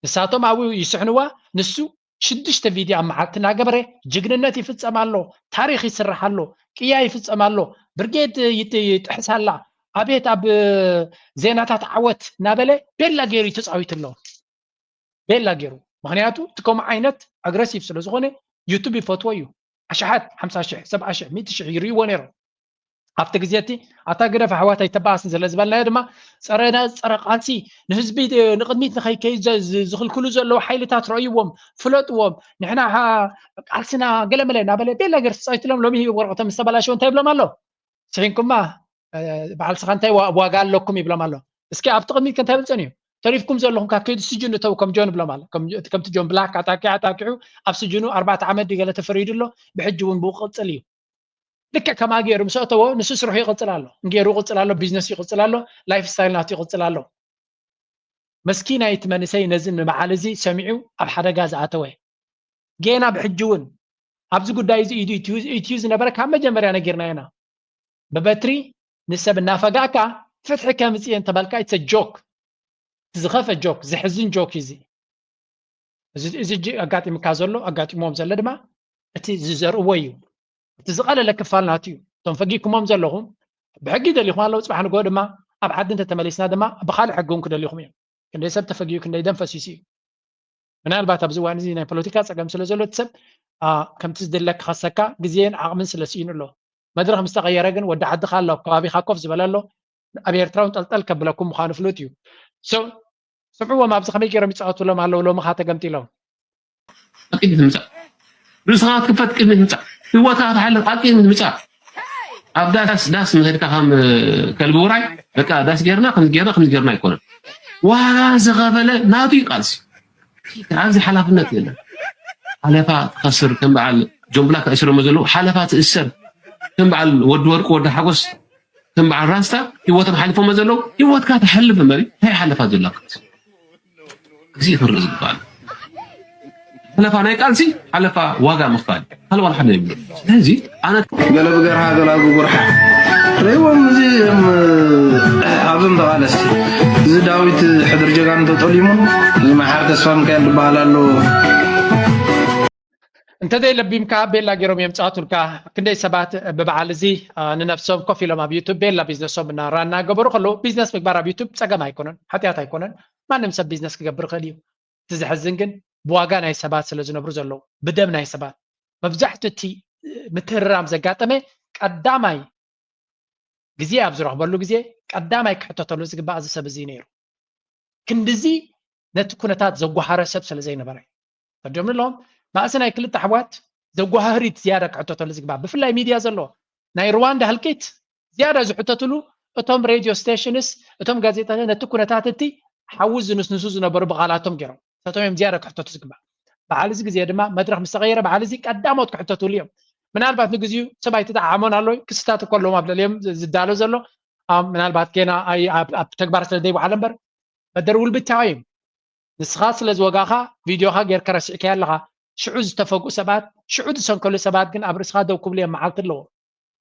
ንሳቶም ኣብኡ ይስሕንዋ፣ ንሱ ሽዱሽተ ቪድዮ ኣብ መዓልቲ እናገበረ ጅግንነት ይፍጸም ኣሎ፣ ታሪኽ ይስራሕ ኣሎ፣ ቅያ ይፍጸም ኣሎ፣ ብርጌድ ይጥሕስ ኣላ፣ ኣቤት ኣብ ዜናታት ዓወት እናበለ ቤላ ገይሩ እዩ ተፃዊቱ ኣሎ። ቤላ ገይሩ። ምክንያቱ እቲ ከምኡ ዓይነት ኣግረሲቭ ስለ ዝኾነ ዩቱብ ይፈትዎ እዩ። ኣሽሓት ሓምሳ ሽሕ፣ ሰብዓ ሽሕ፣ ሚእቲ ሽሕ ይርእይዎ ነይሮም። ኣብቲ ግዜ እቲ ኣታ ግደፍ ኣሕዋት ኣይተባኣስን ስለ ዝበልናዮ ድማ ጸረ ጸረ ቃልሲ ንህዝቢ ንቅድሚት ንኸይከይድ ዝኽልክሉ ዘለዉ ሓይልታት ረእይዎም ፍለጥዎም ንሕና ቃልስና ገለመለ እናበለ ቤላ ገር ተፃይትሎም ሎሚ ወረቀቶም ዝተበላሸው እንታይ ይብሎም ኣሎ ስሒንኩማ በዓል ስኻ እንታይ ዋጋ ኣለኩም ይብሎም ኣሎ እስኪ ኣብቲ ቅድሚት እንታይ ብልፀን እዩ ተሪፍኩም ዘለኹም ካብ ከይዱ ስጅን እተው ከም ጆን ብሎም ኣሎ ከምቲ ጆን ብላክ ኣጣቂዑ ኣጣቂዑ ኣብ ስጅኑ ኣርባዕተ ዓመት ድገለ ተፈሪዱ ኣሎ ብሕጂ እውን ብኡ ክቅፅል እዩ ልክዕ ከማ ገይሩ ምስ ኣተዎ ንሱ ስርሑ ይቕፅል ኣሎ ንጌሩ ይቕፅል ኣሎ ቢዝነስ ይቕፅል ኣሎ ላይፍ ስታይል ናቱ ይቕፅል ኣሎ መስኪናይ እቲ መንእሰይ ነዚ ንበዓል እዚ ሰሚዑ ኣብ ሓደጋ ዝኣተወ ጌና ብሕጂ እውን ኣብዚ ጉዳይ እዚ ኢዱ ኢትዩ ዝነበረ ካብ መጀመርያ ነጊርና ኢና ብበትሪ ንሰብ እናፈጋእካ ፍትሒ ከምፅእ እንተበልካ it's a joke ዝኸፈ ጆክ ዘሕዝን ጆክ እዚ እዚ ኣጋጢምካ ዘሎ ኣጋጢሞም ዘሎ ድማ እቲ ዝዘርእዎ እዩ እቲ ዝቐለለ ክፋል ናቱ እዩ እቶም ፈጊኩሞም ዘለኹም ብሕጊ ደሊኹም ኣለዉ ፅባሕ ንግሆ ድማ ኣብ ዓዲ እንተተመሊስና ድማ ብካልእ ሕጊ እውን ክደሊኹም እዮም ክንደይ ሰብ ተፈጊዩ ክንደይ ደም ፈሲሱ እዩ ምናልባት ኣብዚ እዋን እዚ ናይ ፖለቲካ ፀገም ስለ ዘሎ እቲ ሰብ ከምቲ ዝድለ ክኸሰካ ግዜን ዓቕምን ስለ ስኢኑ ኣሎ መድረኽ ምስ ተቐየረ ግን ወዲ ዓድኻ ኣሎ ኣብ ከባቢኻ ኮፍ ዝበለ ኣሎ ኣብ ኤርትራ እውን ጠልጠል ከብለኩም ምዃኑ ፍሉጥ እዩ ስምዕዎም ኣብዚ ከመይ ገይሮም ይፃወቱሎም ኣለዉ ሎምኻ ተገምጢሎም ርእስኻ ክትክፈት ቅድሚት ምፃእ ህወትካ ክትሓልፍ ኣብ ቅድሚት ምፃእ ኣብ ዳስ ዳስ መሰድካ ከም ከልቢ ውራይ በቃ ዳስ ጌርና ከም ጌርና ከም ጌርና ኣይኮነን ዋጋ ዝኸፈለ ናቱ ይቃልሲ ኣብዚ ሓላፍነት የለን ሓለፋ ትኸስር ከም በዓል ጆምብላ ከእስሮሞ ዘለዉ ሓለፋ ትእሰር ከም በዓል ወዲ ወርቂ ወዲ ሓጎስ ከም በዓል ራስታ ህይወቶም ሓሊፎሞ ዘለዉ ህይወትካ ተሓልፍ እምበሪ እንታይ ሓለፋ ዘለካ እዚ ክርኢ ዝግባእ ሓለፋ ናይ ቃልሲ ሓለፋ ዋጋ ምኽፋል ካልእ ዋላ ሓደ የብሉ ስለዚ ኣነ ገለ ብገርሃ ገላ ብጉርሓ ርእዎም እዚ ኣብዞም ተቓለስቲ እዚ ዳዊት ሕድር ጀጋኑ ተጠሊሙ እዚ መሓር ተስፋ ሚካኤል ዝበሃል ኣሎ እንተዘይ ለቢምካ ቤላ ገይሮም እዮም ፃቱልካ ክንደይ ሰባት ብበዓል እዚ ንነብሶም ኮፍ ኢሎም ኣብ ዩቱብ ቤላ ቢዝነሶም እናራ እናገበሩ ከለዉ ቢዝነስ ምግባር ኣብ ዩቱብ ፀገም ኣይኮነን ሓጢኣት ኣይኮነን ማንም ሰብ ቢዝነስ ክገብር ይኽእል እዩ እቲ ዘሕዝን ግን ብዋጋ ናይ ሰባት ስለ ዝነብሩ ዘለዉ ብደም ናይ ሰባት መብዛሕትኡ እቲ ምትህርራም ዘጋጠመ ቀዳማይ ግዜ ኣብ ዝረኽበሉ ግዜ ቀዳማይ ክሕተተሉ ዝግባእ እዚ ሰብ እዚ ነይሩ ክንድዚ ነቲ ኩነታት ዘጓሃረ ሰብ ስለ ዘይነበረ ፈጆም ንለዎም ባእሲ ናይ ክልተ ኣሕዋት ዘጓሃህሪት ዝያዳ ክሕተተሉ ዝግባእ ብፍላይ ሚድያ ዘለዎ ናይ ሩዋንዳ ህልቂት ዝያዳ ዝሕተትሉ እቶም ሬድዮ ስቴሽንስ እቶም ጋዜጣ ነቲ ኩነታት እቲ ሓዊ ዝንስንሱ ዝነበሩ ብቓላቶም ገይሮም ሰቶም እዮም ዝያዳ ክሕተቱ ዝግባእ በዓል እዚ ግዜ ድማ መድረክ ምስ ተቐየረ በዓል እዚ ቀዳሞት ክሕተትሉ እዮም ምናልባት ንግዚኡ ሰብ ኣይተጠዓዓሞን ኣሎ ክስታት እኮ ኣለዎም ኣብ ልዕሊኦም ዝዳሎ ዘሎ ምናልባት ጌና ኣብ ተግባር ስለ ዘይወዓለ እምበር መደር ውልብታዊ እዩ ንስኻ ስለ ዝወጋኻ ቪድዮኻ ጌርካ ረሲዕካዮ ኣለኻ ሽዑ ዝተፈግኡ ሰባት ሽዑ ዝሰንከሉ ሰባት ግን ኣብ ርእስኻ ደው ክብሉ እዮም መዓልቲ ኣለዎ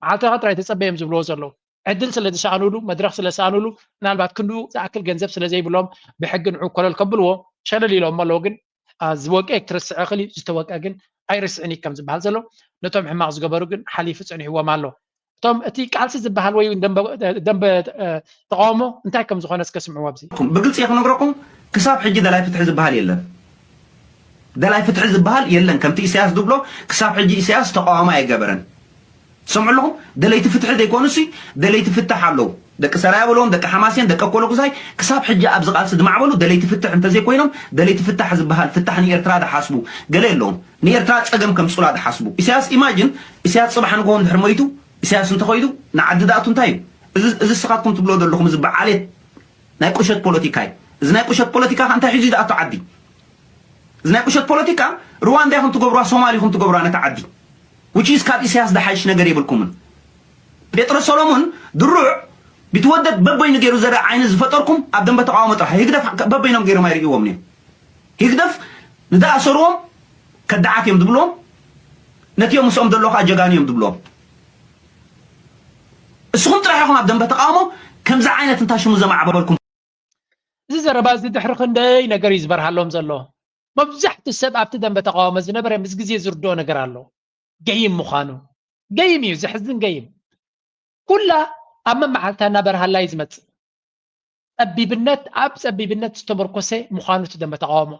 መዓልትኻ ጥራይ ተጸበዮም ዝብልዎ ዘለዉ ዕድል ስለ ዝሰኣኑሉ መድረኽ ስለ ዝሰኣኑሉ ምናልባት ክንድኡ ዝኣክል ገንዘብ ስለ ዘይብሎም ብሕጊ ንዑ ኮለል ከብልዎ ሸለል ኢሎሞ ኣለዉ ግን ዝወቀ ክትርስዕ እኽል እዩ ዝተወቀ ግን ኣይርስዕን እዩ ከም ዝበሃል ዘሎ ነቶም ሕማቕ ዝገበሩ ግን ሓሊፉ ጸኒሕዎም ኣሎ እቶም እቲ ቃልሲ ዝበሃል ወይ ደንበ ተቃውሞ እንታይ ከም ዝኾነ እስከ ስምዕዎ ኣብዚ ብግልፂ እየ ክነግረኩም ክሳብ ሕጂ ደላይ ፍትሒ ዝበሃል የለን ደላይ ፍትሒ ዝበሃል የለን ከምቲ ኢሳያስ ዝብሎ ክሳብ ሕጂ ኢሳያስ ተቃዋሚ ኣይገበረን ትሰምዑ ኣለኹም ደለይቲ ፍትሒ ዘይኮኑሲ ደለይቲ ፍታሕ ኣለዉ ደቂ ሰራያ በለዎም ደቂ ሓማሴን ደቂ ኮለጉዛይ ክሳብ ሕጂ ኣብዚ ቃልሲ ዝማዕበሉ ደለይቲ ፍትሕ እንተዘይኮይኖም ደለይቲ ፍታሕ ዝበሃል ፍታሕ ንኤርትራ ዝሓስቡ ገለ የለዎም ንኤርትራ ጸገም ከምጽኡላ ዝሓስቡ ኢሳያስ ኢማጅን ኢሳያስ ጽባሕ ንግሆ እንድሕር ሞይቱ ኢሳያስ እንተኸይዱ ንዓዲ ዝኣቱ እንታይ እዩ እዚ ስኻትኩም ትብሎ ዘለኹም እዚ በዓሌት ናይ ቁሸት ፖለቲካ እዩ እዚ ናይ ቁሸት ፖለቲካ እንታይ ሒዙ ዝኣቱ ዓዲ እዚ ናይ ቁሸት ፖለቲካ ሩዋንዳ ኢኹም ትገብሩዋ ሶማል ኢኹም ትገብሩዋ ነቲ ዓዲ which is ካብ ኢሳያስ ዝሓይሽ ነገር የብልኩምን ጴጥሮስ ሰሎሞን ድሩዕ ቢትወደድ በበይኑ ገይሩ ዘርኢ ዓይነት ዝፈጠርኩም ኣብ ደንበ ተቃውሞ ጥራሕ። ህግደፍ በበይኖም ገይሮም ኣይርእይዎም እዮም። ህግደፍ ንዝኣሰርዎም ከዳዓት እዮም ዝብልዎም፣ ነቲኦም ምስኦም ዘለዉ ከዓ ጀጋኑ እዮም ዝብልዎም። እስኹም ጥራሕ ኢኹም ኣብ ደንበ ተቃውሞ ከምዚ ዓይነት እንታ ሽሙ ዘማዕበልኩም። እዚ ዘረባ እዚ ድሕሪ ክንደይ ነገር እዩ ዝበርሃሎም ዘሎ። መብዛሕትኡ ሰብ ኣብቲ ደንበ ተቃውሞ ዝነበረ ምስ ግዜ ዝርድኦ ነገር ኣሎ። ገይም ምዃኑ ገይም እዩ፣ ዘሕዝን ገይም። ኩላ ኣብ መመዓልታ እናበርሃላ እዩ ዝመጽእ። ጸቢብነት ኣብ ጸቢብነት ዝተመርኮሰ ምዃኑ እቲ ደንበ ተቃውሞ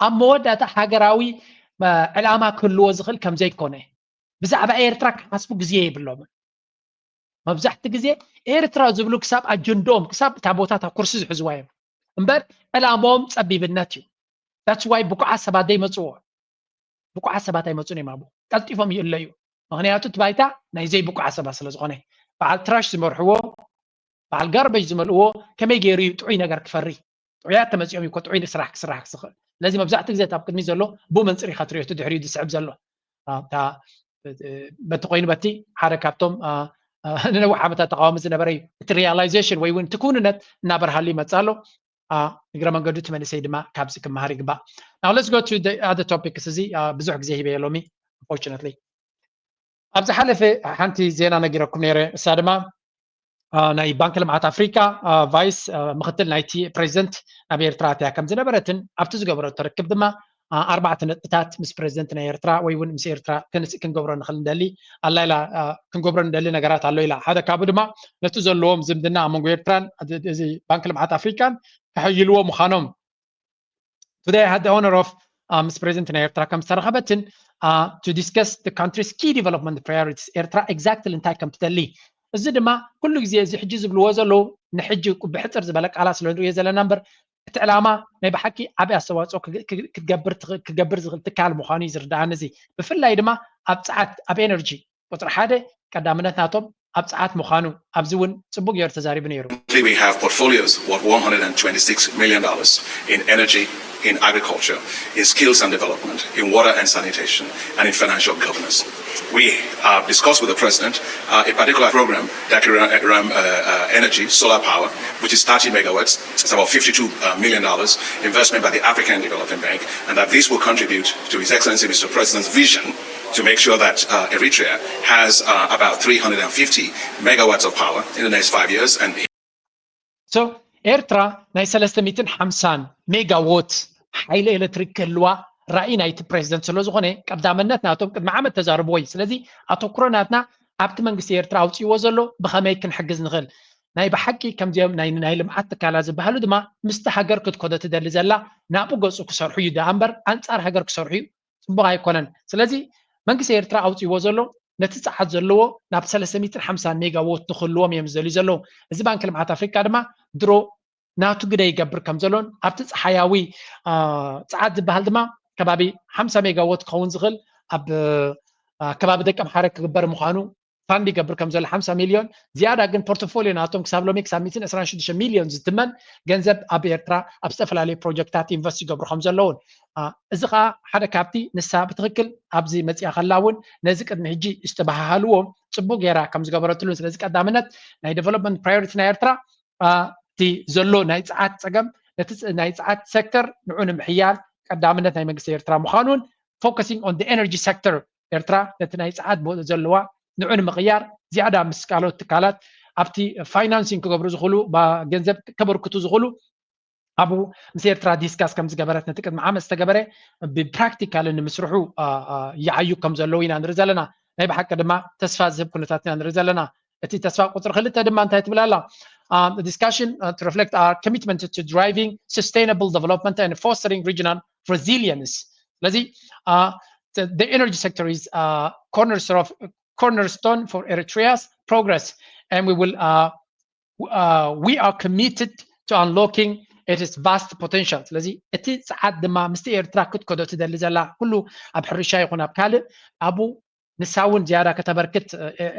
ኣብ መወዳእታ ሃገራዊ ዕላማ ክህልዎ ዝኽእል ከም ዘይኮነ ብዛዕባ ኤርትራ ክሓስቡ ግዜ የብሎምን። መብዛሕቲ ግዜ ኤርትራ ዝብሉ ክሳብ ኣጀንድኦም ክሳብ እታ ቦታ እታ ኩርሲ ዝሕዝዋ እዮም እምበር ዕላምኦም ጸቢብነት እዩ። That's why ብቁዓት ሰባት ዘይመጽዎ ብቁዓት ሰባት ኣይመጹን እዮም ኣብኡ ቀልጢፎም ይእለዩ። ምክንያቱ እቲ ባይታ ናይ ዘይብቁዓት ሰባት ስለ ዝኾነ በዓል ትራሽ ዝመርሕዎ በዓል ጋርበጅ ዝመልእዎ ከመይ ገይሩ እዩ ጥዑይ ነገር ክፈሪ? ጥዑያት ተመጺኦም እዩ እኮ ጥዑይ ስራሕ ክስራሕ ዝኽእል። ስለዚ መብዛሕትኡ ግዜ ኣብ ቅድሚት ዘሎ ብኡ መንጽር ኢኻ ትሪኦ፣ እቲ ድሕሪኡ ዝስዕብ ዘሎ። በቲ ኮይኑ በቲ ሓደ ካብቶም ንነዊሕ ዓመታት ተቃዋሚ ዝነበረ እዩ። እቲ realization ወይ እውን እቲ ክውንነት እናበርሃሉ ይመጽእ ኣሎ። እግረ መንገዱ እቲ መንእሰይ ድማ ካብዚ ክመሃር ይግባእ። Now let's go to the other topics። እዚ ብዙሕ ግዜ ሂበ ሎሚ unfortunately። ኣብ ዝሓለፈ ሓንቲ ዜና ነጊረኩም ነይረ፣ እሳ ድማ ናይ ባንኪ ልምዓት ኣፍሪካ ቫይስ ምክትል ናይቲ ፕሬዚደንት ናብ ኤርትራ ኣትያ ከም ዝነበረትን ኣብቲ ዝገበረቶ ርክብ ድማ ኣርባዕተ ነጥብታት ምስ ፕሬዚደንት ናይ ኤርትራ ወይ እውን ምስ ኤርትራ ክንስእ ክንገብሮ ንኽእል እንደሊ ኣላ ኢላ ክንገብሮ እንደሊ ነገራት ኣሎ ኢላ። ሓደ ካብኡ ድማ ነቲ ዘለዎም ዝምድና ኣብ መንጎ ኤርትራን እዚ ባንኪ ልምዓት ኣፍሪካን ከሐይልዎ ምዃኖም Today I had the honor of ምስ ፕሬዚደንት ናይ ኤርትራ ከም ዝተረኸበትን to discuss the country's key development priorities ኤርትራ exactly እንታይ ከም ትደሊ። እዚ ድማ ኩሉ ግዜ እዚ ሕጂ ዝብልዎ ዘለዉ ንሕጂ ብሕፅር ዝበለ ቃላት ስለ ንሪኦ ዘለና እምበር እቲ ዕላማ ናይ ብሓቂ ዓብዪ ኣስተዋፅኦ ክገብር ዝኽእል ትካል ምዃኑ እዩ ዝርድኣኒ። እዚ ብፍላይ ድማ ኣብ ፀዓት ኣብ ኤነርጂ ቁፅሪ ሓደ ቀዳምነት ናቶም ኣብ ፀዓት ምዃኑ ኣብዚ እውን ፅቡቅ ገይሩ ተዛሪቡ ነይሩ። We have portfolios worth one hundred and twenty-six million dollars in energy, in agriculture, in skills and development, in water and sanitation, and in financial governance. We uh, discussed with the president uh, a particular program that can run, run uh, uh, energy, solar power, which is thirty megawatts. It's about fifty-two million dollars investment by the African Development Bank, and that this will contribute to His Excellency Mister President's vision to make sure that uh, Eritrea has uh, about three hundred and fifty megawatts of power in the next five years. And so ኤርትራ ናይ ሰለስተ ሚእትን ሓምሳን ሜጋዎት ሓይሊ ኤሌክትሪክ ክህልዋ ራእይ ናይቲ ፕሬዚደንት ስለ ዝኾነ ቀዳምነት ናቶም ቅድሚ ዓመት ተዛርብዎ እዩ። ስለዚ ኣተኩሮ ናትና ኣብቲ መንግስቲ ኤርትራ ኣውፅእዎ ዘሎ ብኸመይ ክንሕግዝ ንኽእል ናይ ብሓቂ ከምዚኦም ናይ ናይ ልምዓት ትካላት ዝበሃሉ ድማ ምስቲ ሃገር ክትከዶ ትደሊ ዘላ ናብኡ ገፁ ክሰርሑ እዩ ደኣ እምበር ኣንፃር ሃገር ክሰርሑ እዩ ፅቡቕ ኣይኮነን። ስለዚ መንግስቲ ኤርትራ ኣውፅእዎ ዘሎ ነቲ ፀዓት ዘለዎ ናብ ሰለስተ ሚእትን ሓምሳን ሜጋዎት ንክህልዎም እዮም ዝደልዩ ዘለዉ። እዚ ባንኪ ልምዓት ኣፍሪካ ድማ ድሮ ናቱ ግደ ይገብር ከም ዘሎን ኣብቲ ፀሓያዊ ፀዓት ዝበሃል ድማ ከባቢ ሓምሳ ሜጋዎት ክኸውን ዝኽእል ኣብ ከባቢ ደቀምሓረ ክግበር ምዃኑ ፋንድ ይገብር ከም ዘሎ ሓምሳ ሚልዮን ዝያዳ ግን ፖርትፎሊዮ ናቶም ክሳብ ሎሚ ክሳብ ሚእትን ዕስራን ሽዱሽተ ሚልዮን ዝትመን ገንዘብ ኣብ ኤርትራ ኣብ ዝተፈላለዩ ፕሮጀክታት ኢንቨስት ይገብሩ ከም ዘለውን እዚ ከዓ ሓደ ካብቲ ንሳ ብትክክል ኣብዚ መፅያ ከላ እውን ነዚ ቅድሚ ሕጂ ዝተባሃሃልዎ ፅቡቅ ገይራ ከም ዝገበረትሉን ስለዚ ቀዳምነት ናይ ዴቨሎፕመንት ፕራዮሪቲ ናይ ኤርትራ እቲ ዘሎ ናይ ፀዓት ፀገም ነቲ ናይ ፀዓት ሴክተር ንዑ ንምሕያል ቀዳምነት ናይ መንግስቲ ኤርትራ ምዃኑን focusing on the energy sector ኤርትራ ነቲ ናይ ፀዓት ዘለዋ ንዑ ንምቕያር ዝያዳ ምስ ካልኦት ትካላት ኣብቲ ፋይናንሲንግ ክገብሩ ዝኽእሉ ገንዘብ ከበርክቱ ዝኽእሉ ኣብኡ ምስ ኤርትራ ዲስካስ ከም ዝገበረት ነቲ ቅድሚ ዓመት ዝተገበረ ብፕራክቲካል ንምስርሑ ይዓዩ ከም ዘለዉ ኢና ንርኢ ዘለና። ናይ ብሓቂ ድማ ተስፋ ዝህብ ኩነታት ኢና ንርኢ ዘለና። እቲ ተስፋ ቁፅሪ ክልተ ድማ እንታይ ትብል ኣላ? Discussion to reflect our commitment to driving sustainable development and fostering regional resilience. ስለዚ the energy sector is cornerstone for Eritrea's progress and we will we are committed to unlocking its vast potential። ስለዚ እቲ ፀዓት ድማ ምስቲ ኤርትራ ክትከዶ ትደሊ ዘላ ኩሉ ኣብ ሕርሻ ይኹን ኣብ ካልእ ኣብኡ ንሳ እውን ዝያዳ ከተበርክት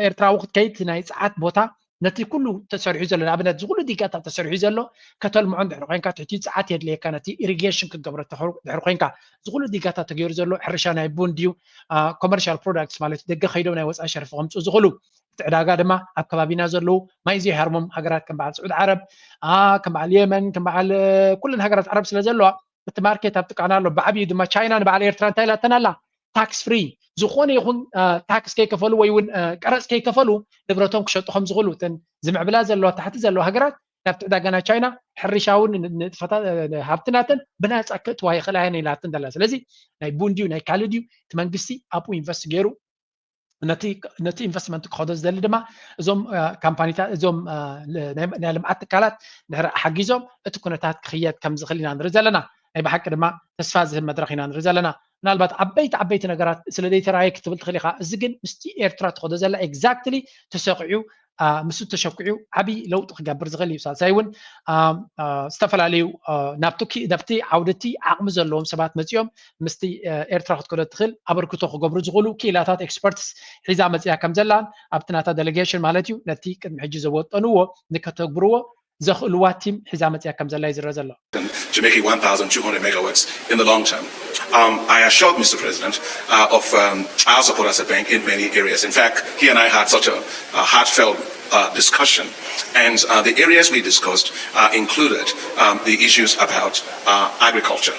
ኤርትራ እውን ክትከይድ ናይ ፀዓት ቦታ ነቲ ኩሉ ተሰሪሑ ዘሎ ንኣብነት እዚ ኩሉ ዲጋታት ተሰሪሑ ዘሎ ከተልምዖ እንድሕር ኮይንካ ትሕቲኡ ፀዓት የድልየካ ነቲ ኢሪጌሽን ክትገብሮ ድሕር ኮይንካ እዚ ኩሉ ዲጋታት ተገይሩ ዘሎ ሕርሻ ናይ ቡን ድዩ ኮመርሻል ፕሮዳክትስ ማለት ደገ ከይዶም ናይ ወፃኢ ሸርፊ ከምፅኡ ዝኽእሉ ዕዳጋ ድማ ኣብ ከባቢና ዘለዉ ማይ ዘይሃርሞም ሃገራት ከም በዓል ስዑድ ዓረብ፣ ከም በዓል የመን፣ ከም በዓል ኩለን ሃገራት ዓረብ ስለ ዘለዋ እቲ ማርኬት ኣብ ጥቃና ኣሎ። ብዓብዩ ድማ ቻይና ንበዓል ኤርትራ እንታይ ኢላተን ኣላ? ታክስ ፍሪ፣ ዝኾነ ይኹን ታክስ ከይከፈሉ ወይ እውን ቀረፅ ከይከፈሉ ንብረቶም ክሸጡ ከም ዝኽእሉ እተን ዝምዕብላ ዘለዋ ታሕቲ ዘለዋ ሃገራት ናብቲ ዕዳጋ ናይ ቻይና ሕርሻ እውን ንጥፈታት ሃብትናተን ብናፃ ክእትዋ ይኽእላ እየን ኢላተን ዘላ። ስለዚ ናይ ቡን ድዩ ናይ ካልእ ድዩ እቲ መንግስቲ ኣብኡ ኢንቨስት ገይሩ ነቲ ኢንቨስትመንት ክኸዶ ዝደሊ ድማ እዞም ካምፓኒታት እዞም ናይ ልምዓት ትካላት ድሕሪ ሓጊዞም እቲ ኩነታት ክኽየድ ከም ዝኽእል ኢና ንርኢ ዘለና። ናይ ብሓቂ ድማ ተስፋ ዝህብ መድረኽ ኢና ንርኢ ዘለና። ምናልባት ዓበይቲ ዓበይቲ ነገራት ስለ ዘይተረኣየ ክትብል ትኽእል ኢኻ። እዚ ግን ምስቲ ኤርትራ ትኸዶ ዘላ ኤግዛክትሊ ተሰኪዑ ምስኡ ተሸኪዑ ዓብዪ ለውጢ ክገብር ዝኽእል እዩ። ሳልሳይ እውን ዝተፈላለዩ ናብቲ ዓውድቲ ዓቕሚ ዘለዎም ሰባት መፂኦም ምስቲ ኤርትራ ክትከዶ ትኽእል ኣበርክቶ ክገብሩ ዝኽእሉ ክኢላታት ኤክስፐርትስ ሒዛ መፅያ ከም ዘላን ኣብቲ ናታ ዴሌጌሽን ማለት እዩ ነቲ ቅድሚ ሕጂ ዘወጠንዎ ንከተግብርዎ ዘኽእልዋ ቲም ሒዛ መፅያ ከም ዘላ እዩ ዝረአ ዘሎ። to making one thousand two hundred megawatts in the long term. Um, I assured Mister President uh, of um, our support as a bank in many areas. In fact, he and I had such a, a heartfelt uh, discussion. And uh, the areas we discussed uh, included um, the issues about uh, agriculture.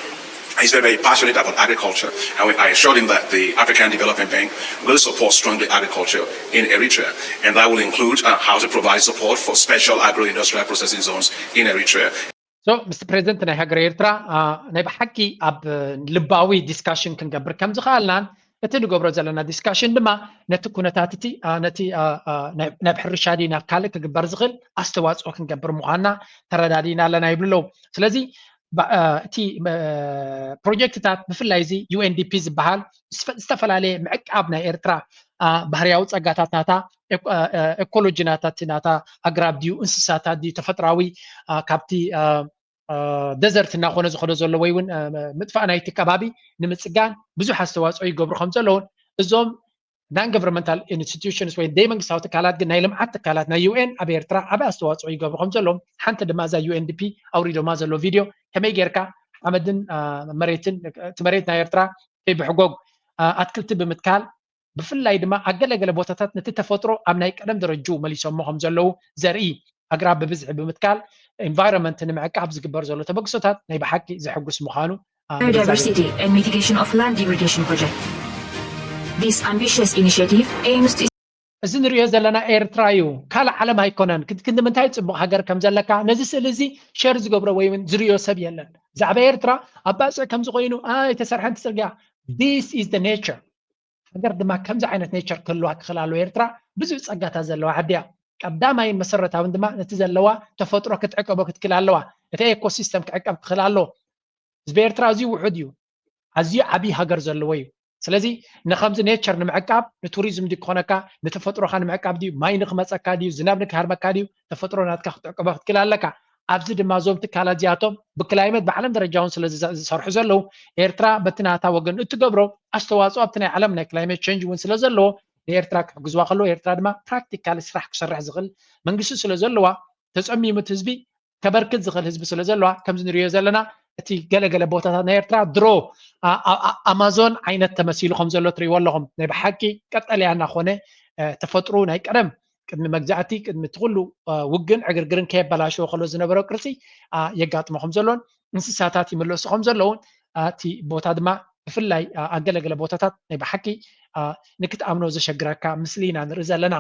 He's very, very passionate about agriculture, and we, I assured him that the African Development Bank will support strongly agriculture in Eritrea, and that will include uh, how to provide support for special agro-industrial processing zones in Eritrea. So, Mister President ናይ ሃገር ኤርትራ ናይ ብሓቂ ኣብ ልባዊ ዲስካሽን ክንገብር ከም ዝኽኣልናን እቲ ንገብሮ ዘለና ዲስካሽን ድማ ነቲ ኩነታት እቲ ነቲ ናብ ሕርሻ ድዩ ናብ ካልእ ክግበር ዝኽእል ኣስተዋፅኦ ክንገብር ምዃንና ተረዳዲእና ኣለና ይብሉ ኣለዉ። ስለዚ እቲ ፕሮጀክትታት ብፍላይ እዚ ዩ ኤን ዲ ፒ ዝበሃል ዝተፈላለየ ምዕቃብ ናይ ኤርትራ ባህርያዊ ፀጋታት ናታ ኤኮሎጂ ናታ እቲ ናታ ኣግራብ ድዩ እንስሳታት ድዩ ተፈጥራዊ ካብቲ ደዘርት እናኾነ ዝኸዶ ዘሎ ወይ እውን ምጥፋእ ናይቲ ከባቢ ንምፅጋን ብዙሕ ኣስተዋፅኦ ይገብሩ ከም ዘለውን እዞም non governmental institutions ወይ ደይ መንግስታዊ ትካላት ግን ናይ ልምዓት ትካላት ናይ ዩ ኤን ኣብ ኤርትራ ዓቢ ኣስተዋፅኦ ይገብሩ ከም ዘለዎም ሓንቲ ድማ እዛ ዩ ኤን ዲ ፒ ኣውሪዶማ ዘሎ ቪድዮ ከመይ ጌርካ ሓመድን መሬትን እቲ መሬት ናይ ኤርትራ ከይብሕጎግ ኣትክልቲ ብምትካል ብፍላይ ድማ ኣብ ገለገለ ቦታታት ነቲ ተፈጥሮ ኣብ ናይ ቀደም ደረጅኡ መሊሶሞ ከም ዘለዉ ዘርኢ ኣግራብ ብብዝሒ ብምትካል ኢንቫይሮንመንት ንምዕቃብ ዝግበር ዘሎ ተበግሶታት ናይ ብሓቂ ዘሐጉስ ምዃኑ Biodiversity and Mitigation of Land Degradation Project. This ambitious initiative aims to እዚ ንሪኦ ዘለና ኤርትራ እዩ። ካልእ ዓለም ኣይኮነን። ክንዲ ምንታይ ጽቡቕ ሃገር ከም ዘለካ ነዚ ስእሊ እዚ ሸር ዝገብሮ ወይ እውን ዝሪኦ ሰብ የለን። ብዛዕባ ኤርትራ ኣብ ባጽዕ ከምዚ ኮይኑ ኣይተሰርሐን ጽርግያ። This is the nature። ሃገር ድማ ከምዚ ዓይነት ኔቸር ክህልዋ ክኽእል ኣለዎ። ኤርትራ ብዙሕ ጸጋታት ዘለዋ ዓዲ እያ። ቀዳማይን መሰረታውን ድማ ነቲ ዘለዋ ተፈጥሮ ክትዕቀቦ ክትክእል ኣለዋ። እቲ ኤኮሲስተም ክዕቀብ ክኽእል ኣለዎ። ህዝቢ ኤርትራ ኣዝዩ ውሑድ እዩ። ኣዝዩ ዓብዪ ሃገር ዘለዎ እዩ። ስለዚ ንከምዚ ኔቸር ንምዕቃብ ንቱሪዝም ድዩ ክኾነካ ንተፈጥሮኻ ንምዕቃብ ድዩ ማይ ንክመፀካ ድዩ ዝናብ ንክሃርመካ ድዩ ተፈጥሮ ናትካ ክትዕቀቦ ክትክእል ኣለካ። ኣብዚ ድማ እዞም ትካላት እዚኣቶም ብክላይመት ብዓለም ደረጃ እውን ስለ ዝሰርሑ ዘለዉ ኤርትራ በቲ ናታ ወገን እትገብሮ ኣስተዋፅኦ ኣብቲ ናይ ዓለም ናይ ክላይመት ቸንጅ እውን ስለ ዘለዎ ንኤርትራ ክሕግዝዋ ከለዉ ኤርትራ ድማ ፕራክቲካሊ ስራሕ ክሰርሕ ዝኽእል መንግስቲ ስለ ዘለዋ ተፀሚሙ እቲ ህዝቢ ከበርክት ዝኽእል ህዝቢ ስለ ዘለዋ ከምዚ ንሪኦ ዘለና እቲ ገለገለ ቦታታት ናይ ኤርትራ ድሮ ኣማዞን ዓይነት ተመሲሉ ከም ዘሎ ትሪእዎ ኣለኹም ናይ ብሓቂ ቀጠልያ እናኾነ ተፈጥሩ ናይ ቀደም ቅድሚ መግዛእቲ ቅድሚ እቲ ኩሉ ውግን ዕግርግርን ከየበላሸዎ ከሎ ዝነበረ ቅርፂ የጋጥሞ ከም ዘሎን እንስሳታት ይምለሱ ከም ዘለውን እቲ ቦታ ድማ ብፍላይ ኣብ ገለገለ ቦታታት ናይ ብሓቂ ንክትኣምኖ ዘሸግረካ ምስሊ ኢና ንርኢ ዘለና።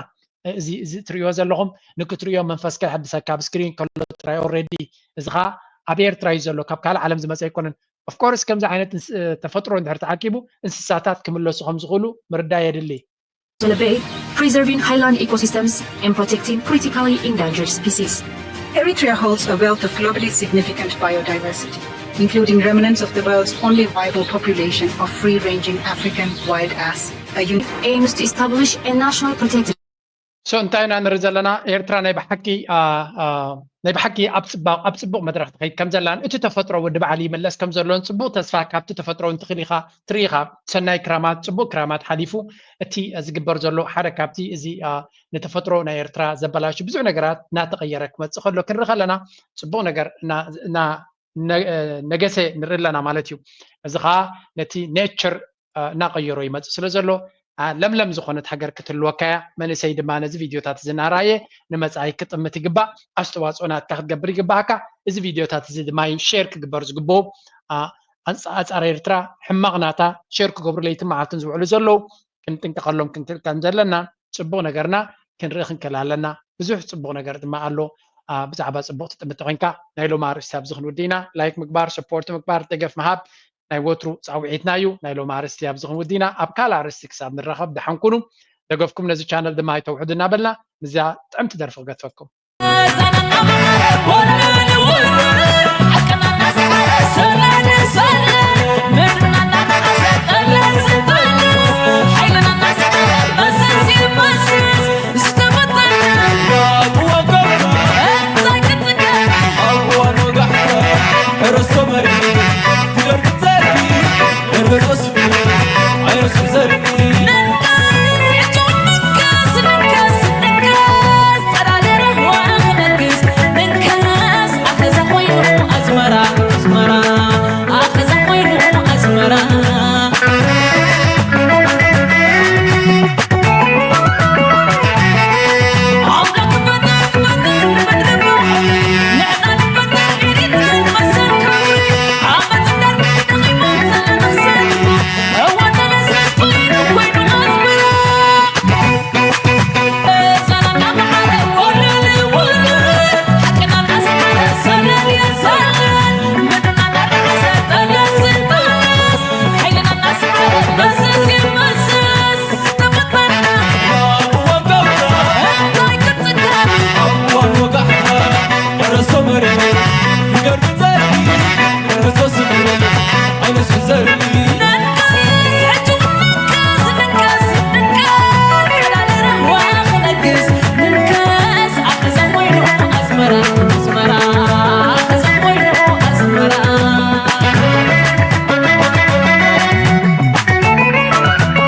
እዚ እዚ ትሪእዎ ዘለኹም ንክትሪኦ መንፈስካ የሐድሰካ ኣብ ስክሪን ከሎ ጥራይ ኦልሬዲ እዚ ከዓ ኣብ ኤርትራ እዩ ዘሎ ካብ ካልእ ዓለም ዝመፀ ኣይኮነን። ኦፍኮርስ ከምዚ ዓይነት ተፈጥሮ እንድሕር ተዓቂቡ እንስሳታት ክምለሱ ከም ዝኽእሉ ምርዳእ የድሊ። Celebrate preserving highland ecosystems and protecting critically endangered species. Eritrea holds a wealth of globally significant biodiversity, including remnants of the world's only viable population of free-ranging African wild ass, a unique Aims to establish a national protected So እንታይ ኢና ንርኢ ዘለና ኤርትራ ናይ ብሓቂ ናይ ብሓቂ ኣብ ፅቡቕ መድረኽ ትኸይድ ከም ዘላን እቲ ተፈጥሮ ወዲ በዓል ይመለስ ከም ዘሎን ፅቡቕ ተስፋ ካብቲ ተፈጥሮ እንትኽእል ኢኻ ትርኢ ኢኻ ሰናይ ክራማት ፅቡቕ ክራማት ሓሊፉ እቲ ዝግበር ዘሎ ሓደ ካብቲ እዚ ንተፈጥሮ ናይ ኤርትራ ዘበላሹ ብዙሕ ነገራት እናተቐየረ ክመፅእ ከሎ ክንርኢ ከለና ፅቡቕ ነገር እናነገሰ ንርኢ ኣለና ማለት እዩ። እዚ ከዓ ነቲ ኔቸር እናቐየሮ ይመፅእ ስለ ዘሎ ለምለም ዝኾነት ሃገር ክትህልወካ እያ። መንእሰይ ድማ ነዚ ቪድዮታት እዚ እናረኣየ ንመጻኢ ክጥምት ይግባእ። ኣስተዋፅኦ ናትካ ክትገብር ይግባእካ። እዚ ቪድዮታት እዚ ድማ ዩ ሼር ክግበር ዝግብኦ። ኣንፃር ኤርትራ ሕማቕ ናታ ሼር ክገብሩ ለይቲ መዓልትን ዝውዕሉ ዘለዉ ክንጥንቀቐሎም ክንክእል ከም ዘለና፣ ፅቡቕ ነገርና ክንርኢ ክንክእል ኣለና። ብዙሕ ፅቡቕ ነገር ድማ ኣሎ። ብዛዕባ ፅቡቕ ትጥምት ኮይንካ ናይ ሎም ኣርእስቲ ኣብዚ ክንውዲ ኢና። ላይክ ምግባር፣ ሰፖርት ምግባር፣ ደገፍ ምሃብ ናይ ወትሩ ፃውዒትና እዩ። ናይ ሎም ኣርእስቲ ኣብዚ ክንውዲ ኢና። ኣብ ካልእ ኣርእስቲ ክሳብ ንራኸብ ደሓን ኩኑ። ደገፍኩም ነዚ ቻነል ድማ ኣይተውሕዱ እናበልና ምስዛ ጥዕምቲ ደርፊ ክገትፈኩም።